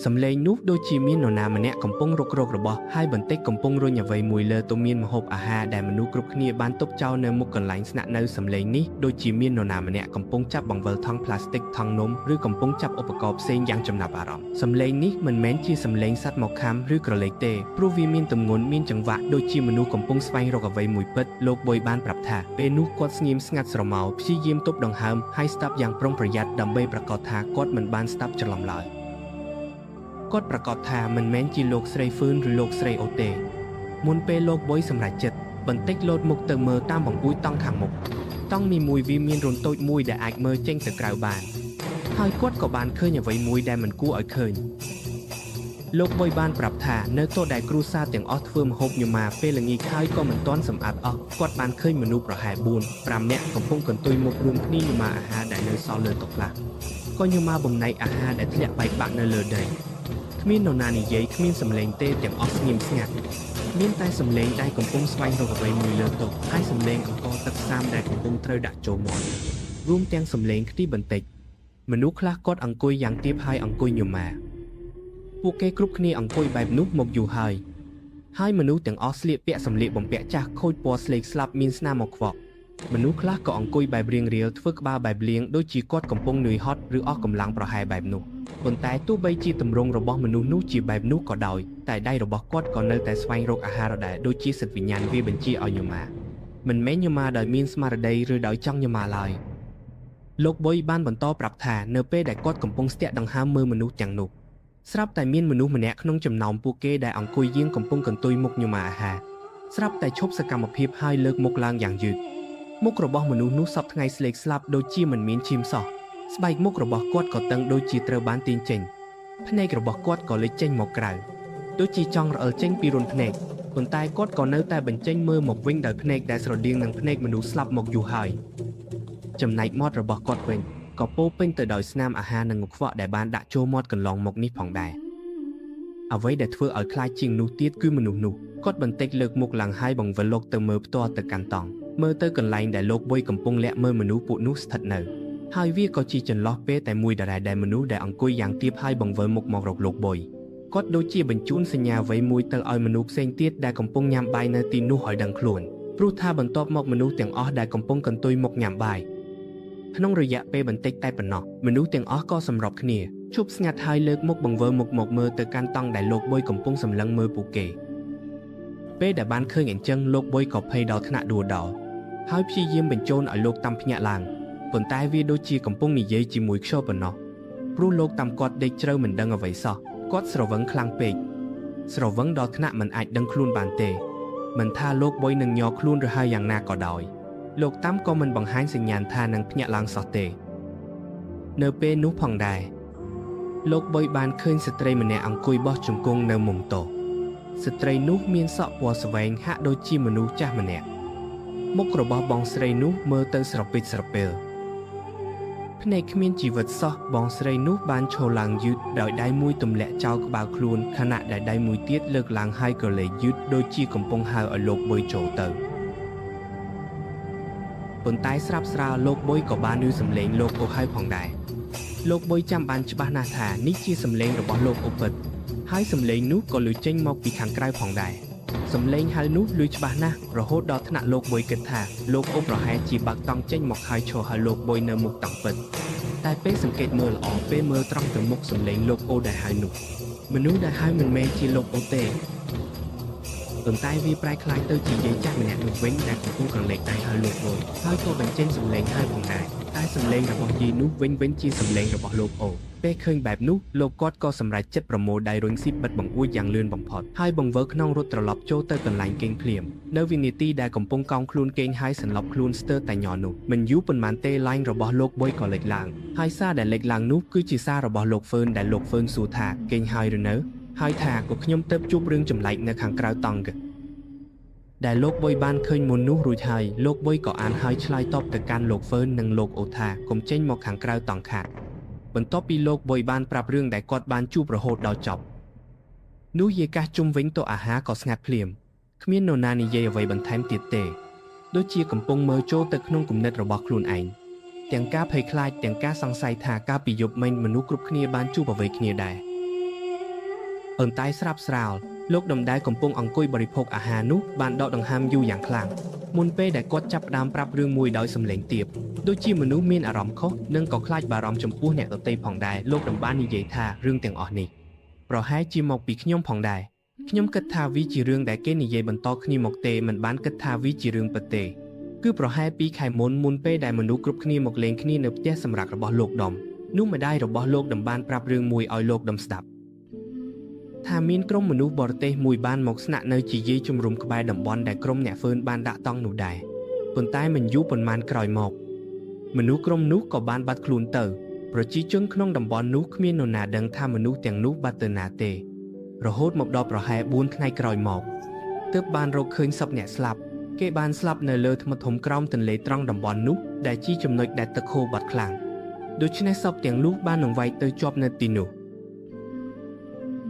សំឡេងនោះដូចជាមាននរណាម្នាក់កំពុងរុករករបស់ហើយបន្តិចកំពុងរុញអ្វីមួយលើទៅមានម្ហូបអាហារដែលមនុស្សគ្រប់គ្នាបានទុកចោលនៅមុខកន្លែងស្នាក់នៅសំឡេងនេះដូចជាមាននរណាម្នាក់កំពុងចាប់បង្វិលថង់ប្លាស្ទិកថង់នំឬកំពុងចាប់ឧបករណ៍ផ្សេងយ៉ាងចំណាប់អារម្មណ៍សំឡេងនេះមិនមែនជាសំឡេងសត្វមកខាំឬក្រឡេកទេព្រោះវាមានទម្ងន់មានចង្វាក់ដូចជាមនុស្សកំពុងស្វែងរកអ្វីមួយពិតលោកបុយបានប្រាប់ថាពេលនោះគាត់ស្ងៀមស្ងាត់ស្រមោលព្យាយាមទប់ដង្ហើមហើយស្ដាប់យ៉ាងប្រុងប្រយ័ត្នដើម្បីប្រាកដថាគាត់មិនបានស្ដាប់ច្រឡំឡើយគាត់ប្រាកដថាមិនមែនជាលោកស្រីហ្វឺនឬលោកស្រីអូទេមុនពេលលោកបុយសម្រេចចិត្តបន្តិចលោតមុខទៅមើលតាមបង្អួចតង់ខាងមុខតង់នីមួយវាមានរន្ធតូចមួយដែលអាចមើលចេញទៅក្រៅបានហើយគាត់ក៏បានឃើញអ្វីមួយដែលមិនគួរឲ្យឃើញលោកបុយបានប្រាប់ថានៅទោះដែលគ្រួសារទាំងអស់ធ្វើម្ហូបញម៉ាពេលល្ងាចហើយក៏មិនទាន់សម្អាតអស់គាត់បានឃើញមនុស្សប្រហែល4 5នាក់កំពុងកន្ទុយមុខរួមគ្នាញម៉ាអាហារដែលនៅសល់លើតុខ្លះក៏ញម៉ាបំណែកអាហារដែលធ្លាក់បែកបាក់នៅលើដីគ្មាននរណានិយាយគ្មានសំឡេងទេទាំងអស់ស្ងៀមស្ងាត់មានតែសំឡេងដែលកំពុងស្វែងរកអ្វីមួយលើតុហើយសំឡេងអង្ករទឹកសាមដែលកំពុងត្រូវដាក់ចូលមាត់រួមទាំងសំឡេងខ្ទិះបន្តិចមនុស្សខ្លះគាត់អង្គុយយ៉ាងទាបហើយអង្គុយញម៉ាពួកគេគ្រប់គ្នាអង្គុយបែបនោះមកយូរហើយហើយមនុស្សទាំងអស់ស្លៀកពាក់សម្លៀកបំពាក់ចាស់ខូចពណ៌ស្លេកស្លាប់មានស្នាមមកខ្វក់មនុស្សខ្លះក៏អង្គុយបែបរៀងរាលធ្វើក្បាលបែបលៀងដូចជាគាត់កំពុងនឿយហត់ឬអស់កម្លាំងប្រហែលបែបនោះប៉ុន្តែទោះបីជាទម្រង់របស់មនុស្សនោះជាបែបនោះក៏ដោយតែដៃរបស់គាត់ក៏នៅតែស្វែងរកអាហារដដែលដូចជាសិទ្ធិវិញ្ញាណវាបញ្ជាឲ្យញម៉ាមិនមែនញម៉ាដោយមានស្មារតីឬដោយចង់ញម៉ាឡើយលោកបុយបានបន្តប្រាប់ថានៅពេលដែលគាត់កំពុងស្ទាក់ដង្ហើមមើលមនុស្សទាំងនោះស្រាប់តែមានមនុស្សម្នាក់ក្នុងចំណោមពួកគេដែលអង្គុយយាងកំពុងកន្ទុយមុខញម៉ាអាហារស្រាប់តែឈប់សកម្មភាពហើយលើកមុខឡើងយ៉ាងយឺតមុខរបស់មនុស្សនោះសពថ្ងៃស្លេកស្លាប់ដូចជាមិនមានឈាមសោះស្បែកមុខរបស់គាត់ក៏តឹងដូចជាត្រូវបានទាញចេញភ្នែករបស់គាត់ក៏លេចចេញមកក្រៅដូចជាចង់រអិលចេញពីរន្ធភ្នែកប៉ុន្តែគាត់ក៏នៅតែបញ្ចេញមើលមកវិញដោយភ្នែកដែលស្រដៀងនឹងភ្នែកមនុស្សស្លាប់មកយូរហើយចំណែកមាត់របស់គាត់វិញក៏ពោពេញទៅដោយស្នាមអាហារនិងកខ្វក់ដែលបានដាក់ចូលមាត់កន្លងមកនេះផងដែរអ្វីដែលធ្វើឲ្យខ្លាចជាងនោះទៀតគឺមនុស្សនោះគាត់បន្តិចលើកមុខឡើងហើយបង្វិលលោកទៅមើលផ្ទាល់ទៅកាន់តង់ មើលទៅកន្លែងដែលលោកបុយកំពុងលាក់មើលមនុស្សពួកនោះស្ថិតនៅហើយវាក៏ជាចន្លោះពេលតែមួយដដែលដែលមនុស្សដែលអង្គុយយ៉ាងទាបហើយបង្វិលមុខមករកលោកបុយគាត់ដូចជាបញ្ជូនសញ្ញាអ្វីមួយទៅឲ្យមនុស្សផ្សេងទៀតដែលកំពុងញ៉ាំបាយនៅទីនោះឲ្យដឹងខ្លួនព្រោះថាបន្ទាប់មកមនុស្សទាំងអស់ដែលកំពុងកន្ទុយមុខញ៉ាំបាយក្នុងរយៈពេលបន្តិចតែប៉ុណ្ណោះមនុស្សទាំងអស់ក៏សម្របគ្នាឈប់ស្ងាត់ហើយលើកមុខបង្វិលមុខមកមើលទៅកាន់តង់ដែលលោកបុយកំពុងសម្លឹងមើលពួកគេពេលដែលបានឃើញអញ្ចឹងលោកបុយក៏ភ័យដល់ថ្នាក់ដួលដល់ហើយព្យាយាមបញ្ជូនឲ្យលោកតាំភ្ញាក់ឡើងប៉ុន្តែវាដូចជាកំពុងនិយាយជាមួយខ្យល់ប៉ុណ្ណោះព្រោះលោកតាំគាត់ដេកជ្រៅមិនដឹងអ្វីសោះគាត់ស្រវឹងខ្លាំងពេកស្រវឹងដល់ថ្នាក់មិនអាចដឹងខ្លួនបានទេមិនថាលោកបុយនឹងញ័រខ្លួនឬហើយយ៉ាងណាក៏ដោយលោកតាំក៏មិនបង្ហាញសញ្ញាណថានឹងភ្ញាក់ឡើងសោះទេនៅពេលនោះផងដែរលោកបុយបានឃើញស្ត្រីម្នាក់អង្គុយបោះជង្គង់នៅមុំតូចស្ត្រីនោះមានសក់ពណ៌ស្វែងហាក់ដូចជាមនុស្សចាស់ម្នាក់មុខរបស់បងស្រីនោះមើលទៅស្រពេចស្រពិលភ្នែកគ្មានជីវិតសោះបងស្រីនោះបានឈរឡើងយឺតដោយដៃមួយទម្លាក់ចោលក្បាលខ្លួនខណៈដែលដៃមួយទៀតលើកឡើងហើយក៏លេយឺតដូចជាកំពុងហៅឲ្យលោកបុយចូលទៅប៉ុន្តែស្រាប់ស្រាលលោកបុយក៏បានឮសំឡេងលោកអូហើយផងដែរលោកបុយចាំបានច្បាស់ណាស់ថានេះជាសំឡេងរបស់លោកអូពិតហើយសំឡេងនោះក៏ឮចេញមកពីខាងក្រៅផងដែរសំឡេងហៅនោះឮច្បាស់ណាស់រហូតដល់ថ្នាក់លោកបុយគិតថាលោកអូប្រហែលជាបើកតង់ចេញមកហើយឈរហៅលោកបុយនៅមុខតង់ពិតតែពេលសង្កេតមើលល្អពេលមើលត្រង់ទៅមុខសំឡេងលោកអូដែលហៅនោះមនុស្សដែលហៅមិនមែនជាលោកអូទេប៉ុន្តែវាប្រែក្លាយទៅជាយាយចាស់ម្នាក់នោះវិញដែលកំពុងក្រឡេកដៃហៅលោកបុយហើយក៏បញ្ចេញសំឡេងហៅផងដែរតែសំឡេងរបស់យាយនោះវិញវិញជាសំឡេងរបស់លោកអូពេលឃើញបែបនោះលោកគាត់ក៏សម្រេចចិត្តប្រមូលដៃរុញស៊ីបបិទបង្អួចយ៉ាងលឿនបំផុតហើយបង្វិលក្នុងរត់ត្រឡប់ចូលទៅកន្លែងគេងភ្លាមនៅវិនាទីដែលកំពុងកោងខ្លួនគេងហើយសន្លប់ខ្លួនស្ទើរតែញ័រនោះមិនយូរប៉ុន្មានទេឡាញរបស់លោកបុយក៏លេចឡើងហើយសារដែលលេចឡើងនោះគឺជាសាររបស់លោកហ្វឺនដែលលោកហ្វឺនសួរថាគេងហើយឬនៅហើយថាក៏ខ្ញុំទៅជួបរឿងចម្លែកនៅខាងក្រៅតង់ដែលលោកបុយបានឃើញមុននោះរួចហើយលោកបុយក៏អានហើយឆ្លើយតបទៅកាន់លោកហ្វឺននិងលោកអូថាកុំចេញមកខាងក្រៅតង់ខាតបន្ទាប់ពីលោកបុយបានប្រាប់រឿងដែលគាត់បានជួបរហូតដល់ចប់នោះយាយកាសជុំវិញតុអាហារក៏ស្ងាត់ភ្លាមគ្មាននរណានិយាយអ្វីបន្ថែមទៀតទេដូចជាកំពុងមើលចូលទៅក្នុងគំនិតរបស់ខ្លួនឯងទាំងការភ័យខ្លាចទាំងការសង្ស័យថាកាលពីយប់មិញមនុស្សគ្រប់គ្នាបានជួបអ្វីគ្នាដែរប៉ុន្តែស្រាប់ស្រាលលោកដំដែលកំពុងអង្គុយបរិភោគអាហារនោះបានដកដង្ហើមយូរយ៉ាងខ្លាំងមុនពេលដែលគាត់ចាប់ផ្ដើមប្រាប់រឿងមួយដោយសំឡេងទាបដូចជាមនុស្សមានអារម្មណ៍ខុសនិងក៏ខ្លាចបារម្ភចំពោះអ្នកដទៃផងដែរលោកដំបាននិយាយថារឿងទាំងអស់នេះប្រហែលជាមកពីខ្ញុំផងដែរខ្ញុំគិតថាវាជារឿងដែលគេនិយាយបន្តគ្នាមកទេមិនបានគិតថាវាជារឿងពិតទេគឺប្រហែល2ខែមុនមុនពេលដែលមនុស្សគ្រប់គ្នាមកលេងគ្នានៅផ្ទះសម្រាប់របស់លោកដំនោះម្ដាយរបស់លោកដំបានប្រាប់រឿងមួយឲ្យលោកដំស្ដាប់ថាមានក្រុមមនុស្សបរទេសមួយបានមកស្នាក់នៅជាយាយជំរុំក្បែរតំបន់ដែលក្រុមអ្នកហ្វឺនបានដាក់តង់នោះដែរប៉ុន្តែមិនយូរប៉ុន្មានក្រោយមកមនុស្សក្រុមនោះក៏បានបាត់ខ្លួនទៅប្រជាជនក្នុងតំបន់នោះគ្មាននរណាដឹងថាមនុស្សទាំងនោះបាត់ទៅណាទេរហូតមកដល់ប្រហែល4ថ្ងៃក្រោយមកទើបបានរកឃើញសពអ្នកស្លាប់គេបានស្លាប់នៅលើថ្មធំក្រោមទន្លេត្រង់តំបន់នោះដែលជាចំណុចដែលទឹកហូរបាត់ខ្លាំងដូច្នេះសពទាំងនោះបាននឹងវាយទៅជាប់នៅទីនោះ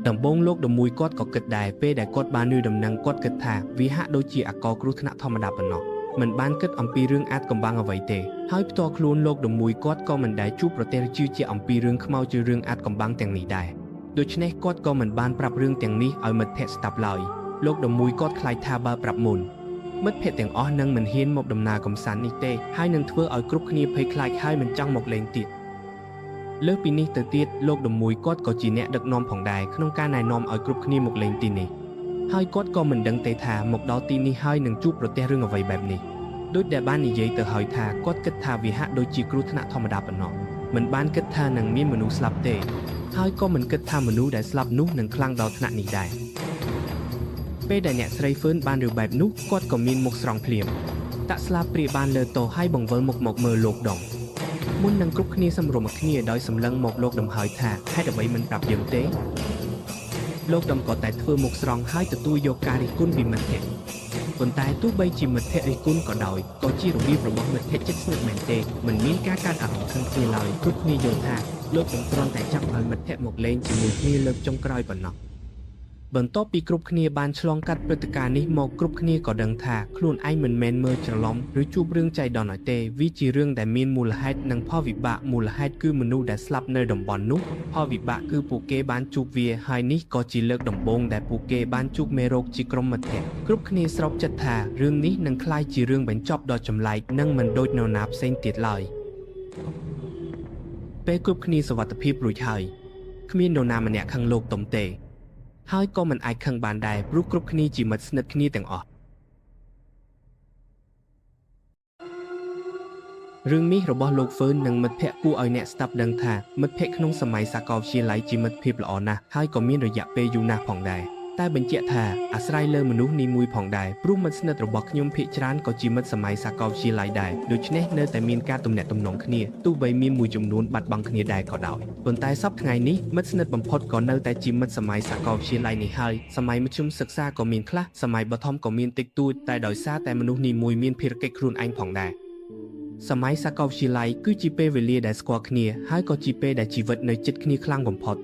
ដំបូងលោកដមួយគាត់ក៏គិតដែរពេលដែលគាត់បានឮដំណឹងគាត់គិតថាវាហាក់ដូចជាអកលគ្រោះថ្នាក់ធម្មតាប៉ុណ្ណោះមិនបានគិតអំពីរឿងអាចកំបាំងអ្វីទេហើយផ្ទាល់ខ្លួនលោកដមួយគាត់ក៏មិនដែលជួបប្រទះជឿជាក់អំពីរឿងខ្មោចជារឿងអាចកំបាំងទាំងនេះដែរដូច្នេះគាត់ក៏មិនបានប្រាប់រឿងទាំងនេះឲ្យមិត្តភក្តិស្ដាប់ឡើយលោកដមួយគាត់ខ្លាចថាបើប្រាប់មុនមិត្តភក្តិទាំងអស់នឹងមិនហ៊ានមកដំណើរកម្សាន្តនេះទេហើយនឹងធ្វើឲ្យគ្រប់គ្នាភ័យខ្លាចហើយមិនចង់មកលេងទៀតលើសពីនេះទៅទៀតលោកដមួយគាត់ក៏ជាអ្នកដឹកនាំផងដែរក្នុងការណែនាំឲ្យគ្រប់គ្នាមកលេងទីនេះហើយគាត់ក៏មិនដឹងទេថាមកដល់ទីនេះហើយនឹងជួបប្រទះរឿងអ្វីបែបនេះដូចដែលបាននិយាយទៅហើយថាគាត់គិតថាវាហាក់ដូចជាគ្រោះថ្នាក់ធម្មតាប៉ុណ្ណោះមិនបានគិតថានឹងមានមនុស្សស្លាប់ទេហើយក៏មិនគិតថាមនុស្សដែលស្លាប់នោះនឹងខ្លាំងដល់ថ្នាក់នេះដែរពេលដែលអ្នកស្រីហ្វឺនបានរឿងបែបនោះគាត់ក៏មានមុខស្រង់ភ្លាមតាក់ស្លាបព្រាបានលើតោហើយបង្វិលមុខមកមើលលោកដងមុននឹងគ្រប់គ្នាសម្រុំគ្នាដោយសម្លឹងមកលោកដំហើយថាហេតុអ្វីមិនប្រាប់យើងទេលោកដំក៏តែធ្វើមុខស្រង់ហើយទទួលយកការរិះគន់ពីមិត្តភក្តិប៉ុន្តែទោះបីជាមិត្តភក្តិរិះគន់ក៏ដោយក៏ជារបៀបរបស់មិត្តភក្តិជិតស្និទ្ធមែនទេមិនមានការកើតអារម្មណ៍ខឹងគ្នាឡើយគ្រប់គ្នាយល់ថាលោកដំគ្រាន់តែចង់ឲ្យមិត្តភក្តិមកលេងជាមួយគ្នាលើកចុងក្រោយប៉ុណ្ណោះ បន្ទាប់ពីគ្រប់គ្នាបានឆ្លងកាត់ព្រឹត្តិការណ៍នេះមកគ្រប់គ្នាក៏ដឹងថាខ្លួនឯងមិនមែនមើលច្រឡំឬជួបរឿងចៃដន្យឲ្យទេវាជារឿងដែលមានមូលហេតុនិងផលវិបាកមូលហេតុគឺមនុស្សដែលស្លាប់នៅតំបន់នោះផលវិបាកគឺពួកគេបានជួបវាហើយនេះក៏ជាលើកដំបូងដែលពួកគេបានជួបមេរោគជាក្រុមមិត្តភក្តិគ្រប់គ្នាស្របចិត្តថារឿងនេះនឹងក្លាយជារឿងបញ្ចប់ដ៏ចម្លែកនិងមិនដូចនរណាផ្សេងទៀតឡើយពេលគ្រប់គ្នាសុវត្ថិភាពរួចហើយគ្មាននរណាម្នាក់ខឹងលោកតុំទេ ហើយក៏មិនអាចខឹងបានដែរព្រោះគ្រប់គ្នាជាមិត្តស្និទ្ធគ្នាទាំងអស់រឿងនេះរបស់លោកហ្វឺននិងមិត្តភក្តិគួរឲ្យអ្នកស្ដាប់ដឹងថាមិត្តភក្តិក្នុងសម័យសាកលវិទ្យាល័យជាមិត្តភាពល្អណាស់ហើយក៏មានរយៈពេលយូរណាស់ផងដែរតែបញ្ជាក់ថាអាស្រ័យលើមនុស្សនីមួយផងដែរព្រោះមិត្តស្និទ្ធរបស់ខ្ញុំភាគច្រើនក៏ជាមិត្តសម័យសាកលវិទ្យាល័យដែរដូច្នេះនៅតែមានការទំនាក់ទំនងគ្នាទោះបីមានមួយចំនួនបាត់បង់គ្នាដែរក៏ដោយប៉ុន្តែសប្តាហ៍ថ្ងៃនេះមិត្តស្និទ្ធបំផុតក៏នៅតែជាមិត្តសម័យសាកលវិទ្យាល័យនេះហើយសម័យមធ្យមសិក្សាក៏មានខ្លះសម័យបឋមក៏មានតិចតួចតែដោយសារតែមនុស្សនីមួយមានភារកិច្ចខ្លួនឯងផងដែរ សម័យសាកលវិទ្យាល័យគឺជាពេលវេលាដែលស្គាល់គ្នាហើយក៏ជាពេលដែលជីវិតនៅជិតគ្នាខ្លាំងបំផុត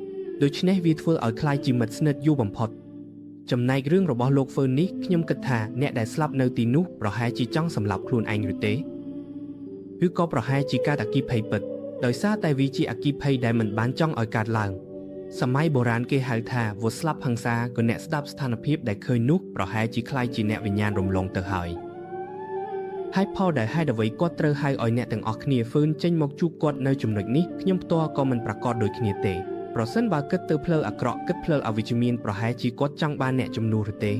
ដូច្នេះវាធ្វើឲ្យក្លាយជាមិត្តស្និទ្ធយូរបំផុតចំណែករឿងរបស់លោកហ្វឺននេះខ្ញុំគិតថាអ្នកដែលស្លាប់នៅទីនោះប្រហែលជាចង់សម្លាប់ខ្លួនឯងឬទេឬក៏ប្រហែលជាកើតអគ្គិភ័យពិតដោយសារតែវាជាអគ្គិភ័យដែលមិនបានចង់ឲ្យកើតឡើងសម័យបុរាណគេហៅថាវស្លាប់ហិង្សាក៏អ្នកស្ដាប់ស្ថានភាពដែលឃើញនោះប្រហែលជាក្លាយជាអ្នកវិញ្ញាណរំលងទៅហើយ ហើយផលដែលហេតុអ្វីគាត់ត្រូវហៅឲ្យអ្នកទាំងអស់គ្នាហ្វឺនចេញមកជួបគាត់នៅចំណុចនេះខ្ញុំផ្ទាល់ក៏មិនប្រាកដដូចគ្នាទេប្រសិនបើគិតទៅផ្លូវអាក្រក់គិតផ្លូវអវិជ្ជមានប្រហែលជាគាត់ចង់បានអ្នកជំនួសឬទេ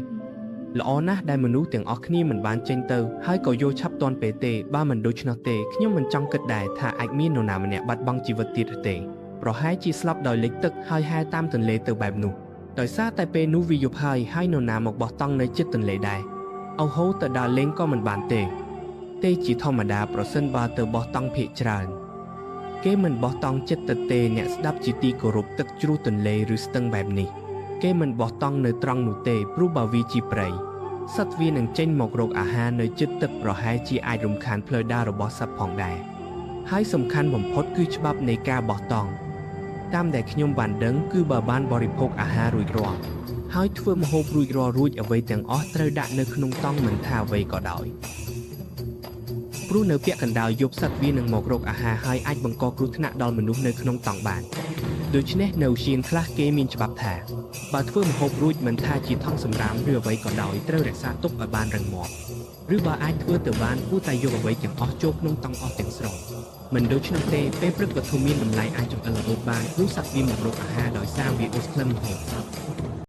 ល្អណាស់ដែលមនុស្សទាំងអស់គ្នាមិនបានចេញទៅហើយក៏យល់ឆាប់ទាន់ពេលទេបើមិនដូច្នោះទេខ្ញុំមិនចង់គិតដែរថាអាចមាននរណាម្នាក់បាត់បង់ជីវិតទៀតឬទេប្រហែលជាស្លាប់ដោយលិចទឹកហើយហែលតាមទន្លេទៅបែបនោះដោយសារតែពេលនោះវាយប់ហើយហើយនរណាមកបោះតង់នៅជិតទន្លេដែរអូហូទៅដើរលេងក៏មិនបានទេ ទេជាធម្មតាប្រសិនបើទៅបោះតង់ភាគច្រើនគេមិនបោះតង់ចិត្តទៅទេអ្នកស្ដាប់ជាទីគោរពទឹកជ្រោះទន្លេឬស្ទឹងបែបនេះគេមិនបោះតង់នៅត្រង់នោះទេព្រោះបើវាជាព្រៃសត្វវានឹងចេញមករកអាហារនៅជិតទឹកប្រហែលជាអាចរំខានផ្លូវដើររបស់សត្វផងដែរហើយសំខាន់បំផុតគឺច្បាប់នៃការបោះតង់តាមដែលខ្ញុំបានដឹងគឺបើបានបរិភោគអាហាររួចរាល់ហើយធ្វើម្ហូបរួចរាល់រួចអ្វីទាំងអស់ត្រូវដាក់នៅក្នុងតង់មិនថាអ្វីក៏ដោយ ព្រោះនៅពាក់កណ្ដាលយប់សត្វវានឹងមករកអាហារហើយអាចបង្កគ្រោះថ្នាក់ដល់មនុស្សនៅក្នុងតង់បានដូច្នេះនៅសៀនខ្លះគេមានច្បាប់ថាបើធ្វើម្ហូបរួចមិនថាជាថង់សម្រាមឬអ្វីក៏ដោយត្រូវរក្សាទុកឲ្យបានរឹងមាំឬបើអាចធ្វើទៅបានគួរតែយកអ្វីទាំងអស់ចូលក្នុងតង់អស់ទាំងស្រុងមិនដូច្នោះទេពេលព្រឹកវត្ថុមានតម្លៃអាចចម្អិនល្អូតបានព្រោះសត្វវាមករកអាហារដោយសារវាអូសក្លិនម្ហូប។